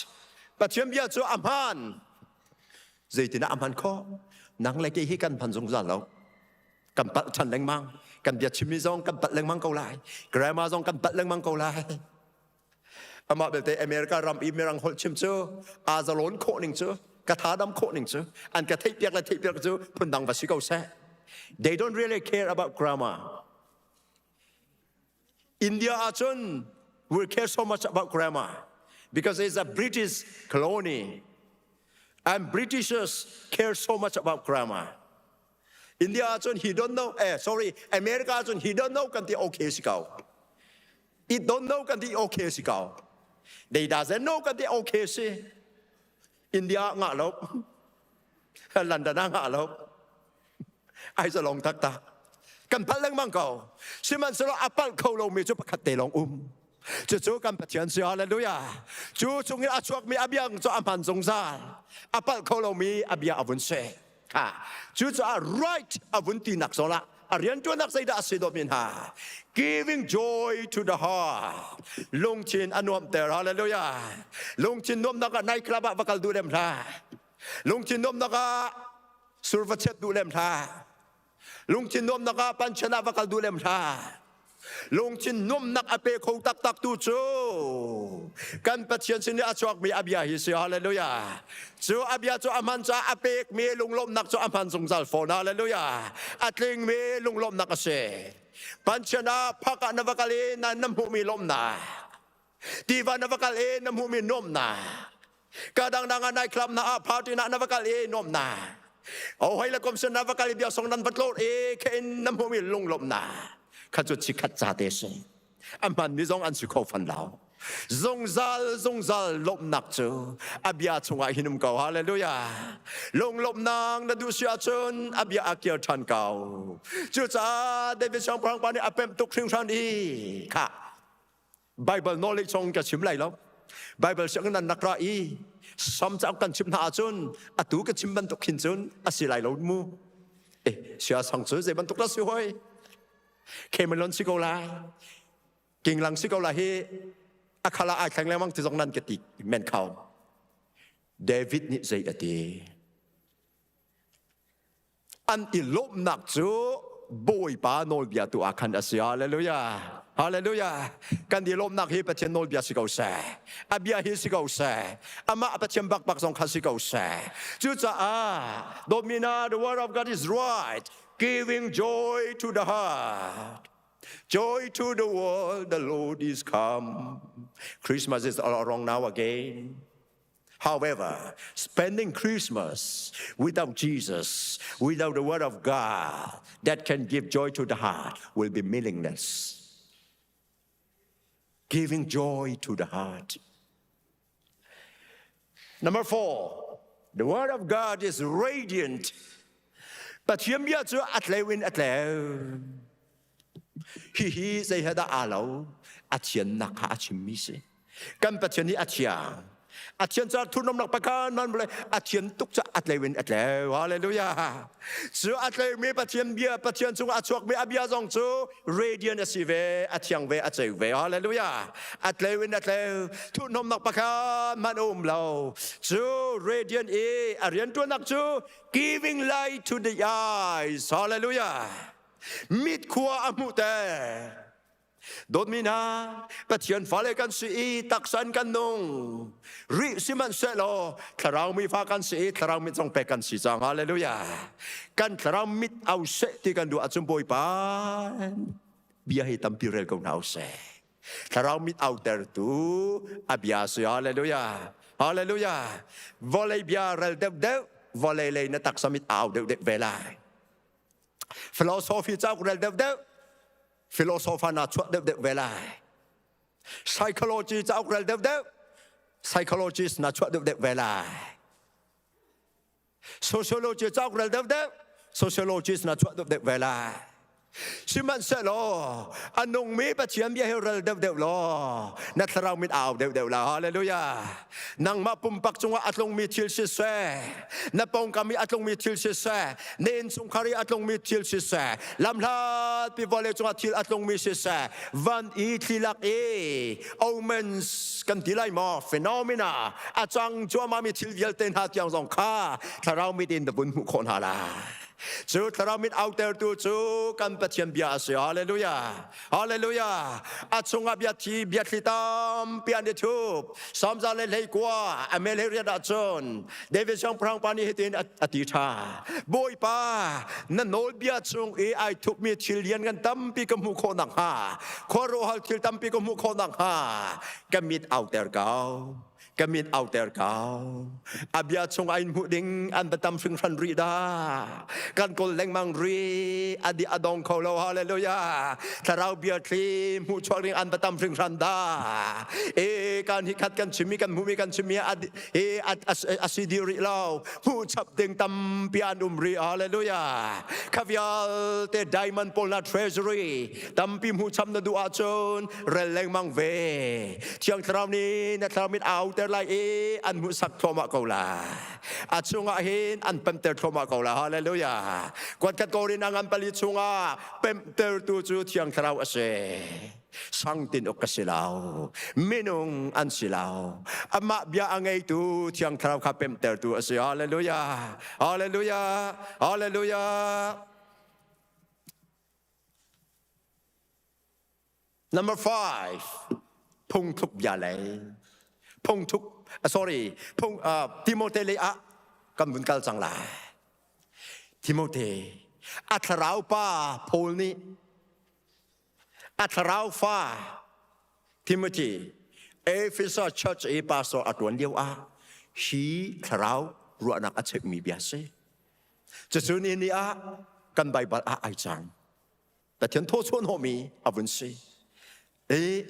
Pathian bia cu a hmaan. Zeitin ah a hman khawh? Nang le kei hi kan hman zungzal lo. Kan palh ṭhan lengmang. Kan bia chimmi zong kan palh lengmang ko lai. Grammar zong kan palh lengmang ko lai. Amah belte America ram i mirang holh chim cu aa zalawn khawh ning cu ka tha dam khawh ning cu an ka theihpiak le theihpiak cu phundang va si ko seh. They don't really care about grammar. India ahcun we care so much about grammar because it's a British colony and Britishers care so much about grammar. India ahcun he don't know, eh, sorry, America ahcun he don't know kan ti okay si ko. It don't know kan ti okay si ko. They doesn't know kan ti okay si. India ngah lo. London ah ngah lo. Ai zalong taktak. Kan palh lengmang ko. Sihmanhsehlaw a palh kho lomi cu pakhat te lawng um. Cucu kan Pathian si hallelujah. Cu chung in a chuakmi a bia cu a hman zungzal. A palh kho lomi a bia a vun si. Ha. Cucaah right a vun tinak zawn ah a rianṭuannak zeidah a si dawtmi hna giving joy to the heart lungthin a nuamhter hallelujah lungthin nuamhnak ah night club ah va kal duh lem hlah lungthin nuamhnak ah sur va chiat duh lem hlah lungthin nuamhnak ah panchen ah va kal duh lem hlah lungthin nuamhnak a pe kho taktak tu cu kan Pathian sin i a chuakmi a bia hi si hallelujah cu a bia cu a hman caah a pekmi lunglawmhnak cu a hman zungzal fawn hallelujah a tlingmi lunglawmhnak a si Panchen ah phak ah na va kal i na na hmuhmi lawmhnak tiva na va kal i na hmuhmi nuamhnak ka dangdang ah night club na ah party na na va kal i nuamhnak o hoi le kom sin na va kal i bia song nan va tlawt i khe in na hmuhmi lunglawmhnak kha cu chikhat ca te si. A hmanmi zong an si kho fan lo. Zungzal zungzal lawmhnak cu a bia chungah hin um ko. Hallelujah. Lunglawmhnak na duh si ahcun a bia a kir ṭhan ko. Cucaah David siangpahrang pa nih a pemh tuk hringhran i kha Bible knowledge zong ka chim lai lo. Bible sianginn nan rak ra i sam cauk kan chim hna ahcun atu ka chim bantuk khin cun a si lai lo mu. Eh, sia sang cu zei bantuk dah si hoi? Cameron si ko lai. Kinglang si ko lai hi a khala ai thleng lengmang ti zong nan ka ti men kho. David nih zei a ti? An i lawmhnak cu Bawipa nawlbia tu ah khan a si. Hallelujah. Hallelujah. Kan i lawmhnak hi Pathian nawlbia si ko seh. A bia hi si ko seh. Amah Pathian bakbak zong kha si ko seh. Cucaah dawtmi hna, the word of God is right, giving joy to the heart. Joy to the world, the Lord is come. Christmas is all around now again. However, spending Christmas without Jesus, without the Word of God that can give joy to the heart, will be meaningless. Giving joy to the heart. Number four, the Word of God is radiant. Pathian bia cu a tleu in a tleu. Hihi zei he dah aa lo? A thiannak kha a chimmi si. Kan Pathian hi a thiang. A thian caah thurhnawmnak pakhat man le a thian tuk caah a tleu in a tleu. Hallelujah. Cu a tleumi Pathian bia, Pathian cungah a chuakmi a bia zong cu radiant a si ve, a thiang ve, a ceu ve. Hallelujah. A tleu in a tleu. Thurhnawmnak pakhat hmanh a um lo. Cu radiant i a rianṭuannak cu giving light to the eyes. Hallelujah. Mit khua a hmuhter. Dawtmi hna, Pathian fale kan si i taksa in kan nung. Rih sihmanhsehlaw thlarau mi fa kan si i thlarau mit zong pek kan si cang. Hallelujah. Kan thlarau mit au seh ti kan duh ahcun Bawipa bia hi tampi rel ko hna usih. Thlarau mit autertu a bia si. Hallelujah. Hallelujah. Vawlei bia rel deuhdeuh, vawlei lei na taksa mit au deuhdeuh ve lai. Philosophy cauk rel deuhdeuh, philosopher na chuah deuhdeuh ve lai. Psychology cauk rel deuhdeuh, psychologist na chuah deuhdeuh ve lai. Sociology cauk rel deuhdeuh, sociologist na chuah deuhdeuh ve lai. Sihmanhsehlaw a nungmi Pathian bia hi rel deuhdeuh law na thlarau mit au deuhdeuh la. Hallelujah. Nangmah pumpak cungah a tlungmi thil siseh, na pawngkam i a tlungmi thil siseh, na innchungkhar i a tlungmi thil siseh, lamhlatpi vawlei cungah thil a tlungmi siseh, van i thli lak i omens kan ti lai maw phenomena a cang cuahmahmi thil vialte hna tiang zong kha thlarau mit in na vun hmuh khawh hna lai. Cu thlarau mit autertu cu kan Pathian bia a si. Hallelujah. Hallelujah. A chungah bia thi biathli tampi an i thup. Samza le hleikua a mel he riat ahcun David siangpahrang pa nih hitin a ti ṭha. Bawipa, na nawlbia chung i ai thupmi thil lian ngan tampi ka hmuh khawh nakhnga, khuaruahhar thil tampi ka hmuh khawh nakhnga, ka mit auter ko. Ka mit auter ko. A bia chung ah in hmuh ding an va tam hringhran rih dah. Kan kawl lengmang rih. A di a dong kho lo. Hallelujah. Thlarau bia thli hmuh chuak ding an va tam hringhran dah. E kan hi khat kan chimmi kan hmuhmi kan chimmi a e a si dih rih lo. Hmuh chap ding tampi an um rih. Hallelujah. Kha vialte diamond pawl na treasury tampi hmuh chap na duh ahcun rel lengmang ve. Thiang Thlarau nih na thlarau mit auter lai i an hmuhsak thluahmah ko lai. A chungah hin an pemter thluahmah ko lai. Hallelujah. Kuatkhat korin a ngan pali chungah pemtertu cu Thiang Thlarau a si. Sangtin uk ka si lo. Minung an si lo. Amah bia a ngeitu Thiang Thlarau kha pemtertu a si. Hallelujah. Hallelujah. Hallelujah. Number five, phungthluk bia lei. Phungthluk, sorry, phung, Timote lei ah kan vun kal cang lai. Timote, a thlarau pa Paul nih a thlarau fa Timothy, Ephesus Church i pastor a ṭuan lio ah hi thlarau ruahnak a cheuhmi bia si. Cucu ni ni ah kan Baibal ah ai cang. Pathian thawchuah hnawhmi a vun si. I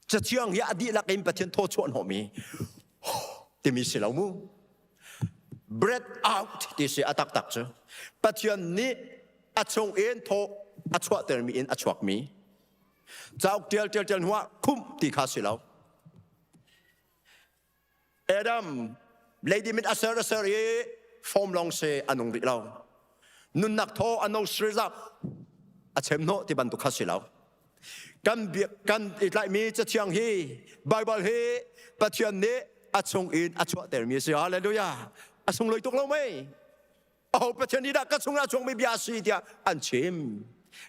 cathiang hi a dihlak in Pathian thaw chuah hnawhmi timi si lo mu. Breath out ti si a taktak cu. Pathian nih a chung in thaw a chuahtermi in a chuakmi. Cauk tial tial tial hnuah khumh ti kha si lo. Adam lady mit a ser a ser i fom long se a nung rih lo. Nunnak thaw a no sriza a chem hnawh ti bantuk kha si lo. Kan kan i tlaihmi cathiang hi Bible hi Pathian nih a chung in a chuahtermi a si. Hallelujah. A sunglawi tuk lo mei? Aho Pathian nih dah ka chungah a chuakmi bia a si tiah an chim.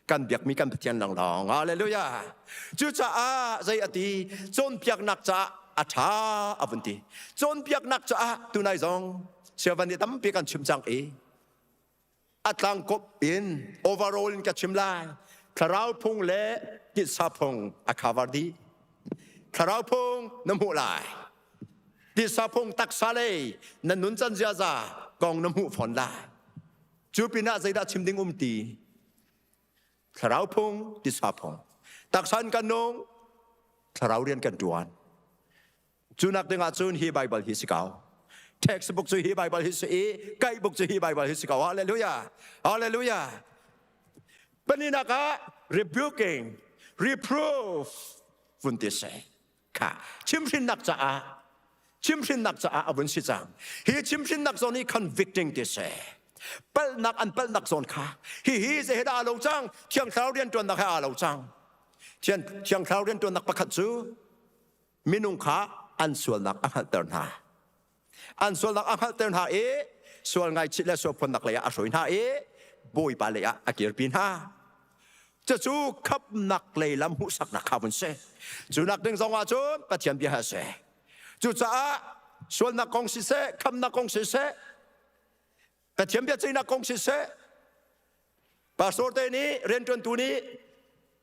Kan biakmi kan Pathian lawnglawng. Hallelujah. Cucaah zei a ti? Cawnpiaknak caah a ṭha a vun ti. Cawnpiaknak caah tunai zong siavan nih tampi kan chim cang i a tlangkop in overall in ka chim lai. Thlarau phung le titsa phung a cover dih. Thlarau phung na hmuh lai. Tisa phung taksa lei na nuncan ziaza kong na hmuh fawn lai. Cu pinah zeidah chim ding um ti? Thlarau phung, tisa phung. Taksa in kan nung, thlarau rian kan ṭuan. Cu nak ding ah cun hi Bible hi si ko. Textbook cu hi Bible hi si i guidebook cu hi Bible hi si ko. Hallelujah. Hallelujah. Paninak ah rebuking, reproof vun ti seh. Kha chimhrinnak caah chimhrinnak caah a vun si cang. Hi chimhrinnak zawn hi convicting ti si. Palhnak an palhnak zawn kha hi hi zei he dah aa lo cang? Thiang Thlarau rianṭuannak he aa lo cang. Thiang Thiang Thlarau rianṭuannak pakhat cu minung kha an sualnak a hngalhter hna. An sualnak a hngalhter hna i sual ngaichih le sualphuannak lei ah a hruai hna i Bawipa lei ah a kirpi hna. Cucu khamhnak lei lam hmuhsaknak kha vun si. Cu nak ding zong ah cun Pathian bia a si. Cucaah sualnak kong siseh, khamhnak kong siseh, Pathian bia ceihnak kong siseh, pastor te nih rianṭuantu nih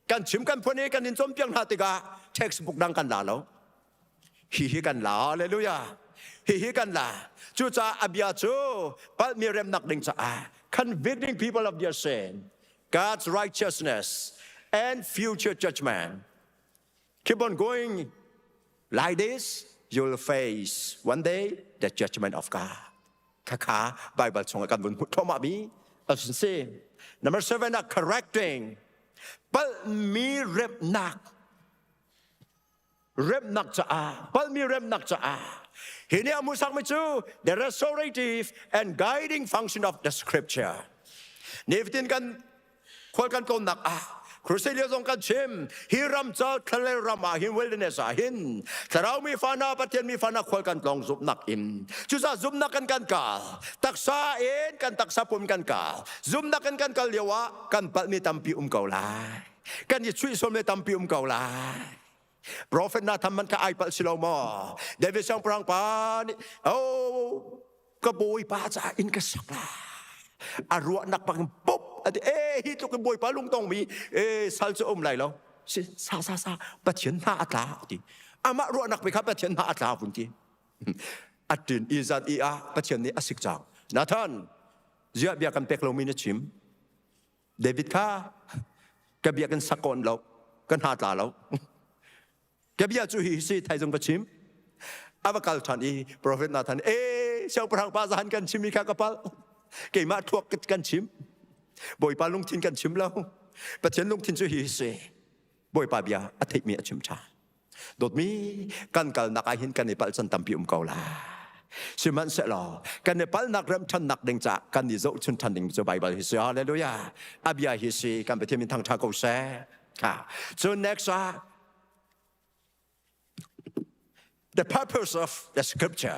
kan chim kan phuan i kan in cawnpiak hna tikah textbook dang kan la lo. Hihi kan la, hallelujah. Hihi kan la. Cucaah a bia cu palhmi remnak ding caah convicting people of their sin, God's righteousness and future judgment. Keep on going like this, you'll face one day the judgment of God. Khakha Bible chungah kan vun hmuh thluahmah mi a si. Number 7 ah correcting. Palhmi remnak. Remnak caah, palhmi remnak caah. Hi nih a hmuhsakmi cu the restorative and guiding function of the scripture. Nifatin kan khual kan tlawnnak ah crusade lio zong kan chim hi ram ca thlalel ram ah hin wilderness ah hin thlarau mi fa hna Pathian mi fa hna khual kan tlawng zumhnak in cucaah zumhnak kan kan kal taksa in kan taksa pum kan kal zumhnak in kan kal lio ah kan palhmi tampi um ko lai kan i chuih sualmi tampi um ko lai Prophet Nathan man kha ai palh si lo maw David siangpahrang pa nih oh ka bawipa caah inn ka sak lai a ruahnak bang pop ati e hi tluk in bawipa lungtong mi e sal cu um lai lo si sa sa sa pathian hna a tla ti amah ruahnak pe kha pathian hna a tla vun ti atin i zan i ah pathian nih a sik cang Nathan ziah bia kan pek lomi na chim David kha ka biakinn sak kon lo ka hna tla lo Ka bia cu hi si thaizung ka chim. A va kal ṭhan i profet Nathan e siangpahrang pa zahan kan chim mi kha ka palh. Keimah thuak kan chim. Bawipa lungthin kan chim lo. Pathian lungthin cu hi si. Bawipa bia a theihmi a chim ṭhan. Dawtmi kan kalnak ah hin kan i palh can tampi um ko lai. Sihmanhsehlaw kan i palhnak rem ṭhannak ding caah kan i zohchun ṭhan ding cu Baibal hi si. Hallelujah. A bia hi si kan Pathian min thangṭha ko seh. Ha. Cun next ah The purpose of the scripture.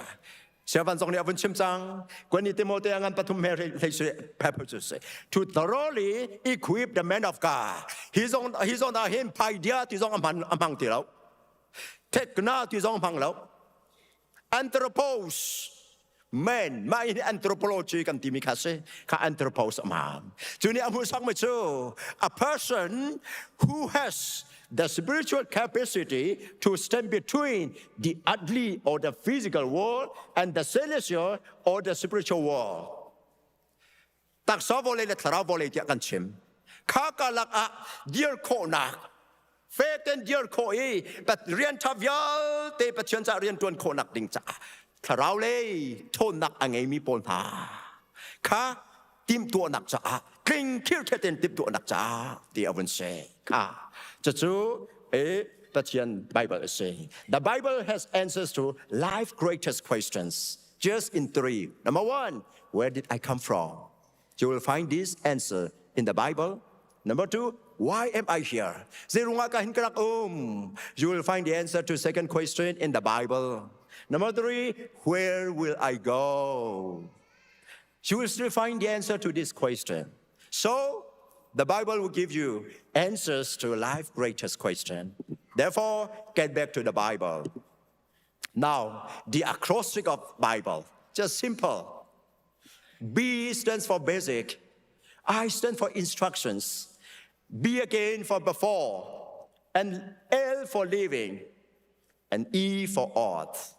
Siavan zong nih a vun chim cang. Kuan i Timote a ngan pathum he hlei su purpose to thoroughly equip the man of God. Hi zong hi zong ah hin paidia ti zong a hman a hmang ti lo. Tekna ti zong hmang lo. Anthropos man mah hi anthropology kan timi kha si kha anthropos a hmaan. Cu nih a hmuhsak mi cu a person who has the spiritual capacity to stand between the earthly or the physical world and the celestial or the spiritual world. Taksa vawlei le thlarau vawlei tiah kan chim. Kha kalak ah dir khawhnak. Fek ten dir khawh i rian ṭha vialte Pathian caah rian ṭuan khawhnak ding caah thlarau lei ṭhawnnak a ngeimi pawl hna kha timhtuahnak caah tling khirkhet in timhtuahnak caah ti a vun si kha cucu e Pathian Bible a si. The Bible has answers to life greatest questions just in three. Number one, where did I come from? You will find this answer in the Bible. Number two, why am I here? Zeirungah ka hin ka rak um? You will find the answer to second question in the Bible. Number three, where will I go? You will still find the answer to this question. So, the Bible will give you answers to life's greatest question. Therefore, get back to the Bible. Now, the acrostic of Bible, just simple. B stands for basic. I stand for instructions. B again for before. And L for living. And E for earth.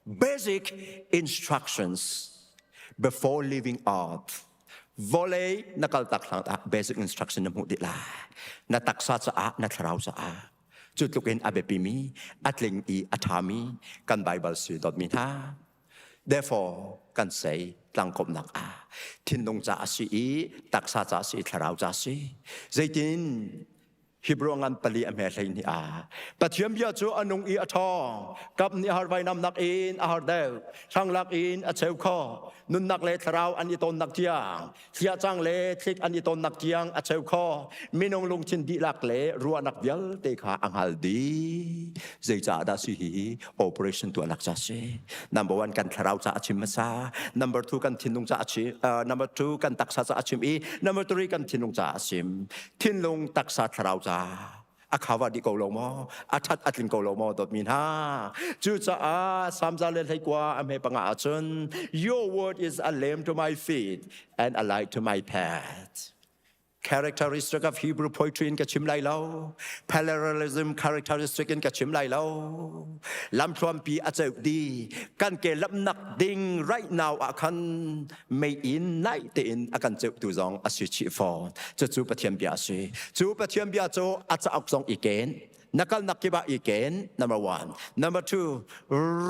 Basic instructions before leaving earth. Vawlei na kal tak hlang ah basic instruction na hmuh dih lai. Na taksa caah, na thlarau caah. Cu tluk in a biapimi, a tling i a ṭhami kan Bible si dawtmi hna. Therefore, kan sei tlangkawmnak ah thinlung ca a si i taksa ca a si i thlarau ca a si. Zeitin Hebrew ngan pali a hme hlei ni a Pathian bia cu a nung i a ṭhawng kap nih har vainam nak in a har deuh thlanglak in a cheu kho nunnak le thlarau an i tonnak tiang Thiacang le thlik an i tonnak tiang a cheu kho. Minung lungthin dihlak le ruahnak vialte kha a hngal dih. Zeicah dah si hi operation tuahnak ca si. Number one kan thlarau ca a chim hmasa. Number two kan thinlung ca a chim. Number two kan taksa ca a chim i number three kan thinlung ca a chim. Thinlung taksa thlarau ca a khava dih ko lo maw a that a tling ko lo maw dawtmi hna cucaah samza le hleikua a hme panga ahcun your word is a lamp to my feet and a light to my path characteristic of Hebrew poetry in ka chim lai lo parallelism characteristic in ka chim lai lo lamthluampi a ceuh di kan ke lamnak ding right now ah khan mei in naih tein a kan ceuhtu zong a si chih fawn cucu Pathian bia a si cu Pathian bia cu a cauk zong i ken na kalnak kip ah i ken number one number two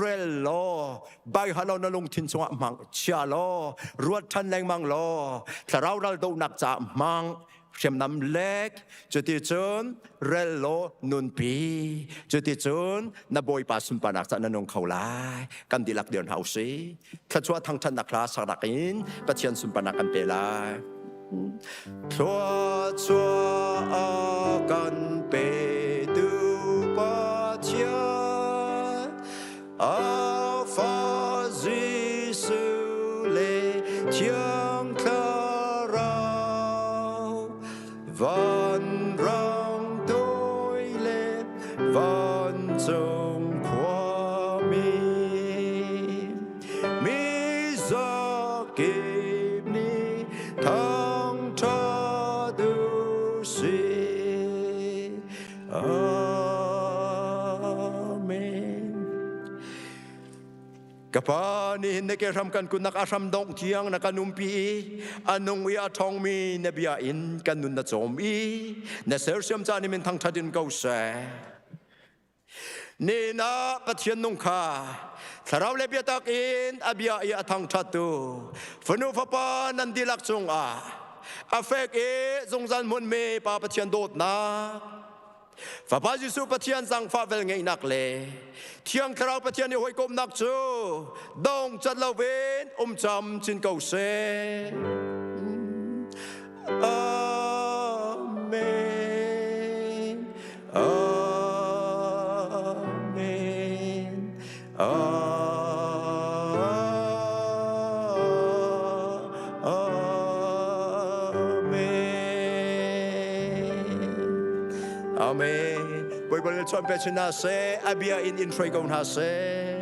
rel law bai halo na lungthin chungah hmang chia law ruat ṭhan lengmang law thlarau ral dohnak caah hmang hriamnam lek cuticun rel law nunpi cuticun na bawipa sunparnak ca na nung kho lai kan dihlak dir hna usih thluachuah thangṭhatnak hla saknak in Pathian sunparnak kan pe lai thluachuah a kan petu Pathian a fa Jesuh le Thiang Thlarau vanrang toi le vancung khuami mi zakip nih thangṭhat u sih. Amen. Ka pa nihin na ke hram kan kunnak a hram dongh tiang na kan umpi i a nung i a ṭhawngmi na bia in kan nun na cawm i na sersiam ca nih min thangṭhat in ko seh. Ni na Pathian nung kha thlarau le biatak in a bia i a thangṭhattu fanu fapa nan dihlak cungah a fek i zungzal hmunmi Pa Pathian dawtnak Fapa Jesuh Pathian zangfah velngeihnak le Thiang Thlarau Pathian i hawikomhnak cu dong cat loin um cam chin ko seh. Amen. Amen. Amen. Amen. Bawipa le chuan pe chin hna seh, a bia in in hruai ko hna seh.